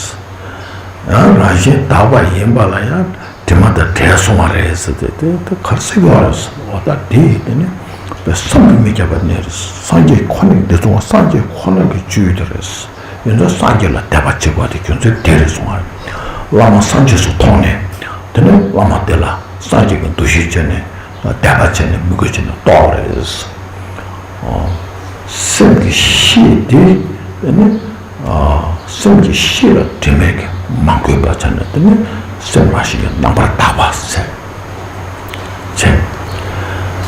ཡང་རང་བཞིན་དག་པ་ཡིན་པ་ལ་ཡང་དྲི་མ་དང་བྲལ་སོང་བ་རེད་ཟེར་ཏེ་དེ་དེ་ག་རེ་ཟེར་གྱི་ཡོད་རེད་ཟེར་བ། ད་དེ་ཡིན་དེ་ནི་དཔེ་བསམ་གྱིས་མི་ཁྱབ་པ་ནི་རེད། སངས་རྒྱས་ཁོ་ནའི་དེ་གསུང་བ་སངས་རྒྱས་ཁོ་ན་གི་བཅུད་དེ་རེད། ཡིན་ཙང་སངས་རྒྱས་ལ་དད་པ་བྱེད་དགོས་དེ་རྒྱུ་མཚན་དེ་རེད་གསུང་བ་རེད། བླ་མ་སངས་རྒྱས་སུ་མཐོང་ནས་དེ་ནི་བླ་མ་དེ་ལ་སངས་རྒྱས་ཀྱི་འདུ་ཤེས་བྱས་ནས། དད་པ་བྱས་ནས་མོས་གུས་བྱས་ནས་རྟོགས་རེད། སེམས་ཀྱི་གཤིས་དེ་ནི། སེམས་ཀྱི་གཤིས་ལ་དྲི་མས་མ་གོས་པ་བྱས་ནས་དེ་ནི་སེམས་རང་བཞིན་གྱིས་རྣམ་པར་དག་པ་ཟེར།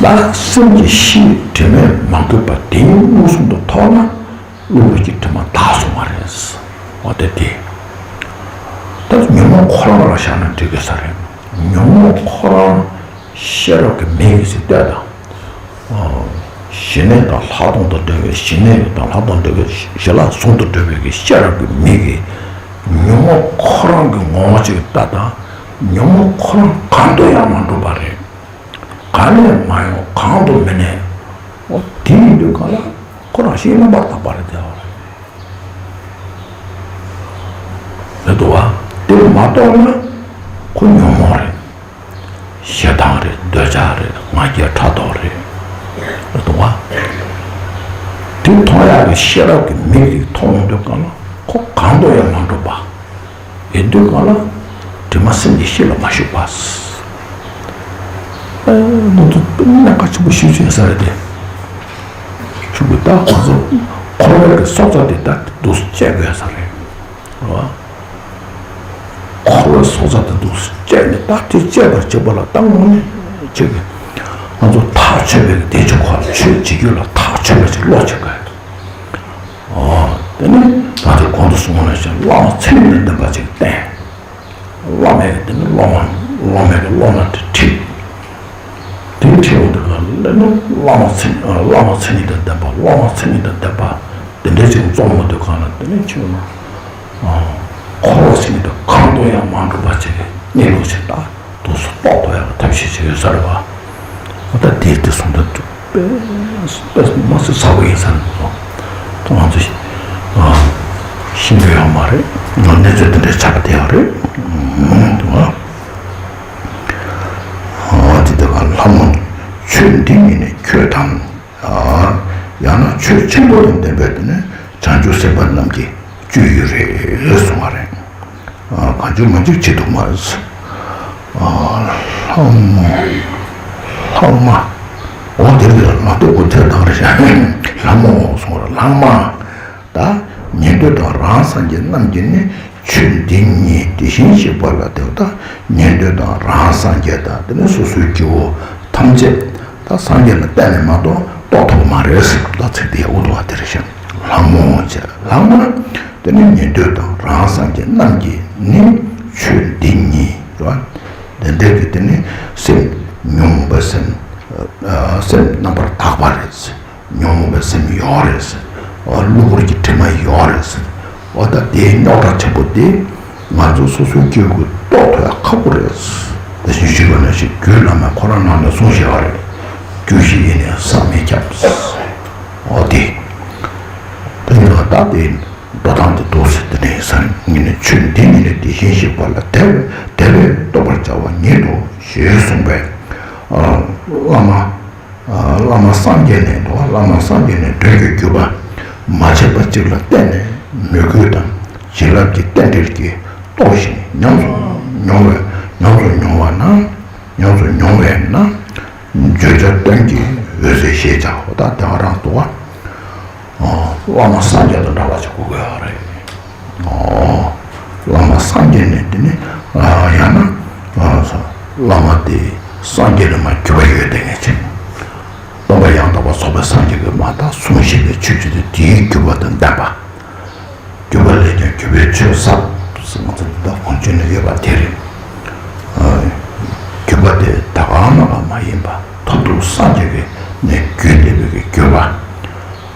བྱས། ད་སེམས་ཀྱི་གཤིས་དྲི་མས་མ་གོས་པ་དེ་མངོན་སུམ་དུ་མཐོང་ན། གློ་བུར་གྱི་དྲི་མ་དག་སོང་བ་རེད། འོ་དེ་དེ། ད་ཉོན་མོངས་ཁོ་རང་ལ་བཞག་ན་འགྲིག་གི་ས་རེད། ཉོན་མོངས་ཁོ་རང་ཤེས་རབ་ཀྱི་མིག་གིས་ཟེར་ལྟོས་དང་། ཞི་གནས་དང་ལྷག་མཐོང་དང་འབྲེལ་བའི་ཞི་གནས་དང་ལྷག་མཐོང་འབྲེལ་བའི་ཞི་ལྷག་ཟུང་དུ་འབྲེལ་བའི་གི་ཤེས་རབ་ཀྱི་མིག་གིས་ཉོན་མོངས་ཁོ་རང་གི་ངོ་བོ་ཅིག་ལྟ་དང་། ཉོན་མོངས་ཁོ་རང་གང་དུ་ཡང་མ་འགྲོ་བ་རེད། གང་ནས་མ་ཡོང་གང་དུ་མི་གནས། འོ་དེ་ཡིན་དུས་གང་ལ་ཁོ་རང་ཞིག་རྣམ་པར་དག་པ་རེད་དེ། རེད་འདུག་བ། དེ་མ་རྟོགས་ན་ཁོ་ཉོན་མོངས་རེད། ཞེ་སྡང་རེད། འདོད་ཆགས་རེད། ང་རྒྱལ་ཕྲག་དོག་རེད། རེད་འདུག་བ། དེ་མཐོང་ཡག་གི་ཤེས་རབ་ཀྱི་མིག་དེ་མཐོང་ཡོང་དུས་གང་ལ་ཁོ་གང་དུ་ཡང་མ་འགྲོ་བ། ཡིན་དུས་གང་ལ་དྲི་མ་སེམས་ཀྱི་གཤིས་ལ་མ་ཞུགས་པ། ཨེ་ནོར་དུ་གནད་འགག་ཆེན་པོ་ཞིག་ཡོད་ས་རེད་དེ། ཆུ་བུ་ད་ཁོ་ཚོ་འཁོར་བའི་གི་སྲོག་རྩ་དེ་ད་འདུག་སེ་བཅད་དགོས་ས་རེད། རེད་བ། འཁོར་བའི་སྲོག་རྩ་དེ་འདུག་སེ་བཅད་ནས་ད་དེ་བཅད་པར་བྱེད་པ་ལ་ད་དངོས་གནས་བྱེད་དགོས། ང་ཚོ་ཐག་ཆོད་པའི་གི་བདེ་སྐྱིད་ཁོ་ལ་ཆོས་བྱེད་རྒྱུ་ལ་ཐག་ཆོད་པ་ཞིག་བློ་བྱེད་དགོས། ཨོ། དེ་ནི་ད་ལྟའི་གོང་དུ་གསུངས་པ་ནང་བཞིན་བླ་མ་ཚད་མེད་ལྡན་པ་ཅིག་བསྟེན། བླ་མའི་དེ་ནི་སློབ་མ་སློབ་མའི་སློབ་མ་དེ་ཁྲིད། དེ་འཕྲད་འོང་དུས་གང་ལ་ནི་བླ་མ་མཚན་བླ་མ་མཚན་ཉིད་དང་ལྡན་པ། བླ་མ་མཚན་ཉིད་དང་ལྡན་པ་དེ་འདྲ་ཅིག་འཛོམས་འོང་དུས་གང་ལ་དེ་ནི་ཁྱོད་ན་འཁོར་བ་མཚན་ཉིད་དང་གང་དུ་ཡང་མ་འགྲོ་བ་ཅིག་གི་གནས་ལུགས་ཅིག་ད་དུས་སུ་རྟོགས་ཐུབ་ཡག་གི་ཐབས་ཤེས་ཅིག་ཡོད་ས་རེད་བ། འོ་ད་དེ་དེ་གསུང་དོན་དུ་དཔེ་དཔེ་མ་སྲིད་ཚ་བོ་ཡིན་ས་རེད་མོ། ད་ང་ཚོ་ཤེས་ཀྱི་ཡོད་མ་རེད། གནས་ཚུལ་དེ་འདྲའི་ཆགས་བསྡད་ཡོད་རེད། འོ་དེ་དེ་ག་ལྷ་མོ། ཆོས་འདི་ཉིད་ནི་ཁྱོད་དང་། ཡང་ན་ཆོས་ཆེན་པོ་དང་ལྡན་པའི་དེ་ནི་བྱང་ཆུབ་སེམས་དཔའ་རྣམས་ཀྱི་སྤྱོད་ཡུལ་རེད་གསུངས་པ་རེད། གང་བྱུང་མང་བྱུང་བྱེད་ཐུབ་མ་རེད། ལྷ་མོ། ལྷ་མ། འོ་དེ་རེད། ལྷ་དེ་གོ་ཐལ་དང་རེད་ཤག་ལྷ་མོ་གསུངས་རེད། ལྷ་མ། ད་ཉན་ཐོས་དང་རང་སངས་རྒྱས་རྣམས་ཀྱིས་ནི་ཆོས་འདི་ཉིད་དེ་བཞིན་གཤེགས་པ་ལ་དེ་ད་ཉན་ཐོས་དང་རང་སངས་རྒྱས་དང་དེ་ནི་སོ་སོའི་སྐྱེ་བོ་ཐམས་ཅད་ད་སངས་རྒྱས་ལ་བརྟེན་ནས་མ་གཏོགས་རྟོགས་ཐུབ་མ་རེད་ཟེར། ད་ཚིག་དེ་ཡག་པོ་འདུག་བ། དེ་རེད་ཤག་ལྷ་མོ་ཟེར། ལྷ་མོ་དེ་ནི་ཉན་ཐོས་དང་རང་སངས་རྒྱས་རྣམས་ཀྱིས་ནི་ཆོས་འདི་ཉིད་རེད་བ། དེ་འདྲའི་གི་དེ་ནི་སེམས་ཉོན་མོངས་པའི་སེམས་སེམས་རྣམ་པར་དག་པ་རེད། ཉོན་མོངས་པའི་སེམས་ཡོད་རེད་ཟེར། འོ་གློ་བུར་གྱི་དྲི་མ་ཡོད་རེད་ཟེར། འོ་ད་དེའི་རྙོག་དྲ་ཆེན་པོ་དེ་ང་ཚོ་སོ་སོའི་སྐྱེ་བོས་རྟོགས་ཐུབ་ཡག་ཁག་པོ་རེད་ཟེར། དེ་བཞིན་ཞུས་པ་ནང་བཞིན་རྒྱུད་བླ་མས་ཁོ་རང་ནང་ནས་གསུངས་བཞག་པ་རེད། རྒྱུ་ཞིག་ཡིན་ནས་བསམ་མི་ཁྱབ་ཟེར། འོ་དེ། དེ་ནི་ད་དེ་འགྲོ་སྟངས་དེ་འདུག་ཟེར། དེ་ནས་ཡིན་ས་ཡིན་ནས་ཆོས་འདི་ཉིད་ནི་དེ་བཞིན་གཤེགས་པ་ལ་དེ་བས་དེ་བས་རྟོགས་པར་བྱ་བ་ཉིད་དོ་ཞེས་གསུངས་པས། བླ་མ། བླ་མ་སངས་རྒྱས་ནས་དོ། བླ་མ་སངས་རྒྱས་ནས་དོན་གྱི་བརྒྱུད་པ། མ་ཆད་པ་གཅིག་ལ་བརྟེན་ནས་མོས་གུས་དང་བྱིན་རླབས་ཀྱི་རྟེན་འབྲེལ་གྱིས་རྟོགས་ཤིང་ཉམས་སུ་མྱོང་བའི་ཉམས་སུ་མྱོང་བ་ན། ཉམས་སུ་མྱོང་བས་ན། བརྗོད་བྱ་དོན་གྱི་འོད་ཟེར་ཞེས་བྱའོ། ད་དེ་ག་རང་དུ་བ། བླ་མ་སངས་རྒྱས་དང་འདྲ་བ་ཞིག་དགོས་ཀྱི་ཡོད་རེད། བླ་མ་སངས་རྒྱས་ནས་དེ་ནི་ཡང་ན་བླ་མ་དེ་སངས་རྒྱས་ལ་མ་གྱུར་པ་ཡོད་དེ་ངེས་ཅན། སྟོན་པ་ཡང་དག་པར་རྫོགས་པའི་སངས་རྒྱས་ཀྱིས་མ་དག་གསུངས་བཞིན་པའི་ཆོས་བརྒྱུད་དེ་དེའི་བརྒྱུད་པ་དང་ལྡན་པ། བརྒྱུད་པ་ལས་ཀྱང་བརྒྱུད་པའི་ཆོས་ཟབ་ཟེར་ང་ཚོ་འདི་དག་གོང་ཆེན་ནས་ཡོད་པ་དེ་རེད། བརྒྱུད་པ་དེ་ད་ག་ནང་ལ་མ་ཡིན་པ་མཐར་ཐུག་སངས་རྒྱས་ཀྱི་ནས་བརྒྱུད་བསྡད་པའི་གི་བརྒྱུད་པ།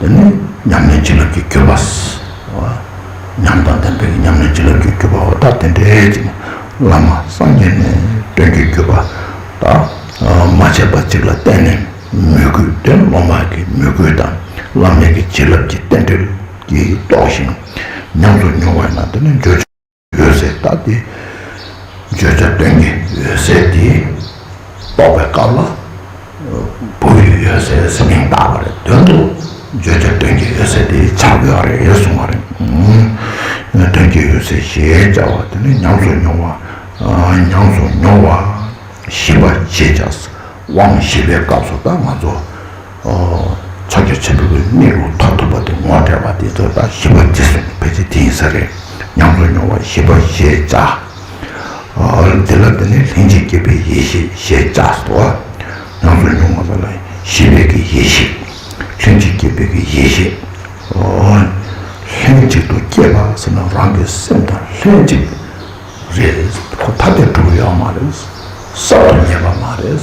དེ་ནི་ཉམས་ལེན་བྱིན་རླབས་ཀྱི་བརྒྱུད་པ། ཉམས་དང་ལྡན་པའི་ཉམས་ལེན་བྱིན་རླབས་ཀྱི་བརྒྱུད་པ། འོ་ད་དེ་འདྲའི་ཅིག་བླ་མ་སངས་རྒྱས་ནས་དོན་གྱི་བརྒྱུད་པ་དང་མ་ཆད་པ་ཅིག་ལ་བརྟེན་ནས་མོས་གུས་དོན་སློབ་མ་གི་མོས་གུས་དང་བླ་མའི་གི་བྱིན་རླབས་ཀྱི་རྟེན་འབྲེལ་གྱིས་རྟོགས་ཤིང་ཉམས་སུ་མྱོང་བས་ན་དེ་ནི་བརྗོད་འོད་ཟེར་ད་དེ། བརྗོད་བྱ་དོན་གྱི་འོད་ཟེར་དེ་རྟོགས་པའི་སྐབས་ལ། བུ་ཡི་འོད་ཟེར་ཟེར་མིང་བཏགས་པ་རེད། དོན་དུ་བརྗོད་བྱ་དོན་གྱི་འོད་ཟེར་དེ་ཆགས་ཡོད་རེད་གསུངས་པ་རེད། དོན་གྱི་འོད་ཟེར་ཞེས་བྱ་བ་དེ་ནི་ཉམས་སུ་མྱོང་བ། ཉམས་སུ་མྱོང་བ། བཞི་པ་ཞེས་བྱ། དབང་བཞི་པའི་སྐབས་སུ་ད་ང་ཚོ། ཕྱག་རྒྱ་ཆེན་པོའི་གནས་ལུགས་མཐར་ཐུག་པ་དེ་ངོ་སྤྲད་པ་དེ་ཚོ་ད་བཞི་པ་དེ་སོང་ཕལ་ཆེར་དེ་ཡིན་ས་རེད། ཉམས་སུ་མྱོང་བ་བཞི་པ་ཞེས་བྱ། དེ་ལ་དེ་ནི་ལྷན་ཅིག་སྐྱེས་པའི་ཡེ་ཤེས་ཞེས་བྱ་སོ། ཉམས་སུ་མྱོང་བ་ལ་བཞི་པའི་གི་ཡེ་ཤེས། ལྷན་ཅིག་སྐྱེས་པའི་གི་ཡེ་ཤེས། ལྷན་ཅིག་ཏུ་སྐྱེས་པ་ཟེར་ན་རང་གི་སེམས་དང་ལྷན་ཅིག་རེད། ཁོ་ཐ་དད་གྲུབ་ཡོད་མ་རེད། གསར་དུ་རྙེད་པ་མ་རེད།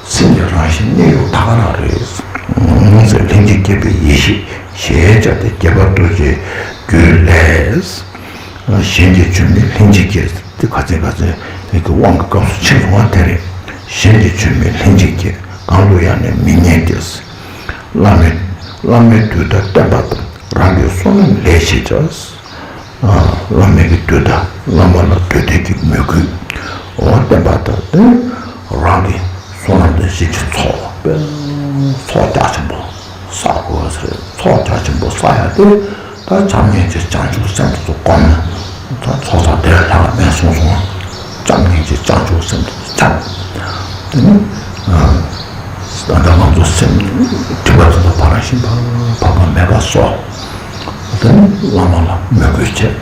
སེམས་ཀྱི་རང་བཞིན་གནས་ལུགས་ད་ག་རང་རེད། ཟེར་ལྷན་ཅིག་སྐྱེས་པའི་ཡེ་ཤེས་ཞེས་བྱ་སྟེ་རྒྱས་པར་རྟོགས་བྱའི་རྒྱུད་ལས། གཞན་གྱིས་ཆོད་མིན་ལྷན་ཅིག་སྐྱེས་ཏེ་ཁ་ཚིག་ཁ་ཚིག་གི་དབང་གི་སྐབས་སུ་ཕྱིན་སོང་བ་དེ་རེད། གཞན་གྱིས་ཆོད་མིན་ལྷན་ཅིག་སྐྱེས། གང་དུ་ཡང་ནི་མི་རྙེད་དེ། བླ་མའི་བླ་མའི་དུས་མཐར་བསྟན་པ་དང་རང་གི་བསོད་ནམས་ལས་ཞེས་བྱ། བླ་མའི་གི་དུས་མཐའ་བླ་མ་ལ་དུས་མཐའི་གི་མོས་གུས། འོ་བསྟན་པ་དང་དེ་རང་གི་བསོད་ནམས་དང་གཞན་གྱི་ཚོགས་དཔེ་ཚོགས་རྒྱ་ཆེན་པོ་བསགས་དགོས་ཟེར། ཚོགས་རྒྱ་ཆེན་པོ་བསགས་ཡ་དེ་ད་བྱམས་སྙིང་རྗེ་བྱང་ཆུབ་སེམས་དེ་ཚོ་བསྒོམ་ན་ད་ཚོགས་བསགས་དེ་ལ་ལྷག་མེད་གསུངས་སོང་། བྱམས་སྙིང་རྗེ་བྱང་ཆུབ་སེམས་དེ་ཚོ་བྱམས། དེ་ནི། ད་ལྟ་ང་ཚོ་སེམས་སྒྲིབ་པ་དེ་ཚོ་ཕར་ཕྱིན་པ་བག་པ་མེད་པ་གསོ། དེ་ནི་བླ་མ་ལ་མོས་གུས་བྱེད།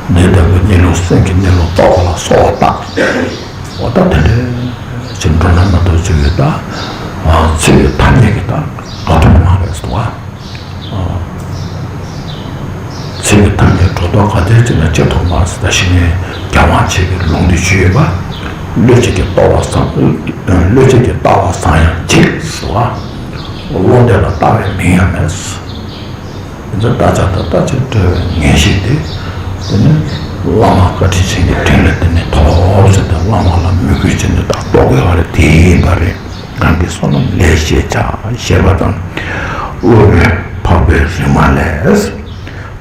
འདི་ལྟ་བུའི་གནས་ལུགས་སེམས་ཀྱི་གནས་ལུགས་རྟོགས་པ་ལ་གསོལ་བ་བཏབ། འོ་ད་དེ་འདྲའི་ཅིག་འགྲོ་ན་མ་གཏོགས་ཅིག་ཡོད་ད། ཚེ་ཡི་ཐ་སྙད་ཀྱི་ད་དགག་ཐབས་མ་རེད་སོང་བ། ཚིག་གི་ཐ་སྙད་སྒྲོ་འདོགས་ག་དེ་བྱས་ན་བཅད་ཐུབ་མ་ཟེར། ད་ཞི་གནས་རྒྱལ་དབང་ཆེ་གི་ལུང་འདི་ཞུས་ཡོད་པ། བློས་བྱས་ཀྱི་ལྟ་བ་བཟང་། བློས་བྱས་ཀྱི་ལྟ་བ་བཟང་ཡང་བྱེད་ཟེར་བ། བློ་འདས་ལ་ལྟ་བའི་མིང་ཡང་མེད། དེ་ཚོ་བརྟག་བྱ་དང་བརྟག་བྱེད་བྲལ་བའི་ངེས་ཤེས་དེ། དེ་ནི་བླ་མ་བཀའ་དྲིན་ཅན་གྱི་དྲིན་ལ་དེ་ནི་ཐོབ་ཟེར་ཏེ་བླ་མ་ལ་མོས་གུས་བྱས་ནས་ད་རྟོགས་དགོས་པ་རེད། དེ་ཡིན་པ་རེད། རང་གི་བསོད་ནམས་ལས་ཤེས་བྱ་ཞེས་པ་དང་། སློབ་དཔོན་འཕགས་པའི་རིག་མ་ལས།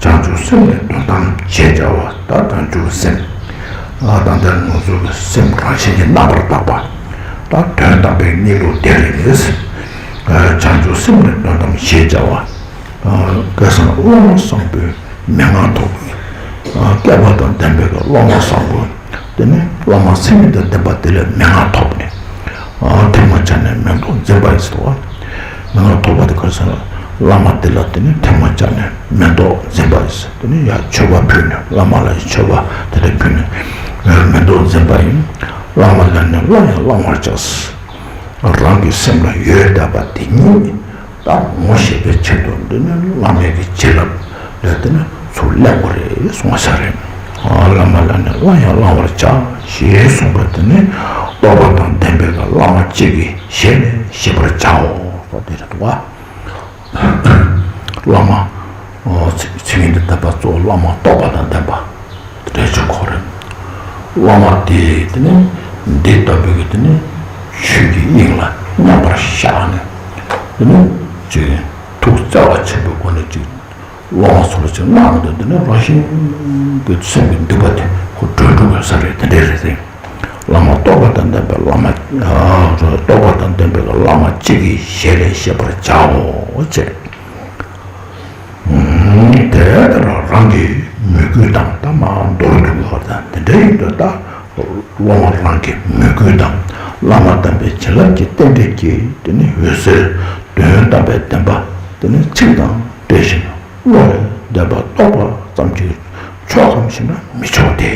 བྱང་ཆུབ་སེམས་ནི་དོན་དམ་ཞེས་བྱ་བ། ད་བྱང་ཆུབ་སེམས། ཨ་ད་ལྟ་ང་ཚོ་གི་སེམས་རང་བཞིན་གྱིས་རྣམ་པར་དག་པ། ད་དོན་དམ་པའི་གནས་ལུགས་དེ་རེད། བྱང་ཆུབ་སེམས་ནི་དོན་དམ་ཞེས་བྱ་བ། སྐལ་བཟང་བླ་མ་བཟང་པོའི་མན་ངག་ཐོབ། བསྐལ་པ་དང་ལྡན་པའི་བླ་མ་བཟང་པོ། དེ་ནི་བླ་མ་མཚན་ཉིད་དང་ལྡན་པ་དེ་ལས་མན་ངག་ཐོབ་ནས། ཐེག་མ་ཆགས་ནས་མེ་ཏོག་འཛིན་པ་ཡིན་ཟེར་བ། མན་ངག་ཐོབ་པ་དེ་ག་རེ་ཟེར་ན། བླ་མ་དེ་ལ་དེ་ནི་ཐེག་མ་ཆགས་ནས་མེ་ཏོག་འཛིན་པ་ཡིན་ཟེར། དེ་ནི་ཡར་མཆོད་པ་ཕུལ་ནས་བླ་མ་ལ་ཡང་མཆོད་པ་དེ་འདྲ་ཕུལ་ནས་མེ་ཏོག་འཛིན་པ་ཡིན། བླ་མ་ལ་ནི་བླ་ཡང་བླང་བར་བྱ། རང་གི་སེམས་ལ་ཡོད་བསྡད་པ་དེ་ཉིད་ད་ངོ་ཤེས་པའི་ཆེད་དུ་འདི་ནི་བླ་མའི་གི་བྱིན་རླབས་ལས་དེ་ནི་ཚུར་ལེན་དགོས་རེད་གསུངས་ས་རེད། བླ་མ་ལ་ནི་བླ་ཡང་བླང་བར་བྱ་ཞེས་གསུངས་པ་དེ་ནི་རྟོགས་པ་དང་ལྡན་པའི་བླ་མ་གཅིག་གི་ཞལ་ནས་བཞེས་པར་བྱའོ་ཟེར་དེ་རེད་འདུག་བ། བླ་མ། མཚན་ཉིད་དང་ལྡན་པ་གཙོ་བོ་བླ་མ་རྟོགས་པ་དང་ལྡན་པ། དེ་འདྲ་ཅིག་ཁོ་རེད། བླ་མ་དེ་དེ་ནི་འདི་ལྟ་བུའི་གི་དེ་ནི་ཆོས་ཀྱི་དབྱིངས་ལ་མཉམ་པར་བཞག་ནས། དེ་ནི་ཅིག་ཐུགས་བརྩེ་བ་ཆེན་པོའི་སྒོ་ནས་ཅིག་བླ་མ་ཚོ་ལ་ཅིག་གནང་འདོད། དེ་ནི་རང་བཞིན་གྱི་སེམས་ཀྱི་འདུན་པ་དེ་ཁོ་གྲོལ་འགྲོ་དགོས་ས་རེད། དེ་འདྲ་རེད་དེ། བླ་མ་རྟོགས་པ་དང་ལྡན་པའི་བླ་མ། རྟོགས་པ་དང་ལྡན་པའི་བླ་མ་གཅིག་གི་ཞལ་ལས་བཞེས་པར་བྱའོ་ཅེས། དེ་ལྟར་རང་གི་མོས་གུས་དང་ད་མ་མདོར་བསྡུས་པ་དང་དེ་འདྲ་ཡིན་དུས་ད་སློབ་མ་རང་གི་མོས་གུས་དང་བླ་མ་དམ་པའི་བྱིན་རླབས་ཀྱི་རྟེན་འབྲེལ་གྱིས་དེ་ནི་འོད་གསལ་དོན་དམ་པའི་བདེན་པ་དེ་ནི་ཚིག་དང་འབྲེལ་ཞིང་བློ་ལས་འདས་པ་རྟོགས་པ་ཙམ་གྱིས་ཆོག་གམ་ཞེ་ན་མི་ཆོག་སྟེ།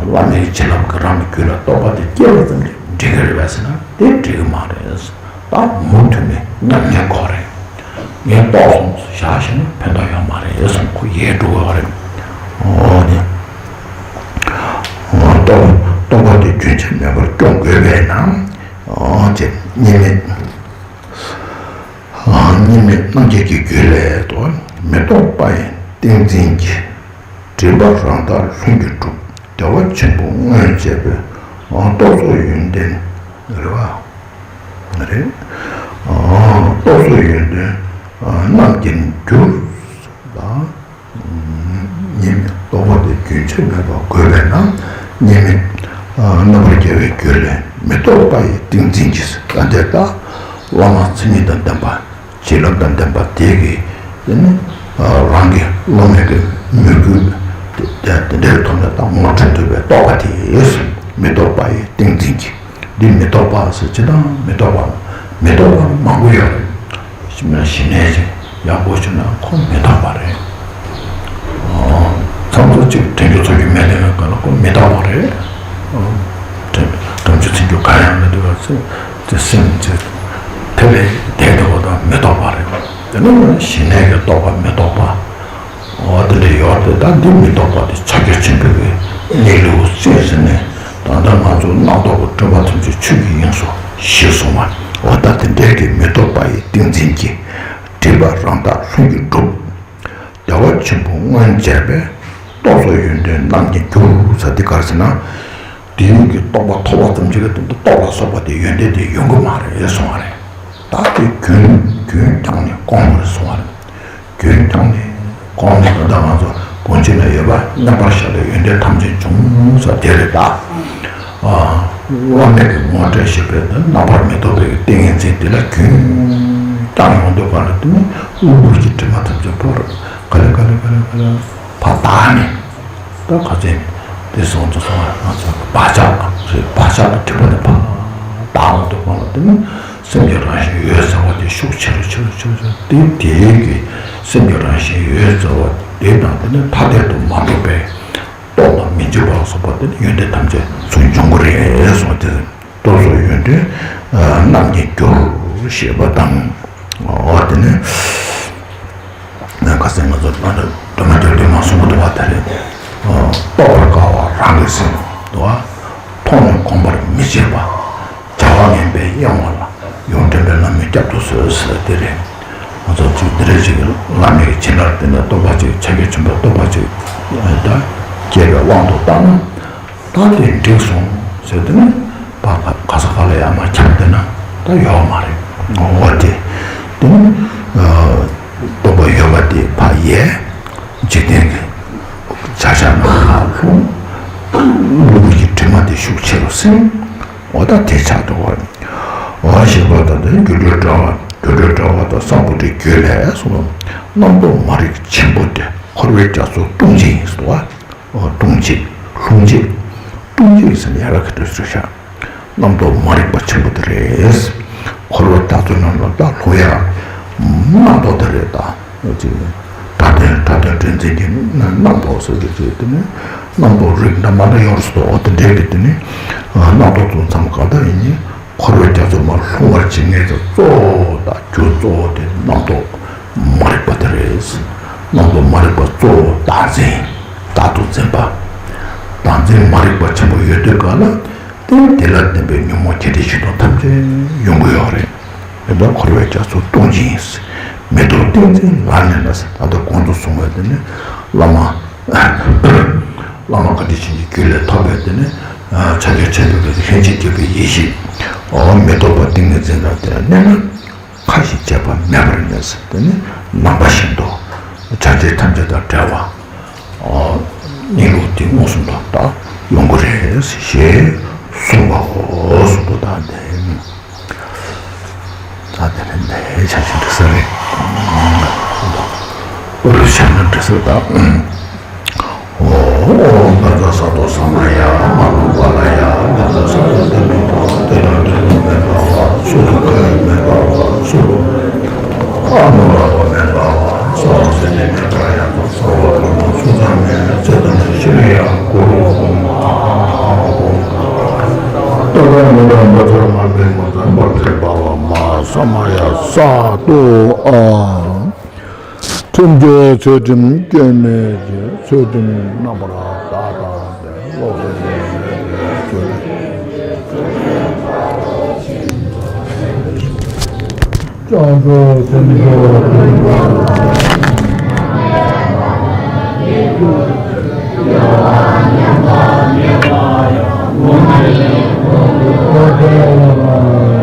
བླ་མའི་བྱིན་རླབས་ཀྱིས་རང་གི་རྒྱུད་ལ་རྟོགས་པ་དེ་སྐྱེས་པ་ཙམ་གྱིས་འགྲིག་གི་རེད་པས་ཟེར་ན་དེ་འགྲིག་གི་མ་རེད། ད་མུ་མཐུད་ནས་ཉམས་ལེན་དགོས་རེད། ངས་རྟོགས་སོང་བཞག་ཞེ་ན་ཕན་ཐོགས་ཡོད་མ་རེད་གསུངས། ཁོ་ཡལ་འགྲོ་གི་རེད། འོ་དེ། རྟོགས་རྟོགས་པ་དེ་རྒྱུན་ཆད་མེད་པར་སྐྱོང་དགོས་པས་ན། འོ་དེ་གཉིས་མེད། གཉིས་མེད་རྣམ་མཁྱེན་གྱི་རྒྱུད་ལས་དོ། མི་རྟོག་པ་ཡི་ཏིང་འཛིན་གྱིས། སྒྲིབ་པ་རང་དག་ལྷུན་གྱིས་གྲུབ། བདེ་བ་ཆེན་པོ་མངོན་བྱས་པའི། རྟོག་ཚོགས་ཡོན་ཏན་རེད་བ། རེད། རྟོག་ཚོགས་ཡོན་ཏན་རྣམ་མཁྱེན་གྱུར། ལ། གཉིས་མེད་རྟོགས་པ་དེ་རྒྱུན་ཆད་མེད་པར་དགོས་པས་ན། གཉིས་མེད་རྣམ་པར་རྒྱལ་བའི་རྒྱུད་ལས་མི་རྟོག་པ་ཡི་ཏིང་འཛིན་གྱིས། ད་འདི་ལྟ་བླ་མ་མཚན་ཉིད་དང་ལྡན་པ། བྱིན་རླབས་དང་ལྡན་པ་དེ་གིས་དེ་ནི་རང་གི་བླ་མའི་གི་མོས་གུས་དེ་དེ་འདྲའི་ཐོག་ནས་ད་ངོ་འཕྲོད་ཐུབ་པའི་རྟོགས་པ་དེ་མི་རྟོག་པ་ཡི་ཏིང་འཛིན་གྱིས། འདི་མི་རྟོག་པ་ཟེར་ཅི་དང་མི་རྟོག་པ། མི་རྟོག་པ་མང་པོ་ཡོད་རེད། ཞི་གནས་ཅིག་ཡག་པོ་བྱུང་ན་ཁོ་མི་རྟོག་པ་རེད། ཨོ། ཚང་མ་ཅིག་དྲན་རྒྱུ་ཚོར་རྒྱུ་མེད་དེ་ག་ལ་ཁོ་མི་རྟོག་པ་རེད། ཨོ། དྲན་དྲན་རྒྱུ་ཚིག་རྒྱུ་གང་ཡང་མེད་དུས་ཚེ་དེ་སེམས་ཅིག་དེ་ལས་དེ་དེ་བ་དང་མི་རྟོག་པ་རེད། དེ་ནི་ཞི་གནས་ཀྱི་རྟོག་པ་མི་རྟོག་པ། འོ་དེ་འདྲ་ཡོད་དེ་ད་འདི་མི་རྟོག་པ་དེ་ཕྱག་རྒྱ་ཆེན་པོའི་གནས་ལུགས་ཅེས་ཟེར་ནས་ད་ལྟ་ང་ཚོ་རྣམ་རྟོག་གི་སྤྲོས་པ་ཐམས་ཅད་ཆོས་ཀྱི་དབྱིངས་སུ་ཞི་སོང་བ། འོ་ད་དེ་འདྲའི་གི་མི་རྟོག་པ་ཡི་ཏིང་འཛིན་གྱིས། སྒྲིབ་པ་རང་དག་ལྷུན་གྱིས་གྲུབ། བདེ་བ་ཆེན་པོ་མངོན་བྱས་པའི། རྟོག་ཚོགས་ཡོན་ཏན་རྣམ་མཁྱེན་གྱུར་ཟེར་དེ་ག་རེ་ཟེར་ན། དེའི་གི་རྟོགས་པ་ཐོབ་པ་ཙམ་གྱིས་ལ་དེ་འདི་རྟོགས་ལ་སོགས་པ་དེ་ཡོན་ཏན་དེ་ཡོང་གི་མ་རེད་གསུང་བ་རེད། ད་དེ་རྒྱུན་རྒྱུན་བསྐྱངས་ནས་སྐོང་དགོས་རེད་གསུང་བ་རེད། རྒྱུན་བསྐྱངས་ནས་སྐོང་ནས་ད་ལྟ་ང་ཚོ་སྒོམ་ཆེན་ན་ཡོད་པ་མཉམ་པར་བཞག་ལས་ཡོན་ཏན་ཐམས་ཅད་འབྱུང་ཟེར་དེ་རེད་ད། ཨ། བླ་མེད་ཀྱི་ངོ་སྤྲོད་ཞེས་པའི་འདི་རྣམ་པར་མི་རྟོག་པའི་ཏིང་ངེ་འཛིན་དེ་ལ་རྒྱུན་བསྐྱངས་ཡོང་དུས་ག་ལ་དེ་ནི་གློ་བུར་གྱི་དྲི་མ་ཐམས་ཅད་བོར་ག་ལེ་ག་ལེ་ག་ལེ་ག་ལེ་ཕར་དག་ནས། ད་ག་ཚད་དེ་སོང་ཙང་སོང་བ་ང་ཚོ་བག་ཆགས་རེད། བག་ཆགས་ཀྱི་དྲི་མ་དེ་ཕར་དག་འོང་དུས་གང་ལ་དེ་ནི་སེམས་ཀྱི་རང་བཞིན་འོད་གསལ་བ་དེ་ཤུགས་ཆེ་རུ་ཆེ་རུ་ཆེ་རུ་ཆེ་རུ་དེ་དེའི་གི་སེམས་ཀྱི་རང་བཞིན་འོད་གསལ་བ་དེ་དང་དེ་ནི་ཐ་དད་དུ་མ་གྲུབ་པའི་རྟོགས་དང་མི་འགྱུར་བ་ལ་སོགས་པ་དེ་ནི་ཡོན་ཏན་ཐམས་ཅད་ཚུར་འབྱུང་གི་རེད་གསུངས་ཏེ། རྟོག་ཚོགས་ཡོན་ཏན་རྣམ་མཁྱེན་གྱུར་ཞེས་པ་དང་། འོ་དེ་ནི་ཁ་སང་ང་ཚོ་སྒྲོལ་མ་རྒྱལ་པོས་མ་གསུངས་པ་འདུག་བ་དེ་རེད། རྟོགས་པར་དཀའ་བ་རང་གི་སེམས་འདུག་བ། མཐོང་ནས་གོམས་པར་མི་བྱེད་པ། བྱ་བ་ངན་པའི་གཡེང་བ་ལ་ཡོངས་འདྲེན་པའི་ལམ་མི་བསྐྱབ་ཏུ་གསོལ་ཟེར་དེ་རེད། ང་ཚོ་ཅིག་འདི་རེད་ཅིག་བླ་མའི་བྱིན་རླབས་དེ་ནས་རྟོགས་པ་ཅིག་ཕྱག་རྒྱ་ཆེན་པོའི་རྟོགས་པ་ཅིག་ད་སྐྱེས་པའི་དབང་དུ་བཏང་ན། ད་དེ་འགྲིག་སོང་ཟེར་དེ་ནི་ཕར་ག་ས་ག་ལ་ཡར་མར་འཁྱམས་བསྡད་ན་ད་ཡོད་མ་རེད། འོ་དེ་དེ་ནི་རྟོགས་པ་ཡོད་པ་དེ་ཕར་ཡལ། འཇིག་རྟེན་གྱི་བྱ་བཞག་ནང་ལ་ལྷུང་། ལུས་ཀྱི་དྲི་མ་དེ་ཤུགས་ཆེ་རུ་སིམ། འོ་ད་དེ་ཆགས་འགྲོ་བ། འོ་ཞེས་པ་ད་དེ་སྒྱུ་འཕྲུལ་དྲ་བ་སྒྱུ་འཕྲུལ་དྲ་བ་དང་གསང་ཕུ་ཏིའི་རྒྱུད་ལས་གསུངས། རྣམ་རྟོག་མ་རིག་ཆེན་པོ་དེ་འཁོར་བའི་རྒྱ་མཚོ་ལྟུང་བྱེད་ཡིན་ཟེར་བ། ལྟུང་བྱེད། ལྷུང་བྱེད། ལྟུང་བྱེད་ཟེར་ན་ཡ་ར་གི་འདྲ་ཟེར་ཤག་རྣམ་རྟོག་མ་རིག་པ་ཆེན་པོ་དེ་རེད། འཁོར་བའི་རྒྱ་མཚོ་ནང་ལ་ད་ལྷུང་ཡ། རྣམ་རྟོག་དེ་རེད་ད། ཅིག་སྒྲ་དོན་སྒྲ་དོན་དྲན་འཛིན་གྱི་རྣམ་རྟོག་ཟེར་གྱི་ཅིག་དེ་ནི་རྣམ་རྟོག་རིགས་འདྲ་མ་འདྲ་ཡོད་རེད་ཟེར། འོ་དེ་འདྲའི་གི་དེ་ནི་རྣམ་རྟོག་དུ་མཚམས་གང་ལྟར་ཡིན་ནི། འཁོར་བའི་རྒྱ་མཚོ་མར་ལྷུང་བར་བྱེད་མཁན་གྱི་གཙོ་བོ་དང་རྒྱུ་གཙོ་བོ་དེ་རྣམ་རྟོག་མ་རིག་པ་དེ་རེད། རྣམ་རྟོག་མ་རིག་པ་གཙོ་བོ་བདག་འཛིན། བདག་ཏུ་འཛིན་པ། བདག་འཛིན་མ་རིག་པ་ཆེན་པོ་ཡོད་དུས་ག་ལ་དེ་དེ་ལ་བརྟེན་པའི་ཉོན་མོངས་རྒྱུ་འབྲས་ཆོས་དང་ཐམས་ཅད་ཡོང་གི་ཡོད་རེད། དེ་ལྟར་འཁོར་བའི་རྒྱ་མཚོ་ལྟུང་བྱེད་ཡིན། མེ་ཏོག་ཏིང་འཛིན་ལ་གནས་ན་ཟེར། ད་ལྟ་གོང་དུ་གསུངས་པའི་དེ་ནི་བླ་མ། བླ་མ་བཀའ་དྲིན་ཅན་གྱི་རྒྱུད་ལས་ཐོབ་པའི་དེ་ནི་ཕྱག་རྒྱ་ཆེན་པོའི་ལྷན་ཅིག་སྐྱེས་པའི་ཡེ་ཤེས། འོ་མེ་ཏོག་པ་ཏིང་ངེ་འཛིན་དང་དེ་ལ་གནས་ན། ཁ་ཞིག་བཅད་པ་མེད་པར་གནས་ཟེར། དེ་ནི་ནམ་མཁའ་བཞིན་དུ་བྱ་བྱེད་ཐམས་ཅད་དང་བྲལ་བ། འོ་གནས་ལུགས་དེ་མངོན་སུམ་དུ་ད་ཡོང་གི་རེད་ཞེས་གསུངས་པའོ། གསུངས་པ་དང་དེ། ད་དེ་ནི་འདི་ཆ་ཤས་འགྲིག་ས་རེད། ཨོ་རོ་ཆ་ན་འགྲིག་ས་ད། ཨོ་ཨོ་བཛྲ་ས་ཏྭ་ས་མ་ཡ་མ་ནུ་པཱ་ལ་ཡ་བཛྲ་ས་ཏྭ་ཏེ་མེ་ཏོ་ཏེ་ཏ་ཏེ་ཏོ་མེ་ཏོ་བ་སུ་ཏུ་ཀ་ཡ་མེ་ཏོ་བ་སུ་ཏུ་ཨ་ནུ་ར་བ་མེ་ཏོ་བ་སོ་ཏུ་ཏེ་ཏེ་མེ་ཏོ་ཡ་ཏོ་སོ་ཏུ་ཏ་སུ་ཏ་མེ་ཏོ་ཏེ་ཏ་ཤི་རི་ཡ་གུ་རུ་ཧོ་མ་ཨ་ཧ་ཧ་ཧོ་མ། ཏ་ཏ་མེ་ཏོ་བཛྲ་མ་མེ་མ་ཏ་བཛྲ་བ་མ་ས་མ་ཡ་ས་ཏོ་ཨ། ཐུགས་རྗེ་ཚུལ་ཁྲིམས་སྐྱོན་མེད་ཀྱི། ཚུལ་ཁྲིམས་རྣམ་པར་དག་དང་ལྡན། ལོག་ལྟ་སྐྱོན་མེད་པའི་ཚུལ་ཁྲིམས། བྱང་ཆུབ་སེམས་མཆོག་ཐུགས་རྗེ་ཆེ།